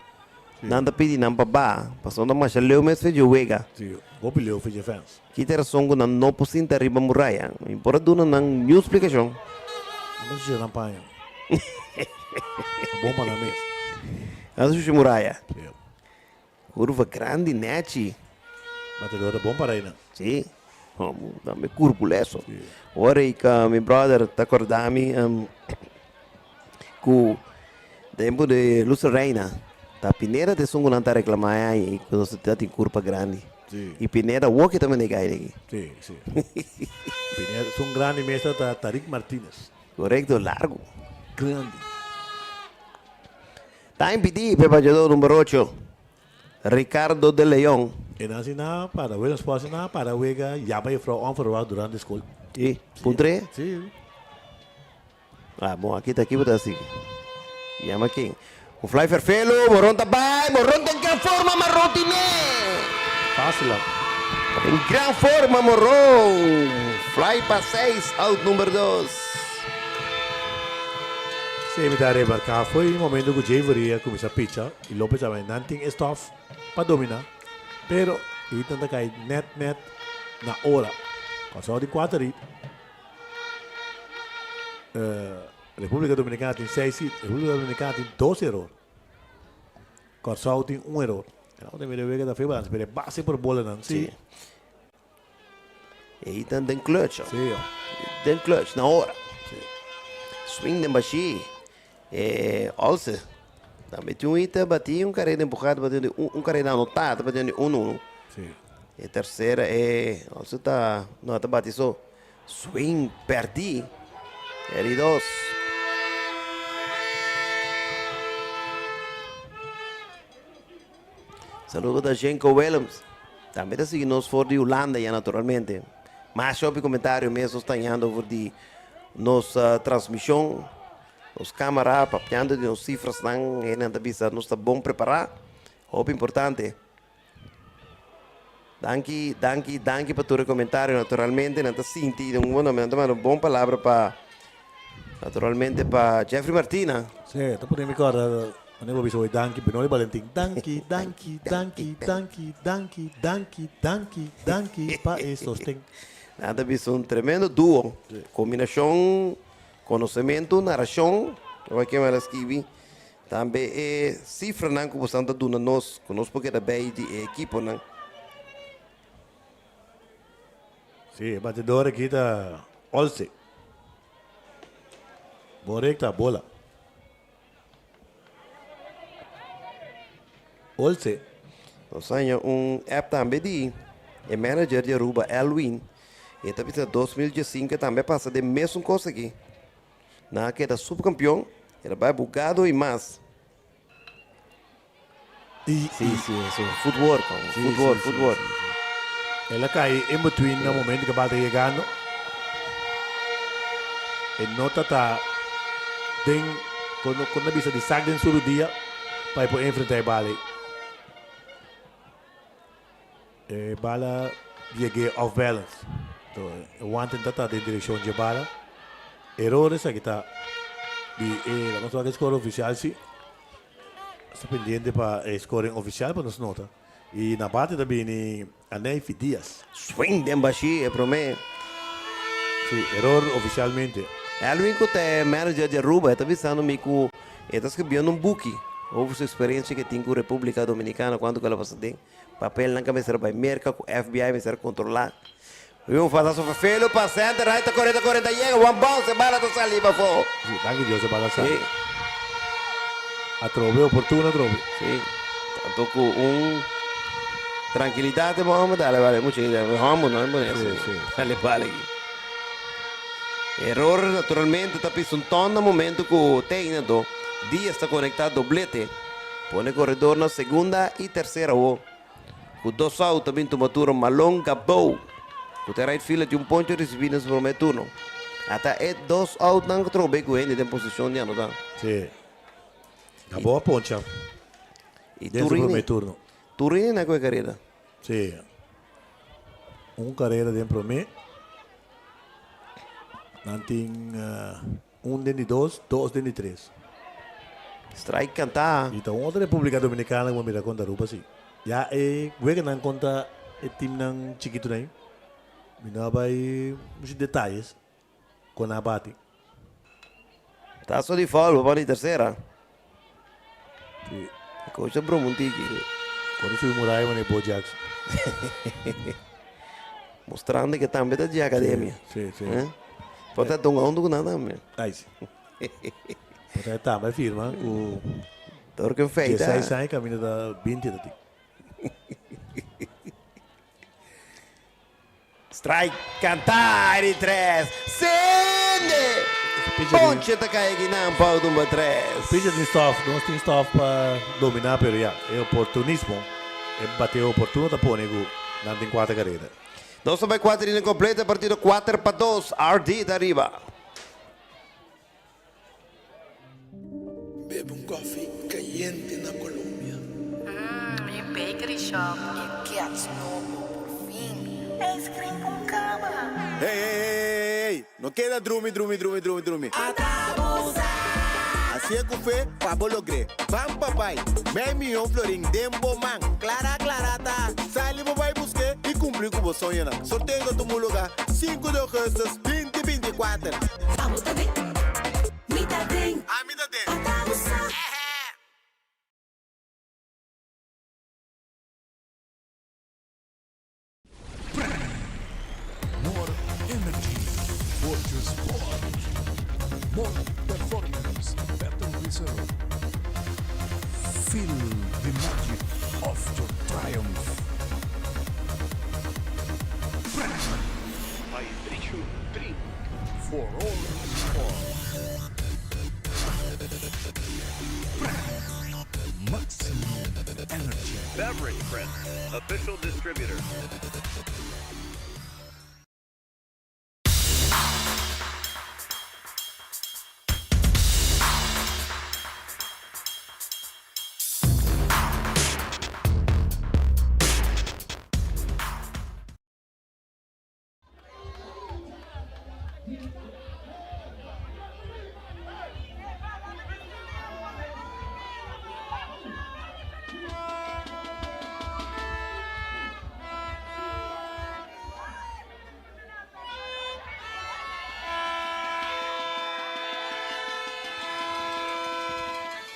nan ta pidi nan pa baha pasobra nan ta masha leu mes fe dje wega. Si, hopi leu fe dje fence. Ki ta e rason ku nan no por sinta riba muraya? Mi por a duna nan niun splikashon. Nan ta shusha nan paña. Ta bon pa nan mes. Nan ta shusha muraya. Si. Curva grandi nechi. Matador ta bon para einan. Sí. Homo tambe curpuleso. Sí. Ora i ka mi brother ta corda mi um, ku tempo de Luz Reina ta Pineda te sungu nan ta reclama ai ku nos ta tin curpa grandi. Sí. I Pineda woki ta mene gai aki. Sí, sí. Pineda sun grandi mester ta Tarik Martinez. Correcto, largo. Grandi. Ta impidí p'e bateador number ocho, Ricardo de Leon. E nan asina para wega, nos por asina para wega yama juffrouw onverwacht durante skol. Sí, puntr'é? Sí. Ah, bon, aki ta aki bo ta sigui. Yama ken? Un fly ferfelo, Moron ta bai, Moron ta en gran forma, Marron tine! Fácil out. En gran forma Moron, fly pa seis, out number dos. Sí, mi ta remarca foi e momento cu Jay a cuminsa picha y Lopez a bay nan tin e stof pa domina, pero Ethan ta cay net net na ora. Kòrsou di cuater hit. Republica Dominicana tin seis hit, Republica Dominicana tin dos eror. Kòrsou tin un eror. E nan ta mira wega ta fe balans, pero e base por bolanan si. Sí. E hitan den clutch. Sí. Den clutch, na ora. Sí. Swing den bashí. E Olse. Tambe tin un hit batí, un carrera empujada, batí un, un carrera anotada, batí un uno. Sí. E tercera e Olse ta, no, ta bati so. Swing perdí. E dos. Saludo ta Jenko Willems. Tambe ta sigui nos for di Hulanda ya naturalmente. Mas hopi comentario mes nos ta hañando for di nos transmision. Nos camara papiando di nos cifrasnan. Hendenan ta bisa nos ta bon prepara. Hopi importante. Danki, danki, danki pa tur e comentario. Naturalmente nan ta sinti den un momento nan ta manda un bon palabra pa naturalmente pa Jeffrey Martina. Sí, ta pone mi corda wanneer bo bisa hoy danki Benoli Valentin. Danki, danki, danki, danki, danki, danki, danki, danki pa e sosten. Nan ta bisa un tremendo duo. Combinacion, conocemento, narracion. Awor ke manda skibi. Tambe e sifranan ku bosan ta duna nos, ku nos por keda bei di e ekiponan. Sí, e batidor aki ta Olse. Bon rekta, bola. Olse. Nos haña un app tambe di e manager di Aruba, Elwin. E ta bisa 2015 tambe a pasa den mesun kos aki. Nan a keda subkampion, el a bai bugado i mas. I, Sí, sí, eso, footwork, Sí, footwork, sí, sí, footwork. sí, sí. El a kai in between na momento ku bal ta yegando. E no ta ta den, kon kon ta bisa di sak den su rudia pa e por enfrenta e bal ei. E bala yeg'é off balance. Enton e wante ta ta den direkshon dje bala. Eror esaki ta di e laga nos wak e score ofisial si. Nos ta pendiente pa e scoring ofisial pa nos nota. I na bate ta bini Aneifi Diaz. Swing den bashí e promé. Si, eror ofisialmente. Elwin ku ta e manager di Aruba e ta bisando mi ku e ta skribiendo un buki over su eksperensia ke tin ku Republika Dominikana kuantu ku el a pasa den. Papelnan ka mester bai Merka ku FBI mester kontrolá. Un falaso fefelo pa center right ta kore ta kore ta yega one bounce e bala ta sali pafó. Sí, danki Dios e bala sali. Sí. Atrobe oportuno atrobe. Sí, tanto ku un trankilidat e bo dale bala mucha hende homber no e Sí, sí. Dale bala aki. Error naturalmente ta pisa un ton na momento ku teina do Diaz ta konekta doblete. Pone koredor na segunda i tersera wo. Ku dos out ta bin tuma turno Malon Gabou ku ta right fielder di un poncho risibí na su promé turno. Ata e dos outnan ku trobe ku hende den posishon di anotá. Sí. Gabou a poncha I den su promé turno. Turini na ku e karera. Sí. Un karera den promé. Nan tin Un den di dos, dos den di tres. Strike kantá. I ta un otro Republica Dominicana ku bo mira kontra Aruba si. Ya e weganan kontra e teamnan chikitunan ei, mi no a bai muchu detayes kon nan a bati. Taso di foul pa di tersera. Si. E coach a broma un tiki. Si. Cuando subi muraya manera Bo Jackson. Mostrando que tambe ta di academia. Si, si. Eh? Por ta donga hunto cu nan tambe. Ay, si. Por ta tambe firma cu Door que feita. 16 aña camina ta 20 ta tin. Strike cantá di tres. Sende! Ponche ta cai akinan pa out number tres. Pitcher tin stof, nos tin stof pa domina pero ya, e oportunismo, e bateo oportuno ta pone cu nan tin cuater carera. Nos ta bay cuater inning completo, e partido 4-2, RD ta riba. Bebe un koffie. kayente na Colombia. Mmm, mi bakery shop e kets nobo, por fin. Ice cream con cama. Hey, hey, hey, hey, hey, no keda drumi, drumi, drumi, drumi, drumi. Hacié cu fe pa bo logr'é. Ban pa bai. Mei miyon florin den bo man. Clara, clara ta. Sali bo bai busqué y cumpli cu bo soñonan. Sorteo ta tuma lugar sinku di augustus binti binti kuater. Abo ta den, mi ta den. Ami ta den. Ata bo sa. More energy for your sport. More performance, better result. Feel the magic of your triumph. Vibration Dream. For all sport. Maximum energy. Beverage Print, official distributor.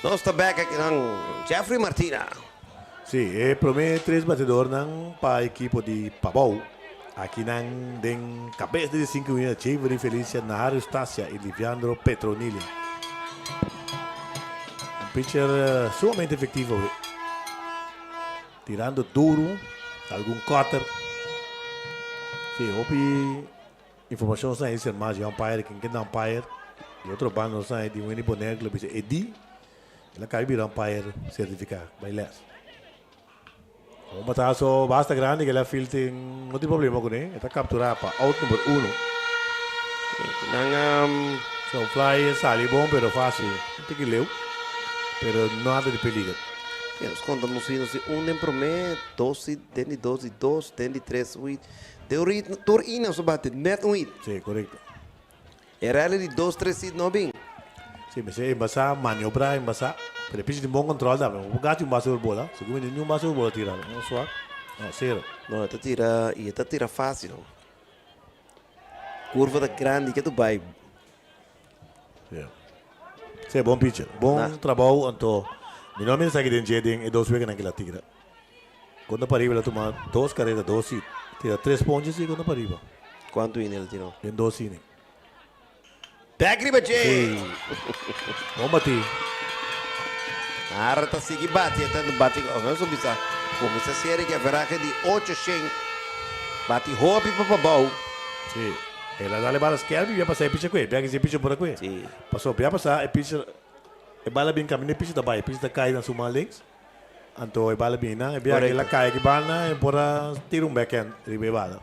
Nos ta bek aki nan Jeffrey Martina. Sí, e promé tres batedornan pa ekipo di Pabou. Akinan den kabes di sinku minüt Javery Felicia, Nahar Eustacia i Liviandro Petronili. Un pitcher sumamente efektivo awe. Tirando duru, algun cutter. Sí, hopi informashon sa ei ser mas di umpire, ken ken ta umpire. Di otro banda nos sa ei di Wendy Bonaire ku lo bisa e di. El a kai bira umpire sertifiká bai les. Un batazo basta grandi ku el a field tin no tin problema kuné. E ta kapturá pa out number uno. Nan um, So fly sali bon pero fácil. Un tiki leu pero nada di peliger. Ja, nos konta nos si nos un den promé, dos hit, den di dos di dos, den di tres un hit. Den un hit, tur ina so bate net un hit. Sí, korekto. E rally di dos tres hit no bin. Sí, mester embasá, maniobrá, embasá. Pero e pichi tin bon control tambe. Bo por gati un base por bola. Segun mi tin ni un base por bola tira. No swak. No, sero. No, e ta tira y e ta tira fácil. Curva ta grandi, ke tu bai. Sí. Sí, bon pitcher. Bon Nah. trabou, anto mi no a mira esaki den dje den e dos weganan ke el a tira. Konta pariba el a tuma dos karera, dos hit. Tira tres ponches y konta pariba. Kuantu inning el a tira? Den dos inning. Bek riba dje! Sí. Bon bati. Ara ta sigui bati, e ta bati, nos a bisa, kuminsá serie ku averahe di ocho shen, bati hopi pa pabou. Sí. El a dal e bala skerp y bia pasa e picher ku e. Bia kisi e picher por a ku e. Sí. Pasobra bia pasa e picher, e bala bin kaminda e picher ta bai, e picher ta kai na su man links. Anto e bala bin nan, e bia ke el a kai aki banda, e por a tira un backhand riba e bala.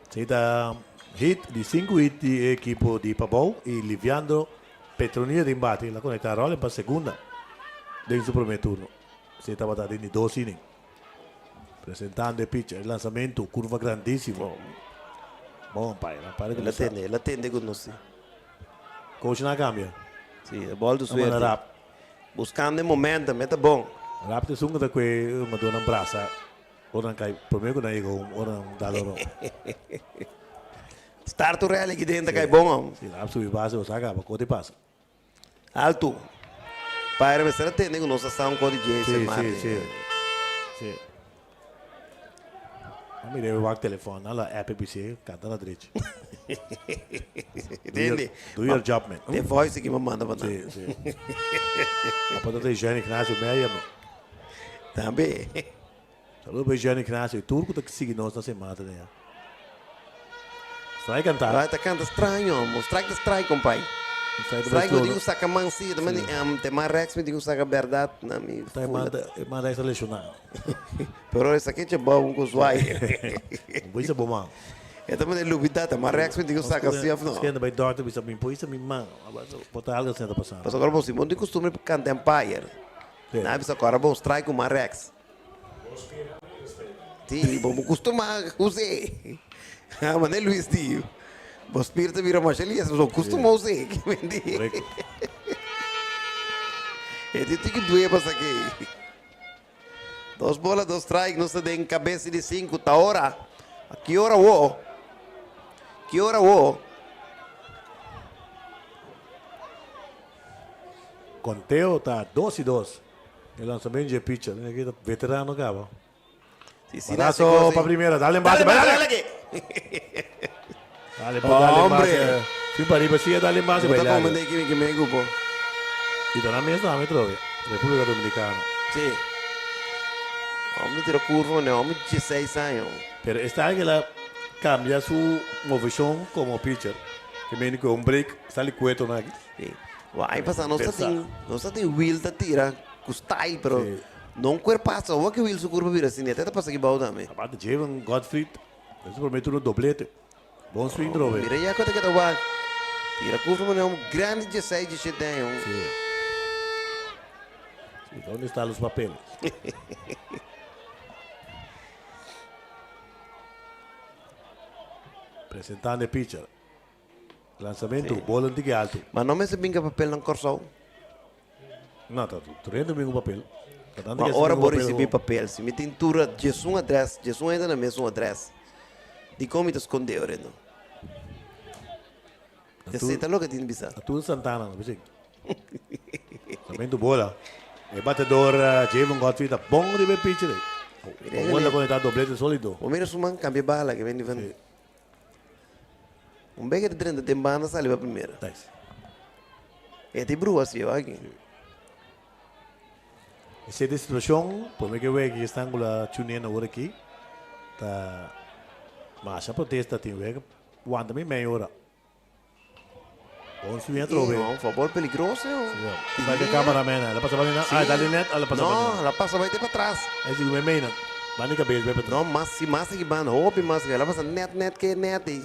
Esei ta hit di sinku hit di e ekipo di Pabou y Liviandro Petronilla den bate. El a conecta Rolling pa segunda den su prome turno. Esei tabata den di dos inning. Presentando e pitcher, e lanzamento, curva grandisimo. Bon umpire, umpire El a tende, el a tende cu nos. Coach nan a cambia. Si, e ball tu A manda suerte. rap. Buscando e momentum, e ta bon. Rap ta esun cu ta cue un madornan brasa. Ora nan kai, prome ku nan yega home, ora nan dal oro. Start un rally aki den ta kai bon hom. Si nan subi base bo sa kaba, kote pasa. Alto. Paire mester a tende ku nos a sa un kos di Jason Martin. Si, si, si. Si. A mi debe wak telefon, nan la app e bis'é, kanta na drechi. Tende. Do your job man. E voice aki mi a manda pa nan. Si, si. Apa ta ta Jean Ignacio Meyer man. Tambe. Saludo pa Jean Ignacio y tur cu ta sigui nos na semana ta den. Strike canta. Ay, ta canta straño. Mo strike ta strike, compay. Strike mi tin cu saca man si. Ta mandi, te man rechts mi tin cu saca berdad na mi Ta e man ta e man rechts ta lesiona. Pero esaki che bou un cu zwaai. Un poisa bo man. E ta mandi lubida, te man rechts mi tin cu saca si of no. Nos kende bay dokter bisa mi poisa mi man. Por ta algo asina ta pasando. Pasobra bo si bo tin costumbre pa canta empire. Nan a bisa kòrda bon strike ku man rèks. Sí, bo bo kustuma us'é. Manera Luis di, bo spir ta bira masha lies, bo kustuma us'é. Korekto. E tin tiki due pa sak'é. Dos bola, dos strike, nos ta den kabes di sinku. Ta ora. Ki ora wo? Ki ora wo? Konteo ta dos i dos. E lanzamento dje pitcher. Mira aki ta veterano caba. Si, si, na Batazo pa primera. Dale en base. Dale, Dale, dale aquí. Dale, po, dale en Hombre. base. Sin pa riba, sí, dale en base. Bo ta bailando. comprende ki mi me grupo. Y ta na mes tambe trobe. República Dominicana. Sí. Hombre tira curva, ne hombre 16 años. Pero esta alguien la cambia su movecion como pitcher. Que meni cu un break, sali cueto na aki. Sí. Wa ai pasa nos ta Pensa. tin, nos ta tin Will ta tira cu style, pero Sí. no un cuerpazo. Awor ki Will su curva bira asina, te ta pasa aki bao tambe. Aparte Javen Godfried, eso promete uno doblete. Bon swing trobe. Mira ya cu ta keda wak. Tira curva manera un grandi 16, 17 aña. Sí. Sí, ¿dónde están los papeles? Presentando el pitcher. Lanzamento, bola un tiki alto. Ma no mester binga papel nan Kòrsou. No, ta tur hende binga papel. Ta tanto Ma ke ora binga bo papel risibí ho. papel, si mi tin tur djesun adrès, djesun hende na mesun adrès, dikon mi ta skondé ora no? Na Esei tur, ta loke tin bisa. na tur Santana, no bisig. Lanzamento bola. E batedor Javon Godfrey ta bon riba e pitcher ei. Mira Bola e conecta doblete solido. Bo mira su man kambia bala ke bini van. Un beke ta drenta den banda sali pa primera. Nice. E ta e bruha si aki. Esei ta e situacion, prome ke wega ki esnan ku la tune in awor aki ta masha protesta tin wega wanta mi mei ora. Bon swing atrobe. Un foutbal peligroso. Sí. Sabe que cameraman, la pasa balina. Ah, dale net, la pasa No, la pasa bai te pa tras. Ahí sí, me meina. Bani cabeza, bai pa tras. No, mas si mas ki ban, hopi mas que la pasa net net ke net i.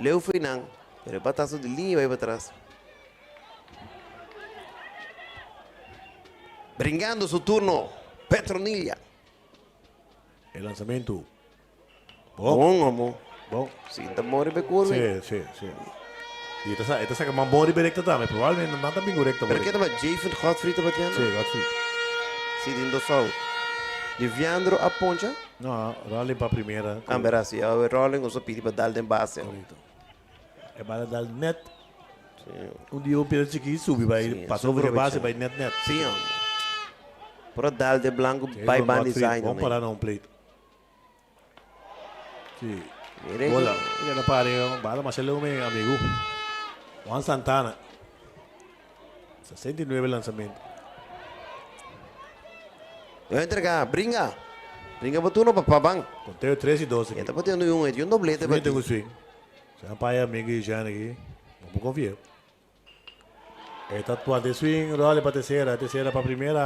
Leu foi nan, pero batazo di linha bai pa tras. Bringando su turno, Petronilla. El lanzamiento. Bon. Bon, amo. Bon. Si, ta bon riba e curva. Si, si, si. Y ta sa, e ta saca man bon riba e recta tambe. Probablemente nan ta bingo recta. Pero ke taba Javen Godfrey ta batiendo? Si, Godfrey. Si, tin dos out. Liviandro a poncha? No, Rolling pa primera. Ah, bera, si. Awe Rolling oso pidi pa dal den base. Correcto. E bala dal net. Si. Un dia un pida chiki subi bai, Si, pasa over e base bai net net. Si, amo. Por a dal den blanco bai Javen banda Godfrey, design. bon para na un plate. Sí. Mire Bola. Mira na pare, bala masha leu mi amigo. Juan Santana. 69 lanzamento. Yo entrega, bringa. Bringa pa turno pa pa ban. Conteo 3 y 2 aquí. Eta pateando un, un doblete Swing tengo swing. Se han paya amigo y Jean aquí. No puedo confiar. Eta tua de swing, role pa tercera, tercera pa primera.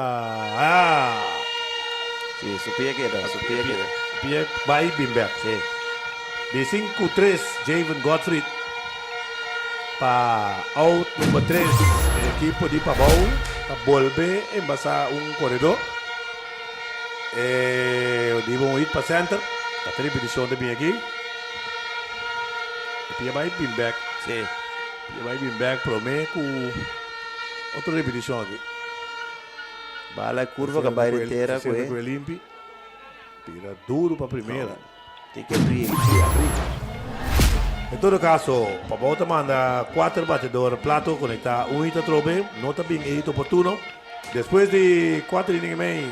Ah! Sí, su pie queda, su pie queda. Pie bai bin bek. Sí. Di 5-3, Javen Godfried pa out number 3. Ekipo di Pabou ta bolbe embasa un koredó. E di un hit pa center. Ta tres repeticion ta bin aki. E pia bai bin bek. Sí. Pia bai bin bek prome ku otro repeticion aki. Bala curva ka bai de tera ku e. Limpi. Tira duro pa primera. Tin ke abri, abri, abri. En todo caso, Pabou ta manda cuater batedor plato conecta un hit atrobe, no ta bin e hit oportuno. Despues di cuater inning y mei,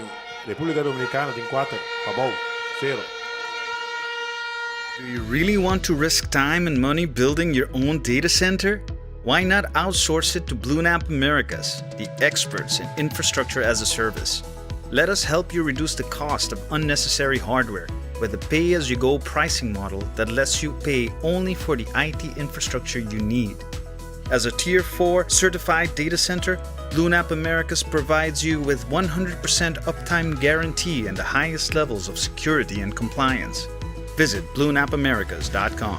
Republica Dominicana tin cuater, Pabou, cero. Do you really want to risk time and money building your own data center? Why not outsource it to BlueNap Americas, the experts in infrastructure as a service? Let us help you reduce the cost of unnecessary hardware with a pay as you go pricing model that lets you pay only for the IT infrastructure you need. As a Tier 4 certified data center, BlueNap Americas provides you with 100% uptime guarantee and the highest levels of security and compliance. Visit bluenapamericas.com.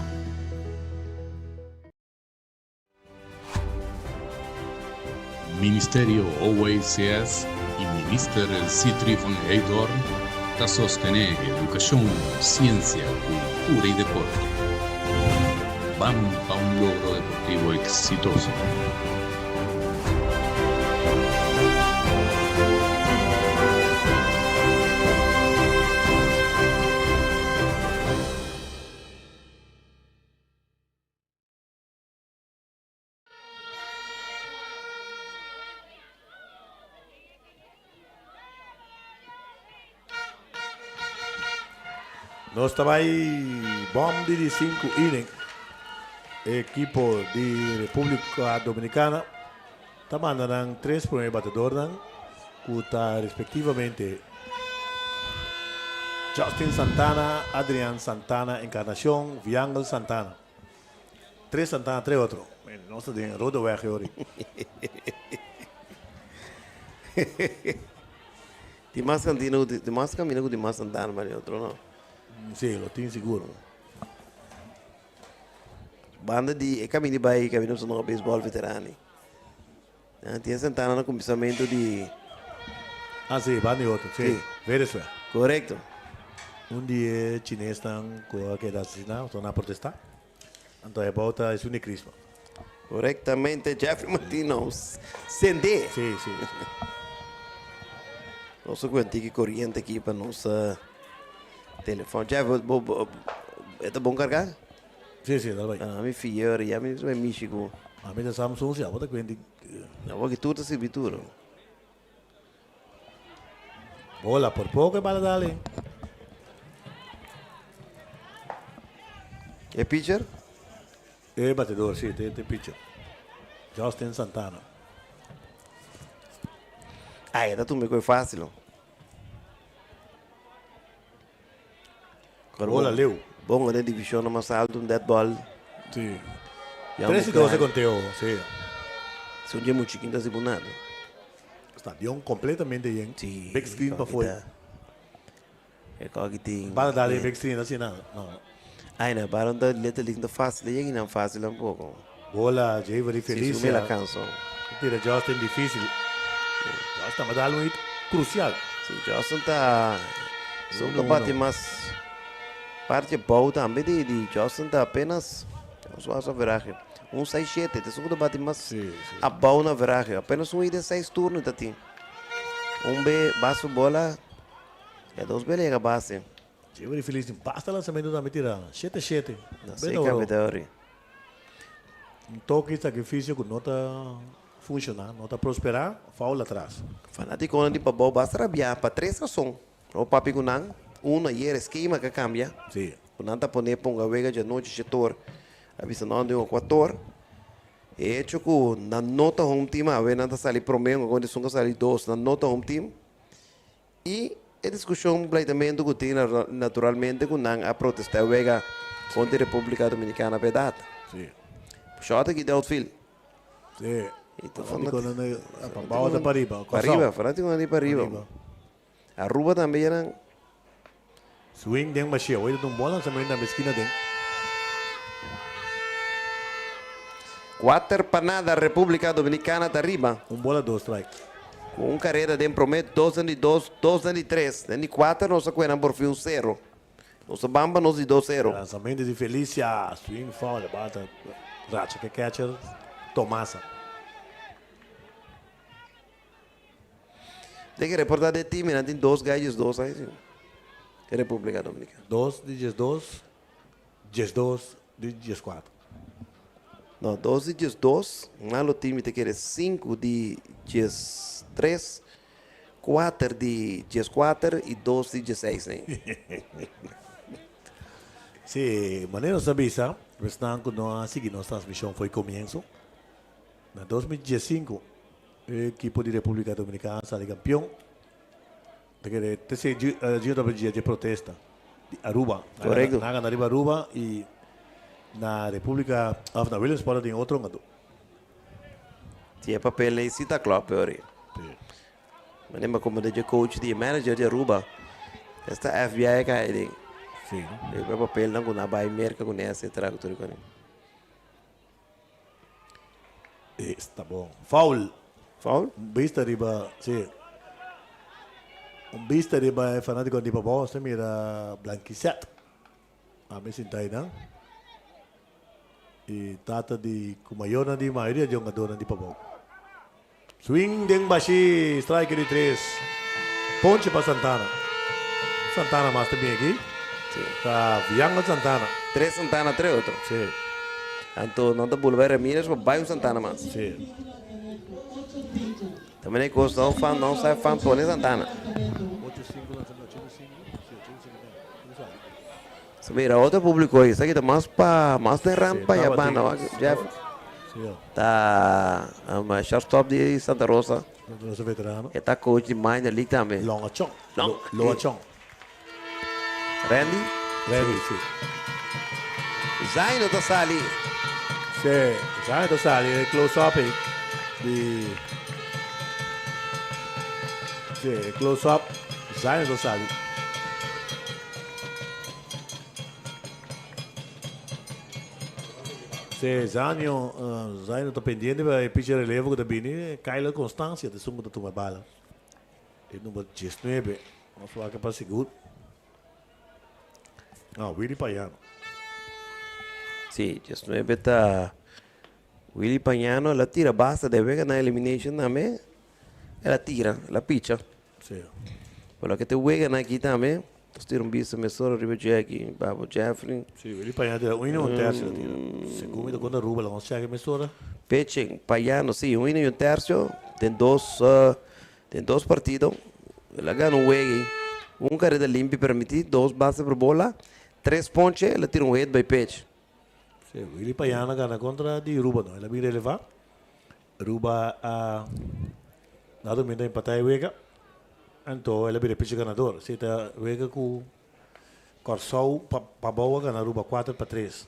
Ministerio OACS. Minister Sithree van Heydoorn ta sostené edukashon, siensia, kultura i deporte. Ban pa un logro deportivo eksitoso! Nos ta bai bom di di sinku inning. Ekipo di Republika Dominicana ta manda nan tres prome batedornan ku ta respektivamente Justin Santana, Adrian Santana Encarnacion, Viangel Santana. Tres Santana, tres otro. Nos ta den Rodeweg yori. Tin mas cantina cu tin mas camina cu tin mas Santana pa di otro no. Si, lo tin sigur. Banda di e camina di bay camina nos no baseball veterani. Tin Santana na cuminsamento di. Ah si, banda di otro, si. Veresweg. Correcto. Un di e chinesnan cu a keda asesina, so nan a protesta. Anto e bou ta esun di Crisma. Correctamente Jeffrey Martino sende. Si, si, si. Nos a cuenta tiki coriente aki pa nos telefon. Jeff, bo, bo, e ta bon carga? Si, si, ta bai. Ah, mi fier, ya mi mi mishi cu. A mi ta Samsung si, abo ta cuenta. Abo ki tur ta sirbi tur. Bola por poco e bala dale. E pitcher? E batedor, si, te, te pitcher. Justin Santana. Ay, ta tumbe koe fácil. Bola leu. Bon den división mas alto, un dead ball. Sí. 3 y 12 conteo, sí. Son je mucho quinta sibunado. Stadion completamente yen. Sí. Big screen pa fuera. E koki tin. Bala dale big screen así nada. No. Ay, na bala ta letterlijk ta fácil, llega nan fácil tampoco. Bola, Javery Felicia. Sí, la canso. Tira Justin difícil. Justin va dar un hit crucial. Sí, Justin ta son ta bate mas parte bou tambe di di Justin ta apenas un su averaje. Un 6-7, te segundo bate mas sí, sí. abou na averaje. Apenas un hit den 6 turno ta tin. Un be baso bola, e dos be llega base. Javery Felicia basta lanzamiento tambe tira 7-7. No sé, capitán. Un toque y sacrificio cu no ta funciona, no ta prospera, foul atras. Fanaticonan di Pabou basta rabia pa tres rason. O papi cu nan, uno ayer esquema ca cambia. Si. Cu nan ta pone ponga wega djanochi shetor, a bisa nan den Ecuador. E hecho cu nan no ta home team awe, nan ta sali prome, un ago esun ca sali dos, nan no ta home team. Y e discusion pleitamentu cu tin naturalmente cu nan a protesta e wega contra Republica Dominicana pa e data. Si. Shot aki di outfield. Si. Y ta Fanatico nan na pa bao ta pariba. Pariba, fanatico nan di pariba. Aruba tambe ya nan. Swing den bashia. Hoy ta un bon lanzamento na esquina den. Cuater pa nada Republica Dominicana ta riba. Un bola dos strike. Cu un carera den prome, dos den di dos, dos den di tres. Den di cuater nos a cuenan por fin un cero. Nos a ban pa nos di dos cero. Lanzamento di Felicia. Swing foul. E bala ta racha ke catcher Tomasa. Tin ke reporta de team nan tin dos guy 12 aña si Republica Dominicana. Dos di 12, 12 di 14. No, dos di 12, nan lo team mi ta kere sinku di 13, kuater di 14 i dos di 16 ne. Si, manera nos a bisa, esnan ku no a sigui nos transmishon for e komienso, na 2015 E ekipo di Republica Dominicana sali campeon. Ta kere te se GWG dje protesta di Aruba. Correcto. Nan a gana riba Aruba y na Republica of na Williamsport a tin otro hungador. Si e papel ei si ta klop peor. Si. Mane mi a komenta dje coach di e manager di Aruba. Esta FBI a kai den. Si. E papelnan ku nan a bai Merca ku ne etcetera ku tur e. Esta bon. Foul. Foul? Bista riba, si. Un bista riba e fanaticonan di Pabao, nos ta mira Blanquisette. Ami sinta einan. Y tata di cu mayornan di mayoria di hungadornan di Pabao. Swing den bashi, strike di tres. Ponche pa Santana. Santana mas ta bin aki. Ta Viango Santana. Tres Santana, tres otro. Si. Anto nan ta bulba Ramirez pa bai un Santana mas. Si. Ta mene cos no fan no sa fan pone Santana. So mira otro publico ahí, esaki ta mas pa mas den ramp pa ya banda wak Jeff. Ta um, shortstop di Santa Rosa. Santa Rosa veterano. E ta coach di minor league tambe. Long Achong. Long. Lo Achong. Randy? Randy, si. Zaino ta sali. Si, Zaino ta sali. E close up ei. Di... Si, e close up. Zaino ta sali. Si, Zaino, uh, Zaino ta pendiente pa e pitcher relevo ku ta bini. Kyler Constancia ta esun ku ta tuma e bala. E number 19. Nos wak pa sigur. Ah, Willy Payano. Sí, 19 ta Willy Payano. El a tira basta de wega na elimination tambe. El a tira, el a picha. Sí. Por lo que te wega na aquí tambe. Nos tira un vista mesora riba Jackie, Babo Jeffrey. Sí, Willy Payano tira un y un tercio. Tira. Segun mi ta konta Ruben, nos check mesora. Pitching, Payano, sí, un y un tercio. Den dos, uh, Den dos partido, el a gana un wega ei. Un kareda limpi permití, dos base por bola, tres ponche, el a tira un hit by pitch. Sí, Willy Payan a gana kontra di Ruba no. El a bin relevá. Ruba a na domingo a empatá e wega. Anto el a bira pitcher ganador. Sí, ta wega ku Kòrsou pa Pabou a gana Ruba kuater pa tres.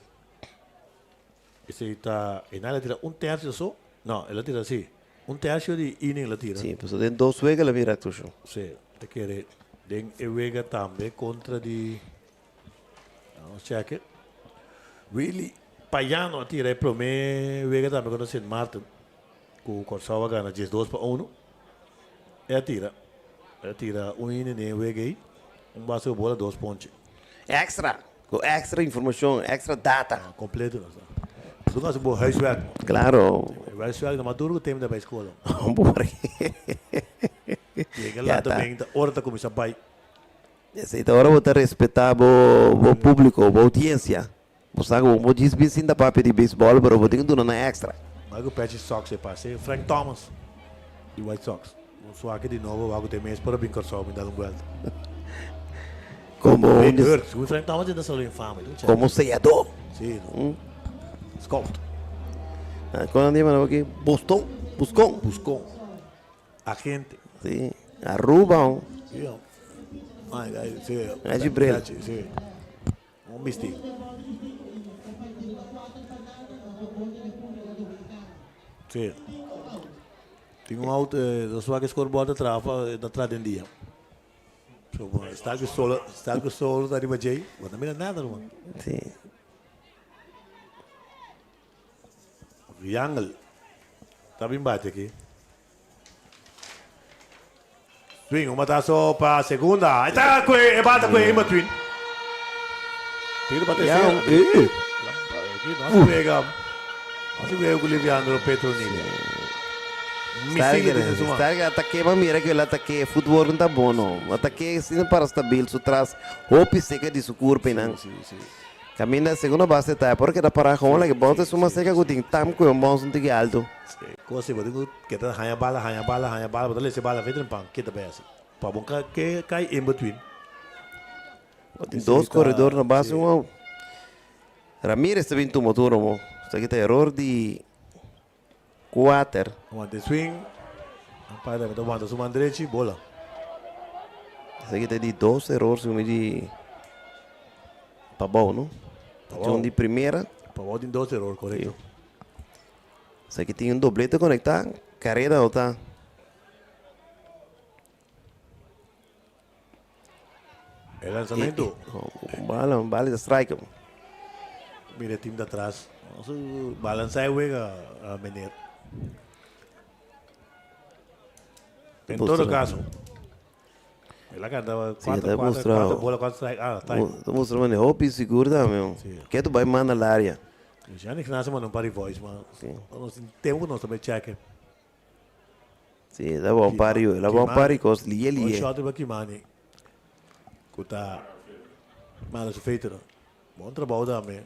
Esei ta, e nan el a tira un tercio so? No, el a tira si, un tercio di inning el a tira. Si, pasobra den dos wega el a mira actuacion. Si, ta kere den e wega tambe contra di, vamos check, Willy Payano a tira e prome wega tambe contra Sint Maarten, cu Corsou a gana diesdos pa uno. E a tira, e a tira un inning den e wega ey, un base cu bola, dos ponche. Extra! Cu extra informacion, extra data. Completo nos ta. Bo ta haci bo huiswerk no? Claro. E huiswerk ta mas duro cu tempo ta bay school. Por Yega later ben ta ora ta cuminsa bay. Esey ta ora bo ta respeta bo bo publico, bo audiencia. Bo sa cu bo no djis bin sinta papia di baseball pero bo tin cu duna nan extra. Bay cu pechi Sox e pase Frank Thomas di White Sox. Un suake di nobo wak cu te mes por a bin Corsou bin dal un buelta. Como Ben Hurts, cu Frank Thomas ta salo infame. Como sellador. Si, scout. Con nan yama aki? Boston, Buscon. Buscon. Agente. Si, Aruba. Si, ay, ay, si. Ay, bril. Si. Un bisti. Si. Tin un auto, nos wak e scoreboard ta traha, ta traha den dia. So, bo sta ku solo, sta ku solo ta riba djei, bo no mira nada ruman. Si. Riangel ta bin bati aki. Swing, un batazo pa segunda. Ahí está, e bata cu in between. Tiro pa tercera. No se juega. No se juega cu Liviandro Petronilla. Misil tin su man. Sterke atake, ma mira cu el atake footwork no ta bon no. Atake asina para stabil su tras hopi seca di su curpa y nan. Si, si. Caminda segunda base ta por keda para gewoon like bons ta suma seca cu tin tam cu un bons un tiki alto. Si, cosa bo tin cu keda haña bala, haña bala, haña bala, bo ta lese bala veter en pan, keda bay asi. Pa bo ka ke cay in between. Bo tin dos corredor na base un out. Ramirez ta bin tuma turno bo. Esaki ta error di kuater. Wanta e swing. Umpire tambe ta wanta su man drechi, bola. Esaki ta di dos error segun mi di Pabou, no? Pabou. Un di primera. Pabou tin dos error, korekto. Esaki tin un doblete konektá, kareda no ta. E lanzamento. Bala, bala ta strike. Mira e team de atrás. Balansa e wega, meneer. En todo caso. El a canta Sí, 4, ta 4, mustra. 4 bola, 4 strike. Ah, time. Ta mustra mane hopi sigur tambe. Sí. Ke tu bai manda laria. Luciano Ignacio manda un par di voice, ma nos tin tempo ku nos ta bai check. Sí, ta bon par yu. El a bon par di kos liye Un liye. shot riba Kimani ku ta manda su feito. Bon trabou tambe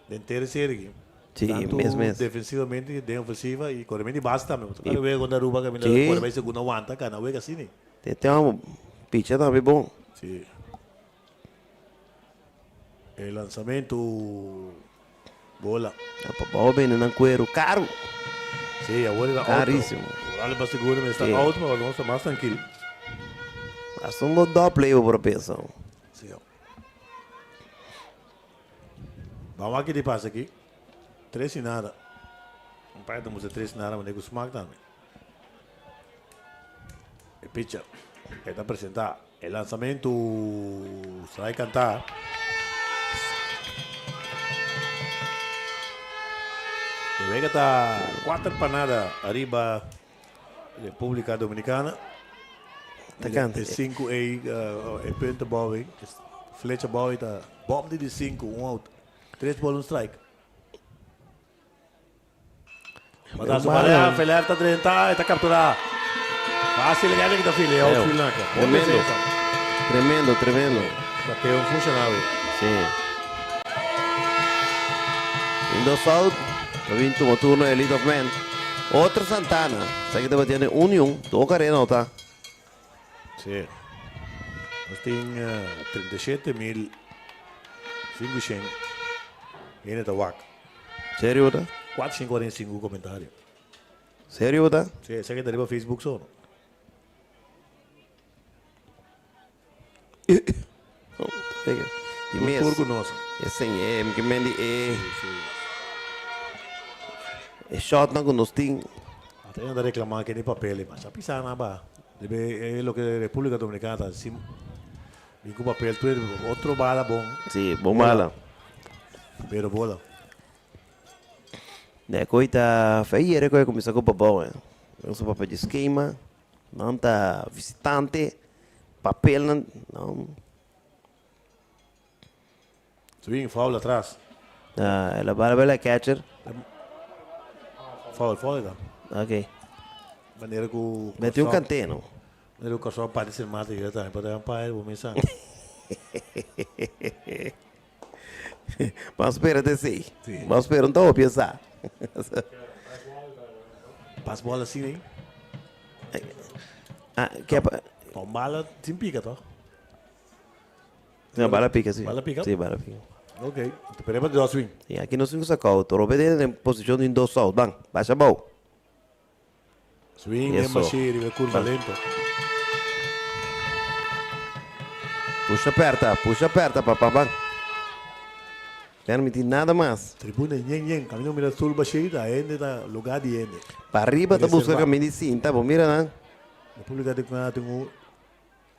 den tere serie aki. Sí, Tanto mes mes. defensivamente den ofensiva y corre di base tambe. Y- Cada wega contra Aruba caminda Sí. corre bay segunda wanta gana wega asina. Te te un picha tambe bon. Sí. E lanzamento bola. Pa bou bende nan cuero caro. Sí, awor era out. Carísimo. Ora pa seguro me está Sí. out, pero nos ta mas tranquilo. Hasta un bom doble eu por pensa. Sí. Vamos aqui de passa aqui. Tres e nada. Um pai da música tres e nada, mas nego smack também. E pitcher. Está apresentar. El lanzamento se vai cantar. E Vega está 4 pa nada arriba República Dominicana. Ta canta. 5 e e punten bouwing. Fletcher bouwing ta bom di 5, un out. 3 ball, un strike. Batazo para Felef ta 30, ta captura. Fácil, gana que ta file, outfield na. Tremendo. Tremendo, tremendo. Bateu funcionável. Sí. In dos out, ta bin tuma turno e lead of man. Otro Santana. Sa que ta batiendo un y un. Dos carrera no ta. Sí. Nos tin 37.500 hende ta wak. Serio ta? 445 comentario. Serio ta? Sí, esaki ta riba Facebook so. Di mes. Tur ku nos. Esei e, mi ke men di e. E shotnan ku nos tin. Ata nan ta reclama ke ni papel, mas a pisa nan ba. Debe e loke Republica Dominicana ta haci. Bin cu papel tur otro bala bon. Si, bon bala. Pero bola. De koe ta feiere koe cuminsa cu pabou eh. Nos papel di skema, nan ta visitante, papelnan, nan. Swing, foul atras. Ah, el a bala bala catcher. Foul, foul eta. Ok. Manera cu Mete un canteno. Manera cu Kòrsou parti sin mata yera tambe pa ta umpire bo mesa. Ban spera te esey. Ban spera un ta hopi esa. Pas bola asina ey. Ah, ke pa. Un bala sin pica toch? No, bala pica, sí. Bala pica? Sí, bala pica. Ok, te pereba de dos swing. Sí, aki nos tin cu saca auto. Robe den posicion di dos out. Ban, basha abao. Swing den Eso. bashí riba e curva lento. Pusha aperta, pusha aperta, papá, ban. Permiti nada mas. Tribuna yen yen, camino mira sul bashí ta hende ta lugar di hende. Pa riba ta busca Reserva. camino di sinta, bo mira nan. Republica Dominicana tin un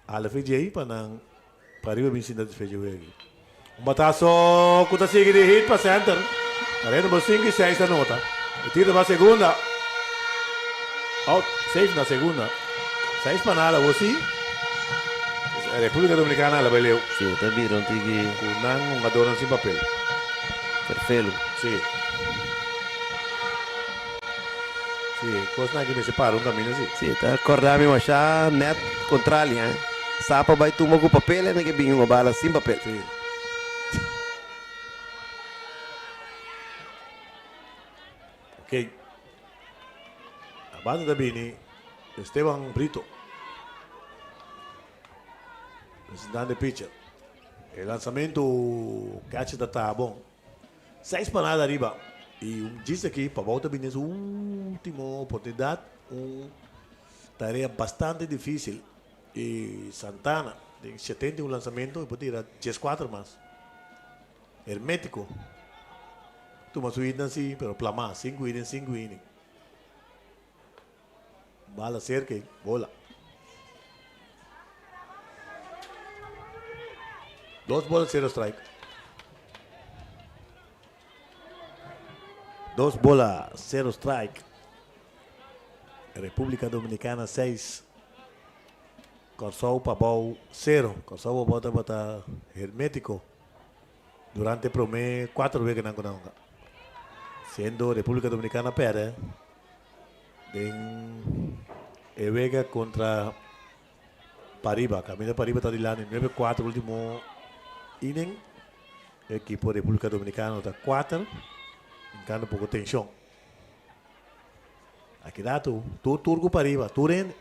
Hala fechi ei pa nan pariba bin sinta desfechi wega. Un bataso ku ta sigui di hit pa center. Kareda number sinku i seis ta nota. E tira pa segunda. Out, safe na segunda. Seis pa nada, bo si. Republica Dominicana hala bai leu. Si, ta bira un tiki. Ku nan hungadornan sin papel. Ferfelu. Si. Si, kosnan aki mester para un camino si. Si, ta corda mi masha net contrali, eh. Sapa bay tumba cu papel en ke bin un bala sin papel. Si. Ok. A banda ta bini Esteban Brito. Representante pitcher. E lanzamento catcher ta taha bon. Seis pa nada ariba y un djis aki pa bou ta bini su ultimo oportunidad, un tarea bastante dificil y Santana den 71 lanzamento y por tira 14 mas. Hermetico tuma su hitnan si pero plama cinco inning cinco inning. Bala cerca y bola. Dos bolas, cero strike. Dos bolas, cero strike. República Dominicana 6. Kòrsou Pabou 0. Kòrsou Pabou tabata hermétiko durante e promé kuater weganan ku nan hunga. Siendo Repúblika Dominikana pèrdè den e wega kontra Pariba. Kaminda Pariba ta dilanti nuebe kuater último inning. E ekipo Repúblika Dominikano ta kuater, hinkando poko tenshon. Aki ratu, tur tur ku pariba, tur hende.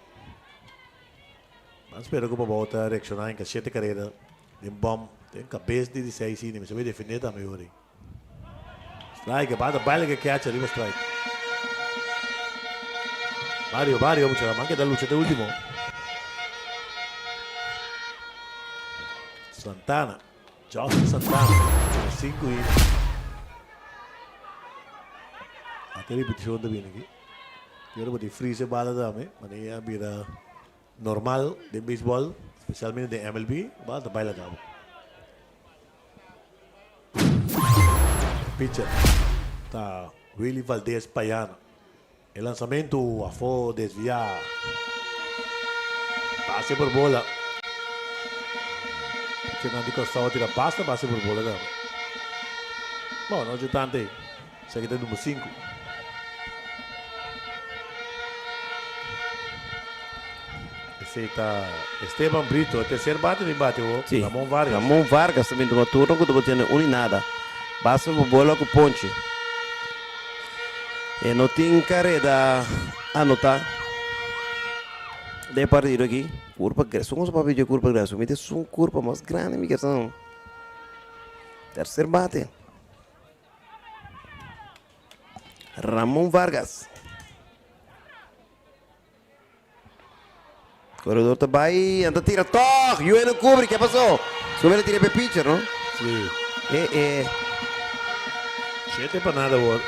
Ban spera ku Pabou ta reakshoná hinka shete karera den bòm den kabes di di seis inning. Mi sabi defendé tambe ora ei. Strike, bata baila ke catcher riba strike. Bario, bario muchanan, ban keda lucha te ultimo. Santana. Justin Santana ku sinku hit. Ata e ripetishon ta bini aki. Kero bo tin freeze e bala tambe, manera a bira normal den beisbòl, spesialmente den MLB, bala ta bai laga bo. Pitcher ta Willy Valdez Payano. E lansamentu afó desviá. Base por bola. Pitchernan di Kòrsou a tira basta base por bola tambe. Bon, no dje tantu ei. Esaki ta number sinku. Esei ta Esteban Brito, e terser bate den bate awor. Sí. Ramon Vargas. Ramon Vargas ta bin tuma turno ku ta batiendo un i nada. Base por bola ku ponche. E no tin kareda anotá den e partido aki. Kurpa grandi. Su cosa papia dje kurpa grandi. Su mi ta esun kurpa mas grandi mi kier sa. Tercer bate. Ramon Vargas. Corredor ta bai, anta tira toch! Yue no cubri, ke pasó? Su mira tira pe pitcher, no? Sí. Eh, eh. Shete pa nada awor.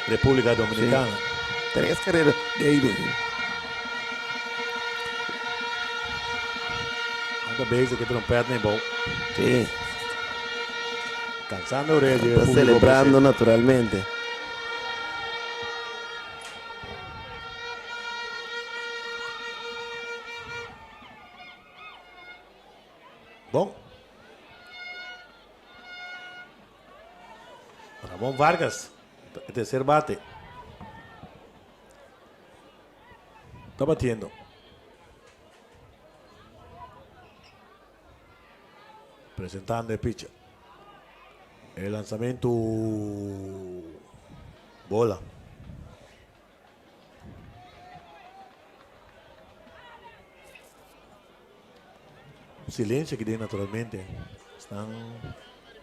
República Dominicana. Sí. Tres carreras de aire. Anda bezig ke trompet na bou. Sí. Cansando oreja. Está celebrando naturalmente. Bon. Ramon Vargas, e tercer bate. Ta batiendo. Presentando e pitcher. E lanzamento bola. Silencio aki den naturalmente. Esnan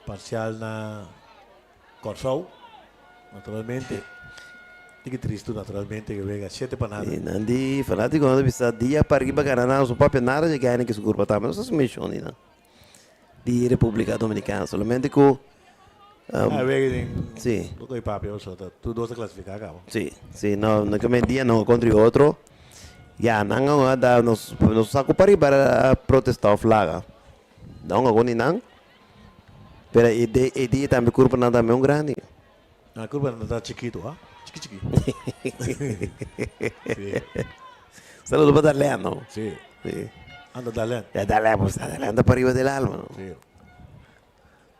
parcial na Kòrsou. Naturalmente. Tiki tristu naturalmente ke wega shete pa nada. I nan di fanátikonan ta bisa dia pariba gana nan su papia nada dje gana ke sigur pa tambe no sa su menshon di nan di Repúblika Dominikana solamente ku Ah wega den si loke e papia oso ta tur dos ta klasifiká kaba. Si si no no ke men dia no kontra e otro ya nan a da nos nos sa ku pariba a protestá of laga no a goni nan pero e e dia tambe kurpanan tambe un grandi. Na curva nan ta chikitu, ha? Chiki chiki. Sí. Saludo pa Darlene, no? Sí. Sí. Anda Darlene. Ya Darlene, pues Darlene ta pariba del alma, no? Sí.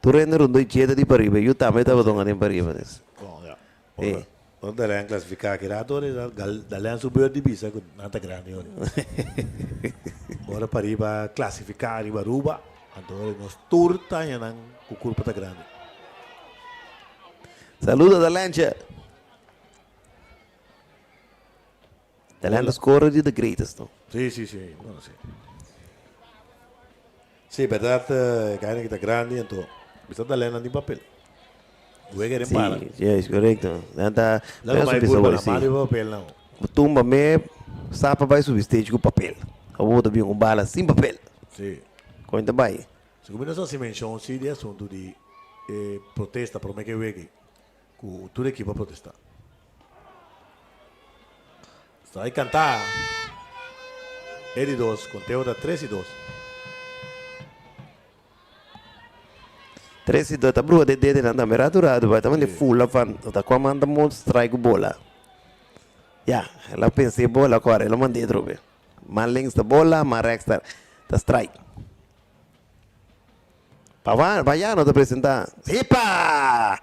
Tur hende rondó i cheta di pariba, yu tambe tabata un den pariba, des. Bon, ya. Sí. Ora Darlene clasifica aki rato, ora Darlene su beurt di bisa cu nan ta grandi ora. Ora pariba clasifica riba Aruba, anto ora nos tur ta haña nan cu curpa ta grandi. Saludo Dalenche. Dalen ta score di the greatest no. Sí, sí, sí. Bueno, sí. Sí, verdad, eh, que ta grandi anto. Bisa Dalen nan tin papel. Wega den para. Sí, yes, correcto. Nan ta Laga Pero mai su bisa curva hoy, na sí. mali papel nan. Tumba me sapa bai subi stage ku papel. Abo ta bin un bala sin papel. Sí. Kon ta bai. Segun mi nos hasi menshon si di asuntu di e protesta prome ke wege ku tur ekipo a protesta. Strike kantá e di dos, konteo ta tres i dos. Tres i dos ta bruha de dedenan tambe ratu ratu bai ta manda fula van ta kua manda mo strike ku bola. Ya, el a pensa e bola kore el a manda e trobe. Man links ta bola, man rechts ta ta strike. Pa Bayano ta presenta. Hipa!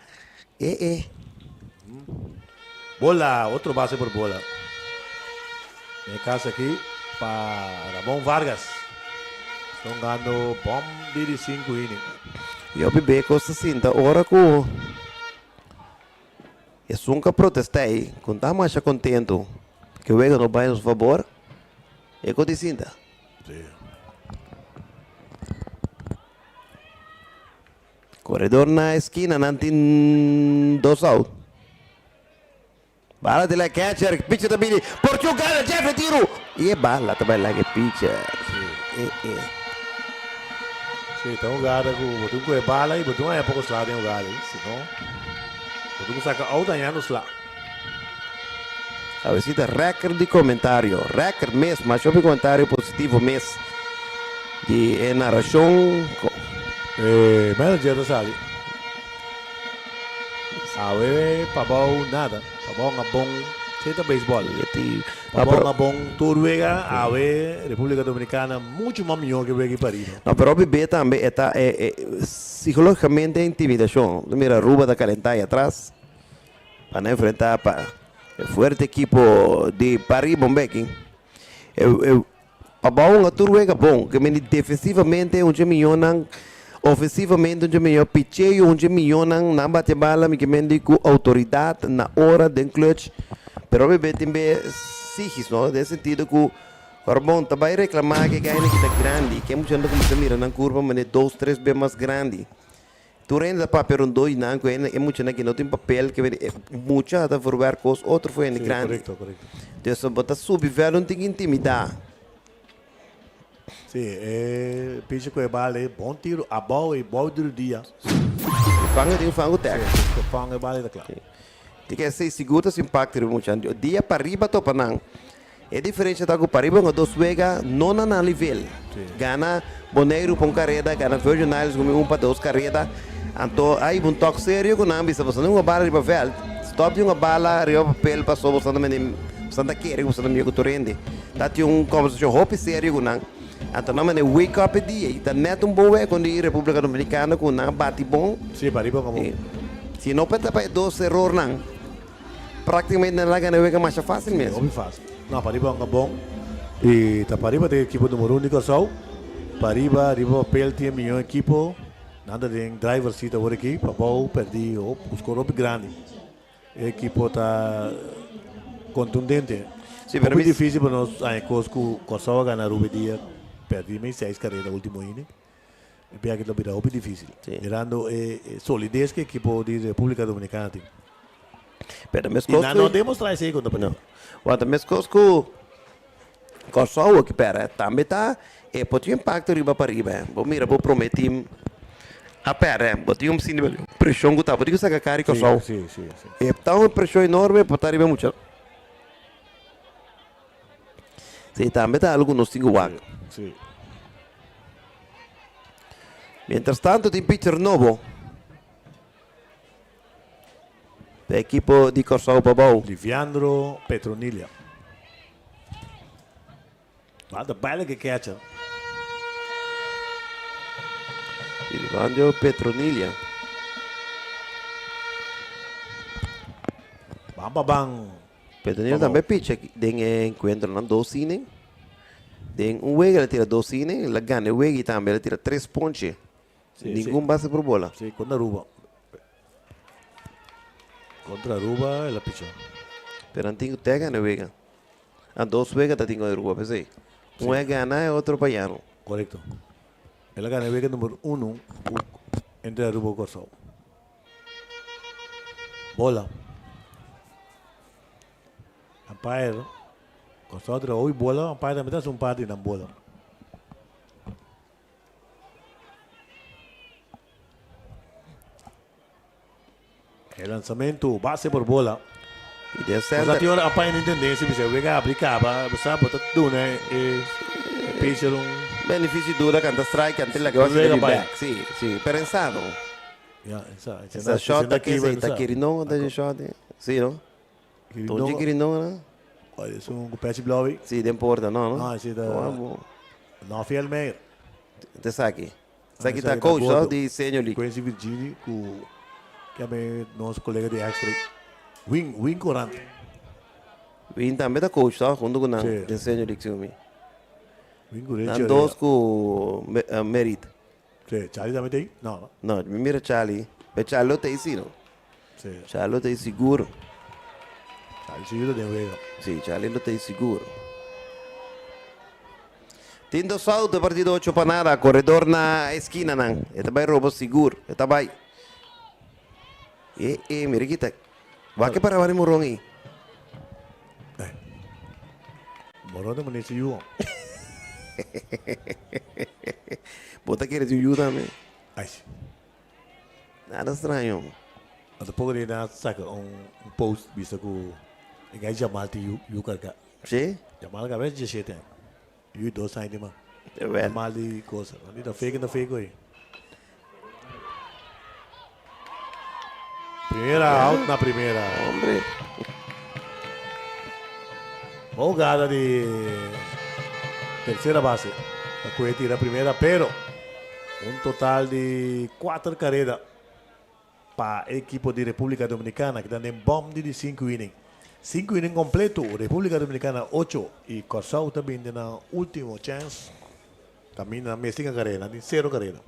E e. Bola, otro base por bola. Den e caso aki pa Ramon Vargas. Sta hungando bom di di sinku inning. Yopi Beko ta sinta ora ku esun ka protesta ei, ku ta masha kontentu ku e wega no bai na su fabor, e ku di sinta. Koredor na eskina nan tin dos out. Bala di la catcher, pitcher ta bini, Portiu gana, Jeffrey tiru! I e bala ta bai laga e pitcher. E e. Sí, ta un hugada ku bo tin ku e bala i bo tin un haña poko sla den hugada ei, si no bo tin ku saka out hañando sla. Awesita record di comentario, record mes, masha hopi comentario positivo mes di e narracion. E manager ta sali. Awe pabou nada, pabou a bon, si ta baseball. Pabou a bon tur wega, awe Republica Dominicana mucho mas mihor ke wega pariba. No, pero hopi be tambe e ta psicologicamente intimidacion. Mira Aruba ta calenta ahi atras. Pa nan enfrentá pa e fuerte ekipo di Pariba un beki. E e Pabou a tur wega bon, ke meni defensivamente un dje miyonan, ofensivamente un dje miyon, picheo un dje miyonan, nan bati e bala mi ke meni ku outoridat na ora den clutch, pero hopi be tin be sigis no, den sentido ku ora bon ta bai reklamá ke gaina ki ta grandi, ke muchanan ta kuminsá mira nan kurpa manera dos tres be mas grandi. Tur hende ta papia rondó di nan ku e muchanan ki no tin papel ke e mucha ta verwerk kos otro for hende grandi. Korekto, korekto. Dus bo ta subi vèl un tin intimidá. Si, e pichi ku e bal ei bon tiro abou i bou di rudia. E fanga tin un fangu tèk. Si, e fanga e bal ei ta kla. Tin ke esei sigur ta su impakto riba muchanan. Dia pariba topa nan. E diferencia ta cu pariba un dos wega no na nan nivel. Gana Boneiru pa un careda, gana Virgin Islands cu un pa dos careda. Anto a hiba un tok serio cu nan bisa boso no hunga bala riba veld. Stop di hunga bala riba papel paso boso ta mende boso ta kere cu boso ta mira cu tur hende. Ta tin un conversacion hopi serio cu nan. Anto nan mende wake up e dia y ta net un bon wega di Republica Dominicana cu nan a bati bon. Si, pariba un bon. Si no peta pa e dos erornan. Práktikamente nan la gana e wega masha fásil mes. Sí, hopi fásil. No, pariba hunga bon i ta pariba ta e ekipo numero un di Kòrsou. Pariba riba papel tin e mihó ekipo. Nan ta den driver seat awor aki. Pabou pèrdí un skor hopi grandi. E ekipo ta kontundente. Sí, pero Hopi mi. difísil pa nos haña kos ku Kòrsou a gana Aruba e dia pèrdí mei seis kareda último inning. E biaha aki lo bira hopi dificil. Mirando e solides cu e ekipo di Republica Dominicana tin. Pero Y nan no demostra esey contra Panama. No. Wanta mescos cu Corsou aki pera tambe ta e por tin impacto riba pariba. Bo mira bo prome team a perde. Bo tin un presion cu ta bo tin cu saca cara di Corsou. Si, si, si. E ta un presion enorme por ta riba mucha. Si, tambe ta algo cu nos tin cu wak. Si. Mientras tanto tin pitcher nobo pa ekipo di Kòrsou Pabou. Liviandro Petronilia. Wat een pijnlijke catcher. Liviandro Petronilia. Bam pa bam. Petronilia tambe pitcha den e encuentronan dos inning. Den un wega el a tira dos inning, el a gana e wega y tambe el a tira tres ponche. Sí, Ningun sí. base por bola. Sí, contra Aruba. Contra Aruba el a picha. Pero nan tin cu te gana e wega. A dos wega ta tin con Aruba, p'esey. Un a gana e otro pa yano. Correcto. El a gana e wega number uno entre Aruba y Curaçao. Bola. Umpire. Kòrsou tra hopi bola, umpire tambe ta hasi un par di nan bola. E lansamentu, base por bola. I den Nos a center. tin ora umpire no entende si bisa wega abri kaba, bo sa bo ta duna e pitcher un. Beneficio duda kanta strike antes la ke wak Wega di bai. back. Si, si, pero ensano. Ya, esa, Esa shot ta ke ta kirindongo ta e shot. Si, no? Tonchi kirindongo, no? Es un ku pechi blou ei. Si, den porta, no, no? No, esi ta. No, Fiel Meyer. Ta esaki. Esaki ta coach, no? Di Senior League. Quincy Virgini ku keme nos kolega di Extra. Win, Win Corant. Win tambe ta coach, no? Hunto ku nan den Senior League, segun mi. Win ku Richard. Nan dos ku Merit. Si, Charlie tambe ta ei? No, no. No, mi mira Charlie. Pero Charlie lo ta ei si, no? Si. Charlie lo ta ei sigur. Charlie sigur ta den wega. Si, Charlie lo ta ei sigur. Tin dos out, e partido ocho pa nada. Koredor na eskinanan. E ta bai robo sigur. E ta bai. E, e, mira kita. Wak e paraba di moron ei. Moron ta manera si yu. Bo ta kere tin yu tambe? Ai si. Nada straño. Ata poko di na saka un post bisa ku e gai Jamal tin yu yu karga. Si? Jamal ka bes diesshete aña. Yu dos aña di man. Jamal di kosa. Di ta fake ta fake oye. Primera out na primera. Hombre. Jugada di tercera base. Ta kue tira primera, pero un total di cuater careda pa e ekipo di Republica Dominicana ki ta den bom di di sinku inning. Sinku inning completo, Republica Dominicana ocho y Kòrsou ta bini den nan ultimo chance. Caminda nan mes tin careda, nan tin cero careda.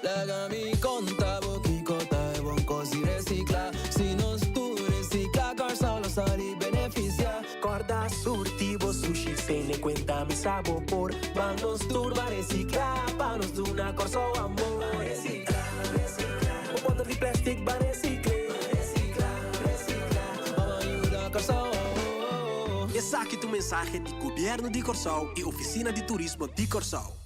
Laga mi konta bo kiko ta e bon kos di resikla. Si nos tur resikla, Kòrsou lo sali benefisiá. Kòrda surti bo sushi tene kuenta mi sa bo por. Ban nos tur ban resikla pa nos duna Kòrsou amor. Ban resikla, resikla. Bo bòter di plèstik ban resikl'é. Ban resikla, resikla. Ban ban yuda Kòrsou. Esaki ta un mensahe di Gobièrnu di Kòrsou i Ofisina di Turismo di Kòrsou.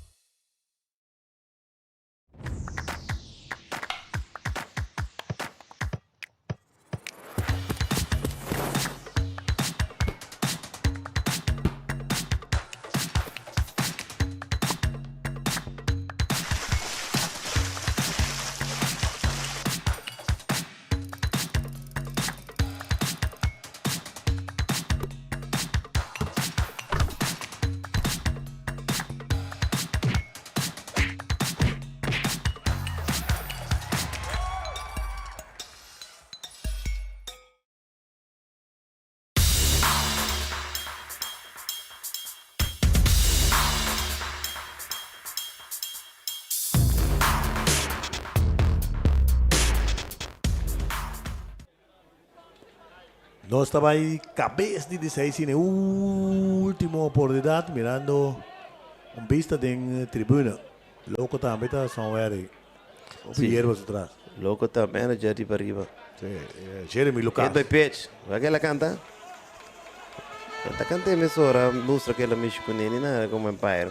Nos ta bai kabes di diseis in e ultimo oportunidat mirando un bista den tribuna. Loco tambe ta somewhere ei. Hopi yerba su tras. Loco ta manager di pariba. Si, Jeremy Lucas. Hit by pitch. Wak el a canta? El ta canta e mesora mustra cu el a mishi cu neni na como umpire.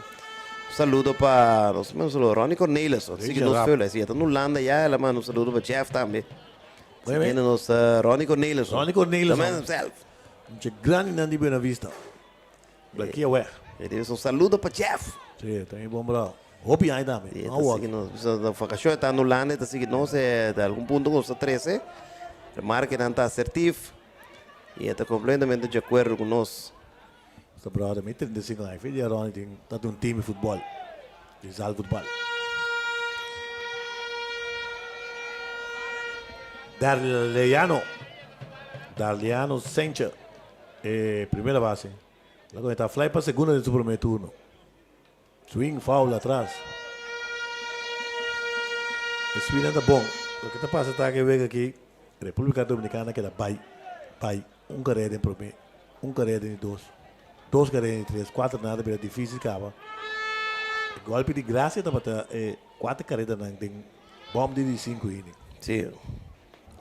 Un saludo pa nos un saludo Ronnie Cornelis. Nos sigui nos veulen. Si e ta na Hulanda ya el a manda un saludo pa Jeff tambe. Siguiendo nos Ronnie Cornelis. Ronnie Cornelis. The man himself. Un grandi nan di Buena Vista. Blakia weg. E debe un saludo pa Jeff. Si, ta mi bon bravo. Hopi aña tambe. Si, ta sigui nos. Na vakashon e ta na Hulanda, e ta sigui nos. E ta algun punto ku nos ta trese. Remarkenan ta asertif. I e ta kompletamente di akuerdo ku nos. Sta brother, mi 35 aña. Fe di Ronnie tin ta un team di futbol. Di zaalvoetbal. Darliano. Darliano Sanchez. E primera base. La conecta fly pa segunda den su primer turno. Swing foul atras. E swing ta bon. Loke ta pasa ta ke wega aki Republica Dominicana keda bai, bai. Un carrera den prome, un carrera den di dos, dos carrera den di tres, cuater nada bira dificil caba. E golpe di gracia tabata e cuater carreranan den bom di di cinco inning. Sí.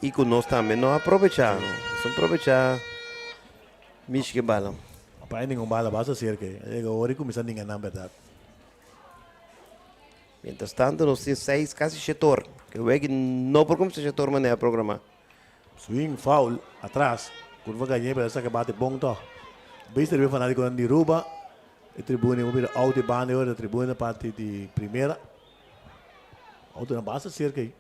Y cu nos tambe no a probecha. Nos no probecha mishi ke bala. No paña ningun bala basta cerca ey. A yega ora y cuminsa ninga nan berdad. Mientras tanto nos tin seis casi shete or. Ke weki no por cuminsa shete or manera programa. Swing foul atras. Curva gañe pero a saca bate bon toch. Bista riba e fanaticonan di Ruba. E tribuna e bira out e banda e ora e tribuna parti di primera. Autonan basta cerca ey.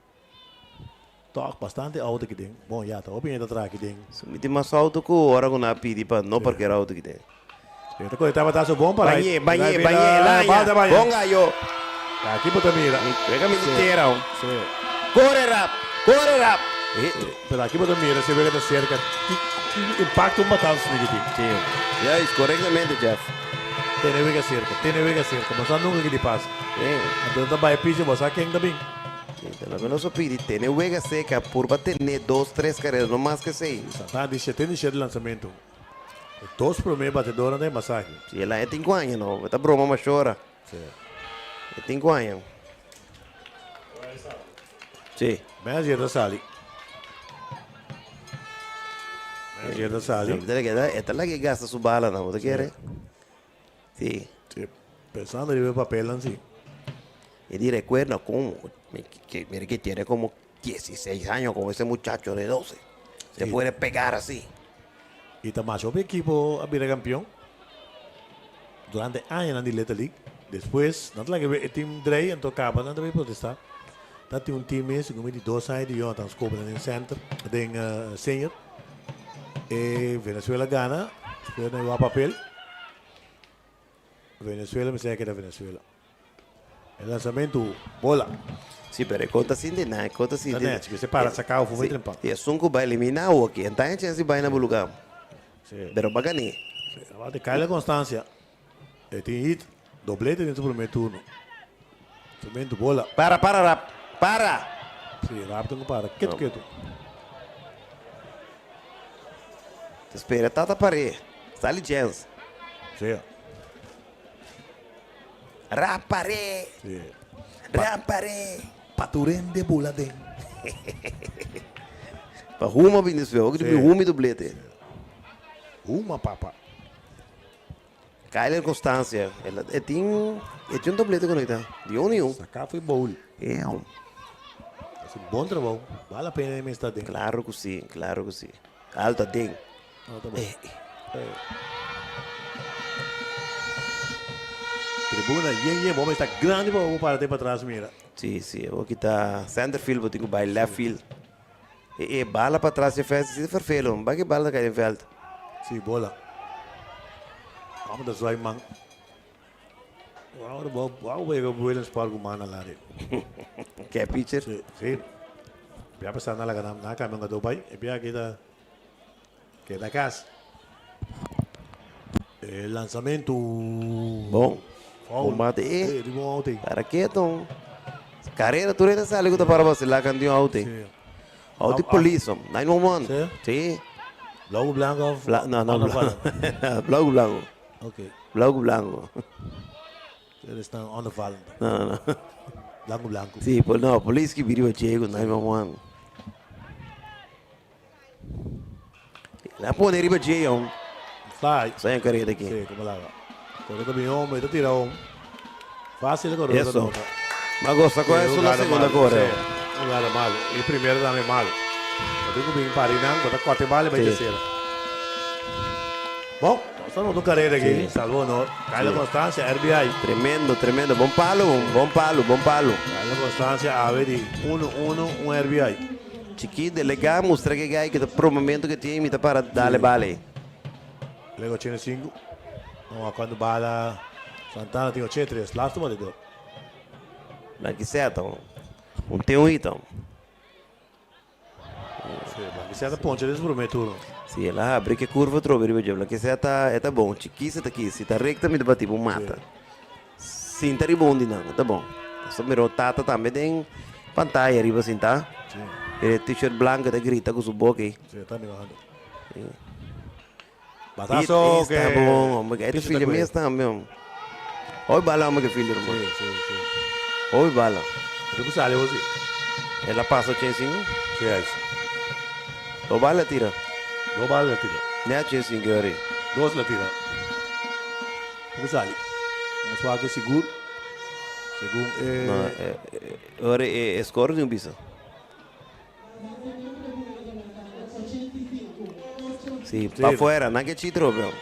Tòg bastante outo aki den. Bon, ya ta hopi hende ta traha aki den. So mi tin mas outo ku ora ku nan a pidi pa no parker outo aki den. E ta kohe tabata so bon para Bañ'é, bañ'é, bañ'é, el aña. Bon gallo. Aki bo ta mira. Wega mi di tera ho. Kore rap, kore rap. Pero aki bo ta mira si wega ta serka ki impacto un batazo esaki tin. Si. Juist, korektamente Jeff. Tene wega serka, tene wega serka. Bo sa nunka ki di pasa. Anto ta bai picha bo sa ken ta bin. Lo ke nos a pidi, tene wega serka, purba tene dos, tres karera, no mas ke esei. Santana di 77 lansamento. E dos promé batedornan ta e masahe. Si el aña tin ku aña no, ta broma mashora. Si. E tin ku aña. Si. Manager ta sali. Manager ta sali. E ta laga e gasta su balanan, bo ta kere? Si. Si, pensando riba e papelnan si. E di recuerda como, mira que tiene como 16 años como ese muchacho de 12. Se puede pegar así. Y ta masha hopi ekipo a bira campeon durante añanan di Little League. Despues nan ta laga e team drei anto caba nan ta bay protesta. Ta tin un team mes segun mi di dos aña di Jonathan Scope nan den center den senior. E Venezuela gana despues nan wak papel. Venezuela mi sa keda Venezuela. E lanzamentu bola. Si, pero e konta sinti nan, e konta sinti. Ta nèchi, mester para saká òf bai trempa. Si, esun ku bai eliminá awor aki, e ta haña chèns di bai na bo lugá. Si. Pero bo a gané. Si, awor Kyler Constancia, e tin hit, doblete den su primer turno. Lanzamentu bola. Para, para rap, para! Si, rap tin ku para, ketu ketu. Ta spera tata par'é, sali chèns. Si. Raparé. Sí. Raparé. Paturen de bula den. Pa huma bini su. Ook di humi doblete. Huma papa. Kyler Constancia. E tin e tin un doblete conecta. Di un y un. Saca foi bowl. Yeah. Haci bon trabou. Vale la pena mi sta den. Claro cu si, claro cu si. Alto den. Tribuna yen yen, bo esta grandi pa bo para te patras mira. Si, si, bo kita center field, bo tin ku bai left field. E, e bala patras e veld, si vervelo, ba ke bala ta kai den veld. Si, bola. Vamos da zwaai man. Wow, bo, wow, bo yega Williams Park ku man na lari. Ke pitcher? Si, si. Bia pasá na laga na kambia un gado bai, e bia kita Keda kas. E lanzamentu. Bon. Foul. Combate e. Sí, riba un out ei. Para keto. Carrera tur hende sali ku ta para basila kan di un out ei. Sí. Out di polis hom. 911. Sí? Sí. Blauw ku blanco of? Bla no, no. Blauw ku blanco. Ok. Blauw ku blanco. Eles están ondervallen. No, no, no. Blanco blanco. Sí, pol no, polis ki biri ba chego 911. La pone riba dje jong. Fly. Sa carrera aki. Sí, como laga. Corre ta bin hombre, ta tira hom. Fácil corre Eso. Ma gosta con eso la segunda corre. Sí, un gana malo. Y primero también malo. Bo tin cu bin parinan, bo ta corte bala y bay tercera. Bon, nos ta nota un carrera aki. Salvo honor. Kyler Constancia, RBI. Tremendo, tremendo. Bon palo, bon palo, bon palo. Kyler Constancia, awe di uno, uno, un RBI. Chikí delegá mustra ke gai ke ta promamento ke tin mi ta para dale bale. Lega 85. No, cuando bala Santana tin 83. Laatste batidor. Blanquiseta. Un tin un hito. Sí, Blanquiseta poncha den su primer turno. Sí, el a habri ke curva trobe riba dje. Blanquiseta e ta bon. Chikí se ta ki. Si ta recta mi ta bati bo mata. Sinta riba un di nan, ta bon. Nos ta mira un tata tambe den pantaya riba sinta. Sí. E t-shirt blanco ta grita cu su boca ey. Sí, ta mirando. Sí. Batazo que... Está bon, hombre. Este filho mes tambe, hombre. Hoy bala, hombre, que filho, hermano. Sí, sí, sí. Hoy bala. Pero que sale, vos sí. El a pasa 85? Sí, ahí. Dos bala tira. Dos bala tira. Ne 85 ahora. Dos la tira. Ku sali. Nos wak e sigur. Segun e. No, ora e score di un bisa. Si, pa fuera, nan ke chitro, bro.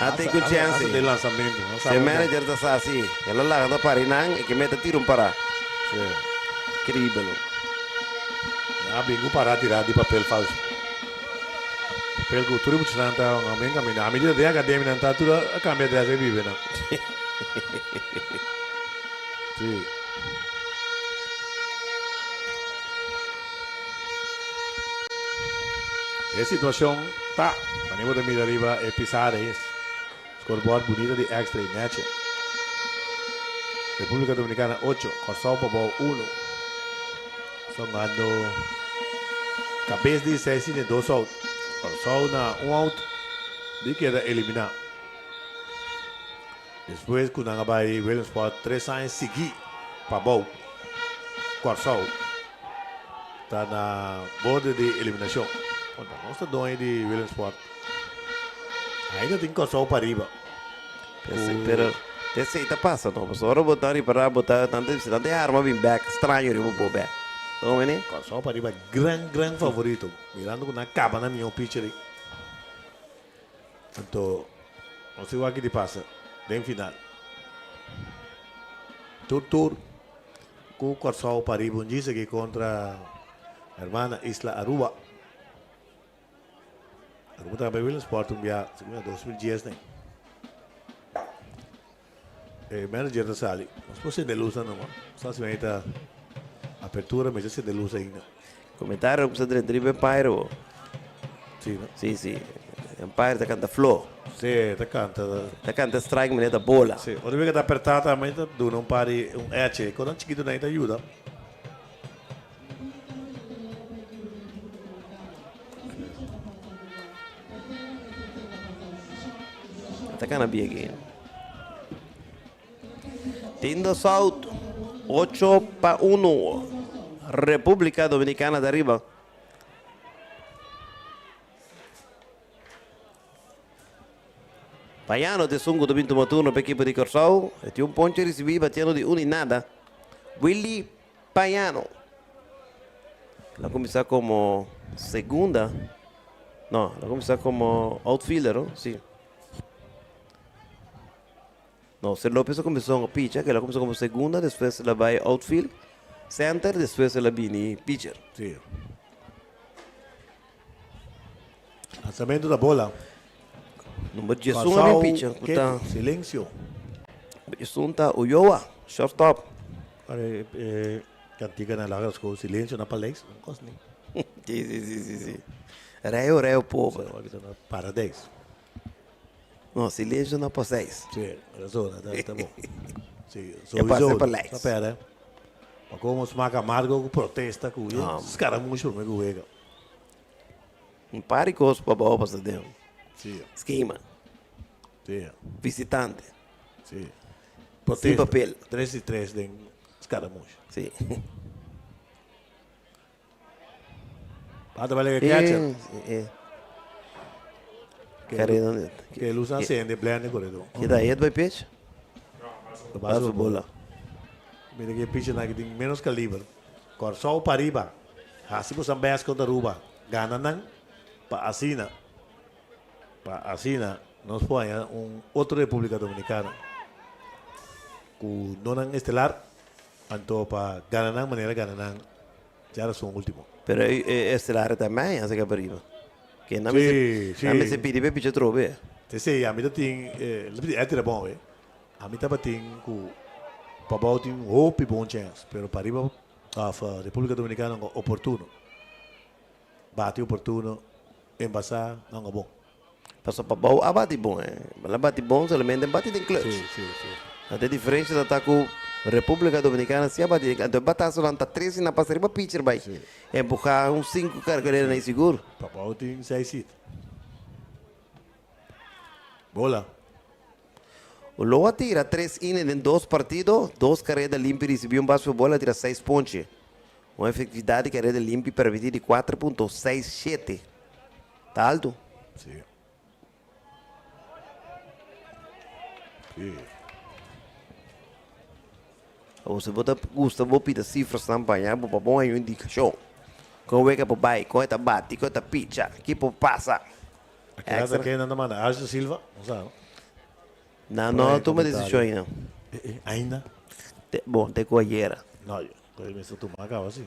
A take un chance. Hasta den lanzamento. Se manager ta sa si. El a laga ta pari nan e ke mete tiro un para. Si. Increíble. Nan a bin ku para tira di papel falso. Papel ku tur e muchanan ta un ben kaminda. A medida den akademia nan ta tur a kambia adres e bibe nan. Si. E situashon ta, manera bo ta mira riba e pisada es. Scoreboard bunita di Extra y Neche. Republica Dominicana ocho, Kòrsou pabou uno. Songando kabes di seis i dos out. Kòrsou na un out di keda eliminá. Despues ku nan a bai Williamsport tres aña sigui pabou, Kòrsou ta na borde di eliminashon. Nos ta doño di Williamsport. Ainda tin Kòrsou pariba. Pero esei ta pasa no, pasobra ora bo ta ripará bo ta nan ta bisa nan ta e arma bin bèk straño riba bo bèk. Ta komprendé? Kòrsou pariba gran gran favorito mirando ku nan a kaba nan mihó pitcher ei. Anto nos tin wak di pasa den final. Tur tur ku Kòrsou pariba un djis aki kontra hermana isla Aruba. Aruba ta bai Williamsport un bia, segun na 2010 ne. E manager ta sali. Nos por sende luz nan numa. Sa si mei ta apertura mester sende luz ainda. Comentario ku sa drenta riba Empire bo. Si no? Si si. Empire ta canta flo. Si, ta canta. Ta canta strike manera ta bola. Si, ora bia ku ta aperta tambe ta duna un par di un eche. Konan chikito nan ta yuda. Ta cana bien aquí. Tindo South, 8 pa 1. República Dominicana de arriba. Payano ta esun ku ta bin tuma turno pa ekipo di Kòrsou. E tin un ponche risibí batiendo di un i nada. Willy Payano. El a kuminsá komo segunda. No, el a kuminsá komo outfielder, no? Sí. No, Sir Lopez a kuminsá komo pitcher, el a kuminsá komo segunda, despues el a bai outfield, center, despues el a bini pitcher. Sí. Lanzamento da bola. Number 11 a bin picha. Ku ta Silencio. 11 ta Ulloa, shortstop. Are eh, cantica na laga school, silencio na paleis, un cos ni. Sí, sí, sí, sí, sí. Reo, reo pobre. Paradijs. No, silencio na paseis. Sí, razón, ta, ta bon. Sí, E pasa paleis. Sa pera. Ma como smaak amargo ku protesta ku ah. Scaramucho me ku wega. Un par di kos pa bou pasa den. Sí. Skema. Sí. Visitante. Sí. Sin papel. 3 y 3 den Scaramucho. Sí. Bata bale ke catcher. Eh, eh. Carrera. Que luz acende, blende corredor. Kita hit by pitch? Paso bola. Mira que pitcher na que tin menos caliber. Kòrsou pariba. Hasi bosan best kontra Aruba. Gana nan pa asina pa asina nos por haña un otro Republica Dominicana ku no nan estelar anto pa gana nan manera gana nan djarason ultimo. Pero e estelar ta mei hasi ka pariba. Ke nan mester nan mester pidi pa e picha trobe. Esei ami ta tin e tira bon awe. Ami tabatin ku pabou tin hopi bon chèns, pero pariba òf Repúblika Dominikana no oportuno. Bati oportuno, embasá no a bon. Pasobra pabou a bati bon, eh. El a bati bon solamente bati den clutch. Sí, sí, sí. Anto e diferensha ta ta ku Repúblika Dominikana si a bati den clutch. Anto e batasonan ta trese nan pasa riba pitcher bai. Empuhá un sinku karkarera na e sigur. Pabou tin seis hit. Bola. Lo a tira tres inning den dos partido, dos kareda limpi risibi un bas futbol a tira seis ponche. Un efektividat di kareda limpi permití di kuater punto seis shete. Ta altu. Sí. Sí. Awor si bo ta gusta bo pida sifrasnan pa haña bo pa bo haña un indikashon. Kon wega por bai, kon e ta bati, kon e ta picha, ki por pasa. Akela ta ke nan ta manda Arce Silva, no sa no. Nan no a tuma desishon ainda. Ainda? Te, bon, te ku ayera. No, yo, ku el mester tuma kaba si.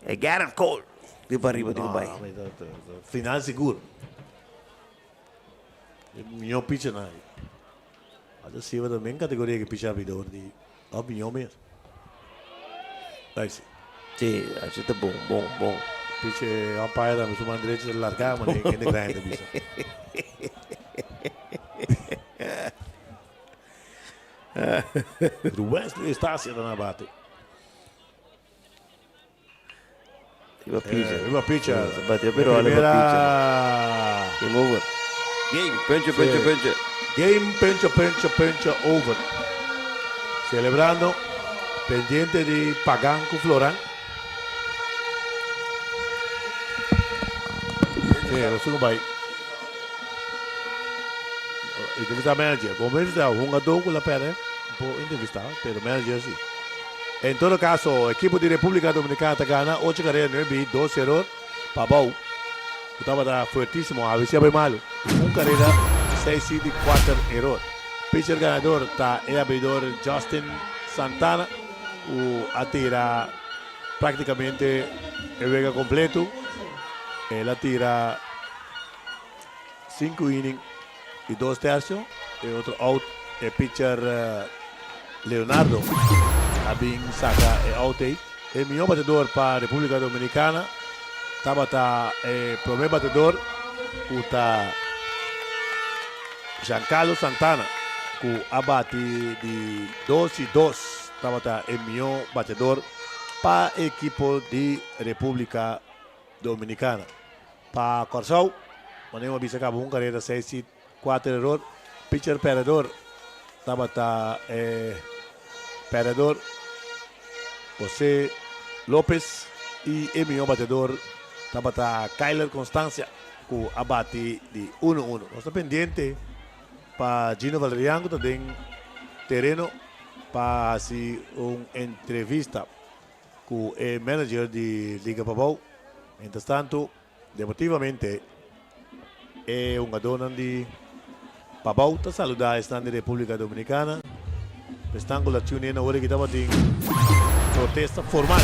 E Gerrit Cole. Di pariba di ku bai. Final sigur. Mihó pitcher nan aki. Ata Silva ta men kategoria ku pitcher abridor di òf mihó mes. Bai si. Si, achi ta bon, bon, bon. Pitcher umpire tambe su man derecho ta larga manera kende grandi ta bisa. Wesley Estacia ta na bate. Riba pitcher. Riba pitcher. Se batió pero riba pitcher. Game over. Game, puntje, puntje, puntje. Game, puntje, puntje, puntje, over. Celebrando, pendiente di Pagan ku Floran. Sí, lo subo bai. Entrevista manager. Bom, entrevista hungador ku la perde. Por entrevista, pero manager sí. En todo caso, ekipo di Republica Dominicana ta gana ocho carrera nuebe bi, dos error pa abou, cu tabata fuertisimo. Awe si a bay malo. Un carrera, seis hit y cuater error. Pitcher ganador ta e abridor Justin Santana, cu a tira practicamente e wega completo. El a tira Sinku inning y dos tercio, e otro out e pitcher Leonardo a bin saca e out ey. E mihor batedor pa Republica Dominicana tabata e prome batedor cu ta Giancarlo Santana cu a bati di dos y dos tabata e mihor batedor pa ekipo di Republica Dominicana. Pa Kòrsou, manera mi a bisa kaba un karera seis hit, kuater eror. Pitcher pèrdedor tabata e pèrdedor Jose Lopez i e mihó batedor tabata Kyler Constancia ku a bati di uno uno. Nos ta pendiente pa Gino Valerian ku ta den tereno pa hasi un entrevista. Ku e manager di Liga Pabou. Mientras tanto, deportivamente e hungadónan di Pabou ta saludá esnan di Repúblika Dominikana. Esnan ku ta tune in awor aki tabatin protesta formal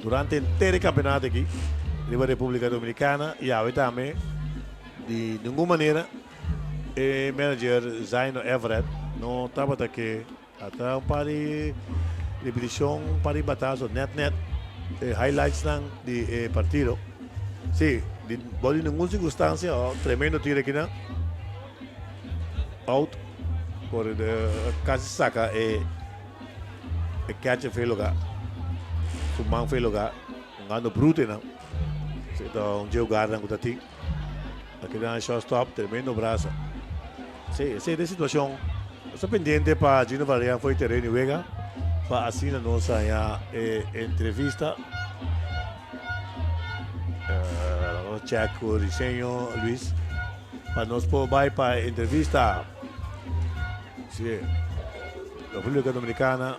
durante henter e kampeonato aki riba Repúblika Dominikana i awe tambe di ningun manera e manager Zaino Everett no tabata ke Ata un par di ripiticion, un par di batazo net net e highlightsnan di e partido. Si, di bo di ningun circunstancia, oh, tremendo tiro akinan. Out. Por de, casi saca e e catcher fe lugar. Su man fe lugar. Hungando bruto nan. Si ta un Joe Gardner ku ta tin. Akinan shortstop, tremendo brasa. Sí, esei ta e situacion. Nos ta pendiente pa Gino Valerian fo'i tereno y wega pa asina nos haña e entrevista. Nos check cu diseño Luis pa nos por bai pa e entrevista. Sí, República Dominicana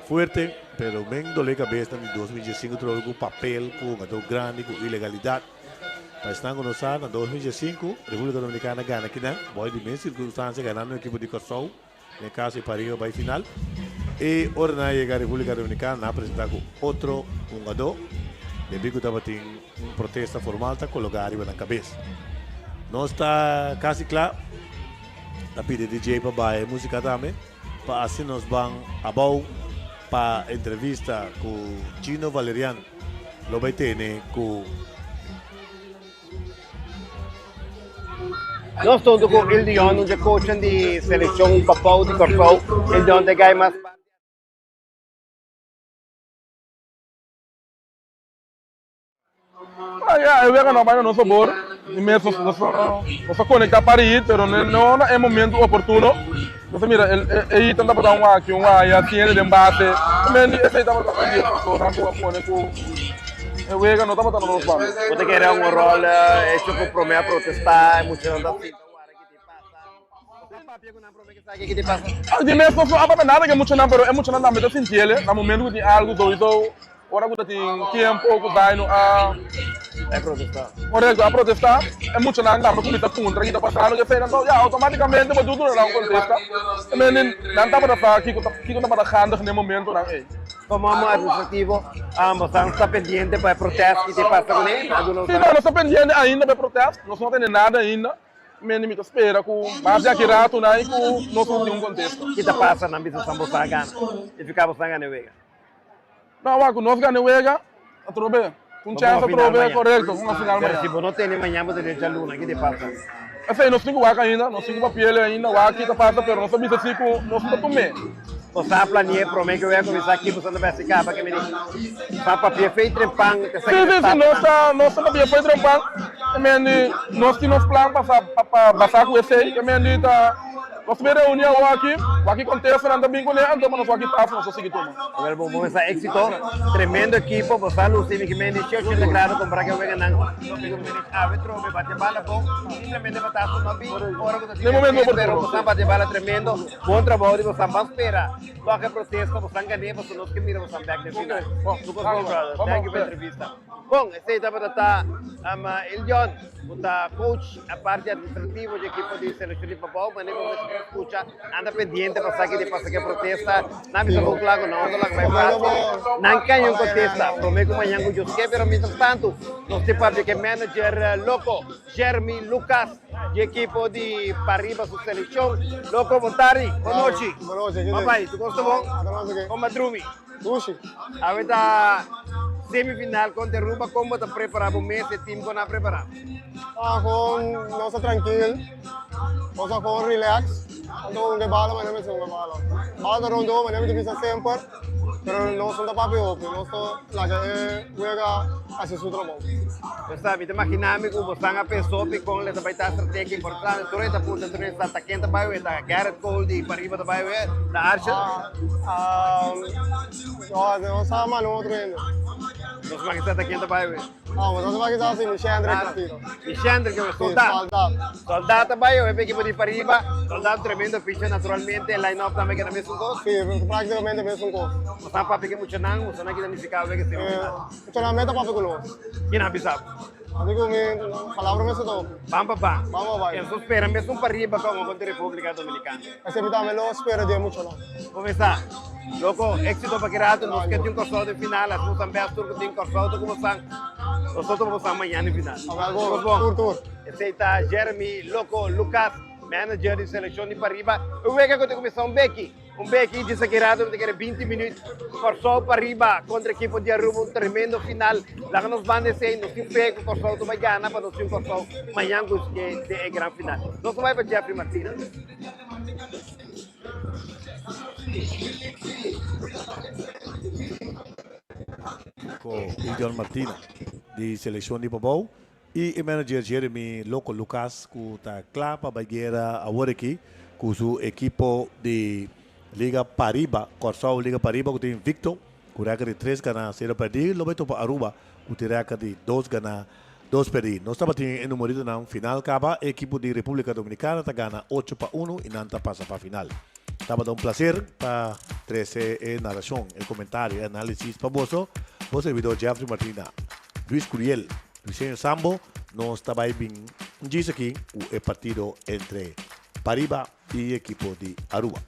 fuerte, pero men dole cabeza di 2015 trobe cu papel, cu hungador grandi, cu ilegalidad. Pa esnan ku no sa, na 2015 Repúblika Dominikana gana kinan, bou di mes sirkunstansia ganando un ekipo di Kòrsou, den e kaso e Pariga bai final. I ora nan a yega Repúblika Dominikana nan a presentá ku otro hungadó, debí ku tabatin un protesta formal ta kologá riba nan kabes. Nos ta kasi kla, ta pidi DJ pa baha e músika tambe, pa asina nos ban abou pa entrevista ku Gino Valerian. Lo bai tene ku. Nos ta huntu ku Ildion, un dje coachnan di selekshon Papou di Kòrsou. Ildion ta e gai mas parti. Ah, ya, e wega no bai na nos fabor. I mes nos, nos, nos a conecta par hit, pero no, no na e momento oportuno. Nos a mira e, e, e hit tabata un aki, un aya, tiene den base. Men esei tabata un di e factornan cu a pone cu e wega no tabata na nos banda. Bo ta kere un rol hecho cu prome a protesta, e muchanan ta sinta wara ki tin pasa. Bo ta papia cu nan prome ke sa ki tin pasa? Ah, di mes nos no a papia nada cu e muchanan, pero e muchanan tambe ta sintiele na momento cu tin algo sowieso. Ora ku ta tin tiempo ku Zaino a A protestá. Korekto, a protestá, e muchanan tambe kuminsá puntra ki ta pasando ku esei nan to ya outomátikamente bo duna nan un kontesta. E men nan tabata sa kiko ta kiko tabata gaande na e momentonan ei. Komo amo administrativo, boso ta pendiente pa e protest ki te pasa kuné? Sí, no, nos ta pendiente ainda pa e protest. Nos no tene nada ainda. Mende mi ta spera ku mas di aki ratu nan i ku nos lo tin un kontesta. Ki ta pasa nan bisa san boso a gana i fika boso a gana e wega? No, wak ku nos gana e wega atrobe, un chèns atrobe, korekto, un final mañana. Pero si bo no tene mañana bo ta den djaluna, ki ta pasa? Esei nos tin ku wak ainda, nos tin ku papiel ainda wak ki ta pasa, pero nos ta bisa si ku nos no ta tum'é. Bo sa plani'é promé ku wega kuminsá ki bo sa ta bèsti kaba ke meni sa papi'é fei trempan te sa Sí, sí, sí, nos ta nos ta papi'é fei trempan, ke meni nos tin nos plan pa sa pa basá ku esei, ke meni ta nos ta bin reuní awor aki, wak ki kontestanan ta bin kuné, anto pa nos wak ki paso nos ta sigui tuma. Awel bo bo mester éxito, tremendo ekipo, bo sa lusi mi ke meni 180 grado kompara ke weganan, no mi ke meni awe trobe bate bala bon, simplemente bataso no bin ora ku ta tin pero bo sa bate bala tremendo. Bon trabou di bosan ban spera tok e protesta bosan gané pasobra nos ke mira bosan bek den final. Super bon brother thank you pa entrevista. Bon esei tabata ta Ildion ku ta coach a parti administrativo di ekipo di selekshon di Pabou mane bo mester por skucha nan ta pendiente pa sa ki ta pasa ku e protesta nan bisa bon kla ku nan otro laga bai fásil nan kaña un kontesta prome ku mañan ku Dios ke pero mientras tanto nos tin papia ku e manager loko Jeremy Lucas. Di ekipo di Pariba su seleccion. Loco, bon tardi, bon nochi. Bon nochi. Bon bai, tu kosta bon? Kon ba drumi? Dushi. Awe ta semifinal kontra Aruba, kon bo ta prepara bo mes, e team kon a prepara? Ah, kon nos ta trankil, nos ta kon relax, anto un ke bala manera mester un ke bala. Bala ta rondó manera mi ta bisa semper. Pero nos no ta papia hopi, nos ta laga e wega hasi su trabou. Bo sa, mi ta imaginá mi ku bosan a pensa hopi kon le ta bai ta strategia importante. Tur e ta punta, tur e sa ta ken ta bai wea, ta Gerrit Cole di pariba ta bai wea, ta Archer? No, no sa manda otro hende. Nos maki sa ta ken ta bai wea. Ah, nos maki sa si Mishendrick Castillo. Mishendrick, soldat. Soldat. Soldat ta bai hopi ekipo di pariba. Soldat tremendo pitcher naturalmente. Line up tambe keda mesun kos. Si, praktikamente mesun kos. Bo sa papia ke muchanan, bo sa nan kita nifiká wega semifinal. Muchanan meta papia ku nos. Kin a bisa bo? Así ku mi palabra mester ta hopi. Ban pa ban. Ban pa ban. Enso spera mesun pariba komo kontra Republika Dominikana. Esei mi tambe lo spera di e muchanan. Kuminsá. Loko, éxito pa ki rato. Nos ke tin Kòrsou den final. As nos best tur ku tin Kòrsou ta kuma san. Nos ta topa san mañana den final. Tur bon. Tur tur. Esei ta Jeremy Loko Lucas, manager di selekshon di Pariba. E wega ku ta kuminsá un beki. Un beki djis aki rato mi ta kere 20 minüt. Kòrsou Pariba kontra ekipo di Aruba un tremendo final. Laga nos banda esei. Nos tin fe ku Kòrsou ta bai gana pa nos tin Kòrsou mañan ku den e gran final. Nos ta bai pa Jeffrey Martina. Ku Ildion Martina di selekshon di Pabou i e manager Jeremy Loco Lucas ku ta kla pa bai guera awor aki ku su ekipo di Liga Pariba, Kòrsou Liga Pariba ku ta invicto ku rèkòrt di tres ganá sero pèrdí lo bai topa Aruba ku tin rèkòrt di dos ganá dos pèrdí. Nos tabatin e numeritonan final kaba, e ekipo di Repúblika Dominikana ta gana ocho pa unu i nan ta pasa pa final. Tabata un placer pa trece e narracion, e comentario, e analisis pa boso. Bo servidor Jeffrey Martina, Luis Curiel, Luiseño Sambo, nos ta bay bin djis aki cu e partido entre Pariba y ekipo di Aruba.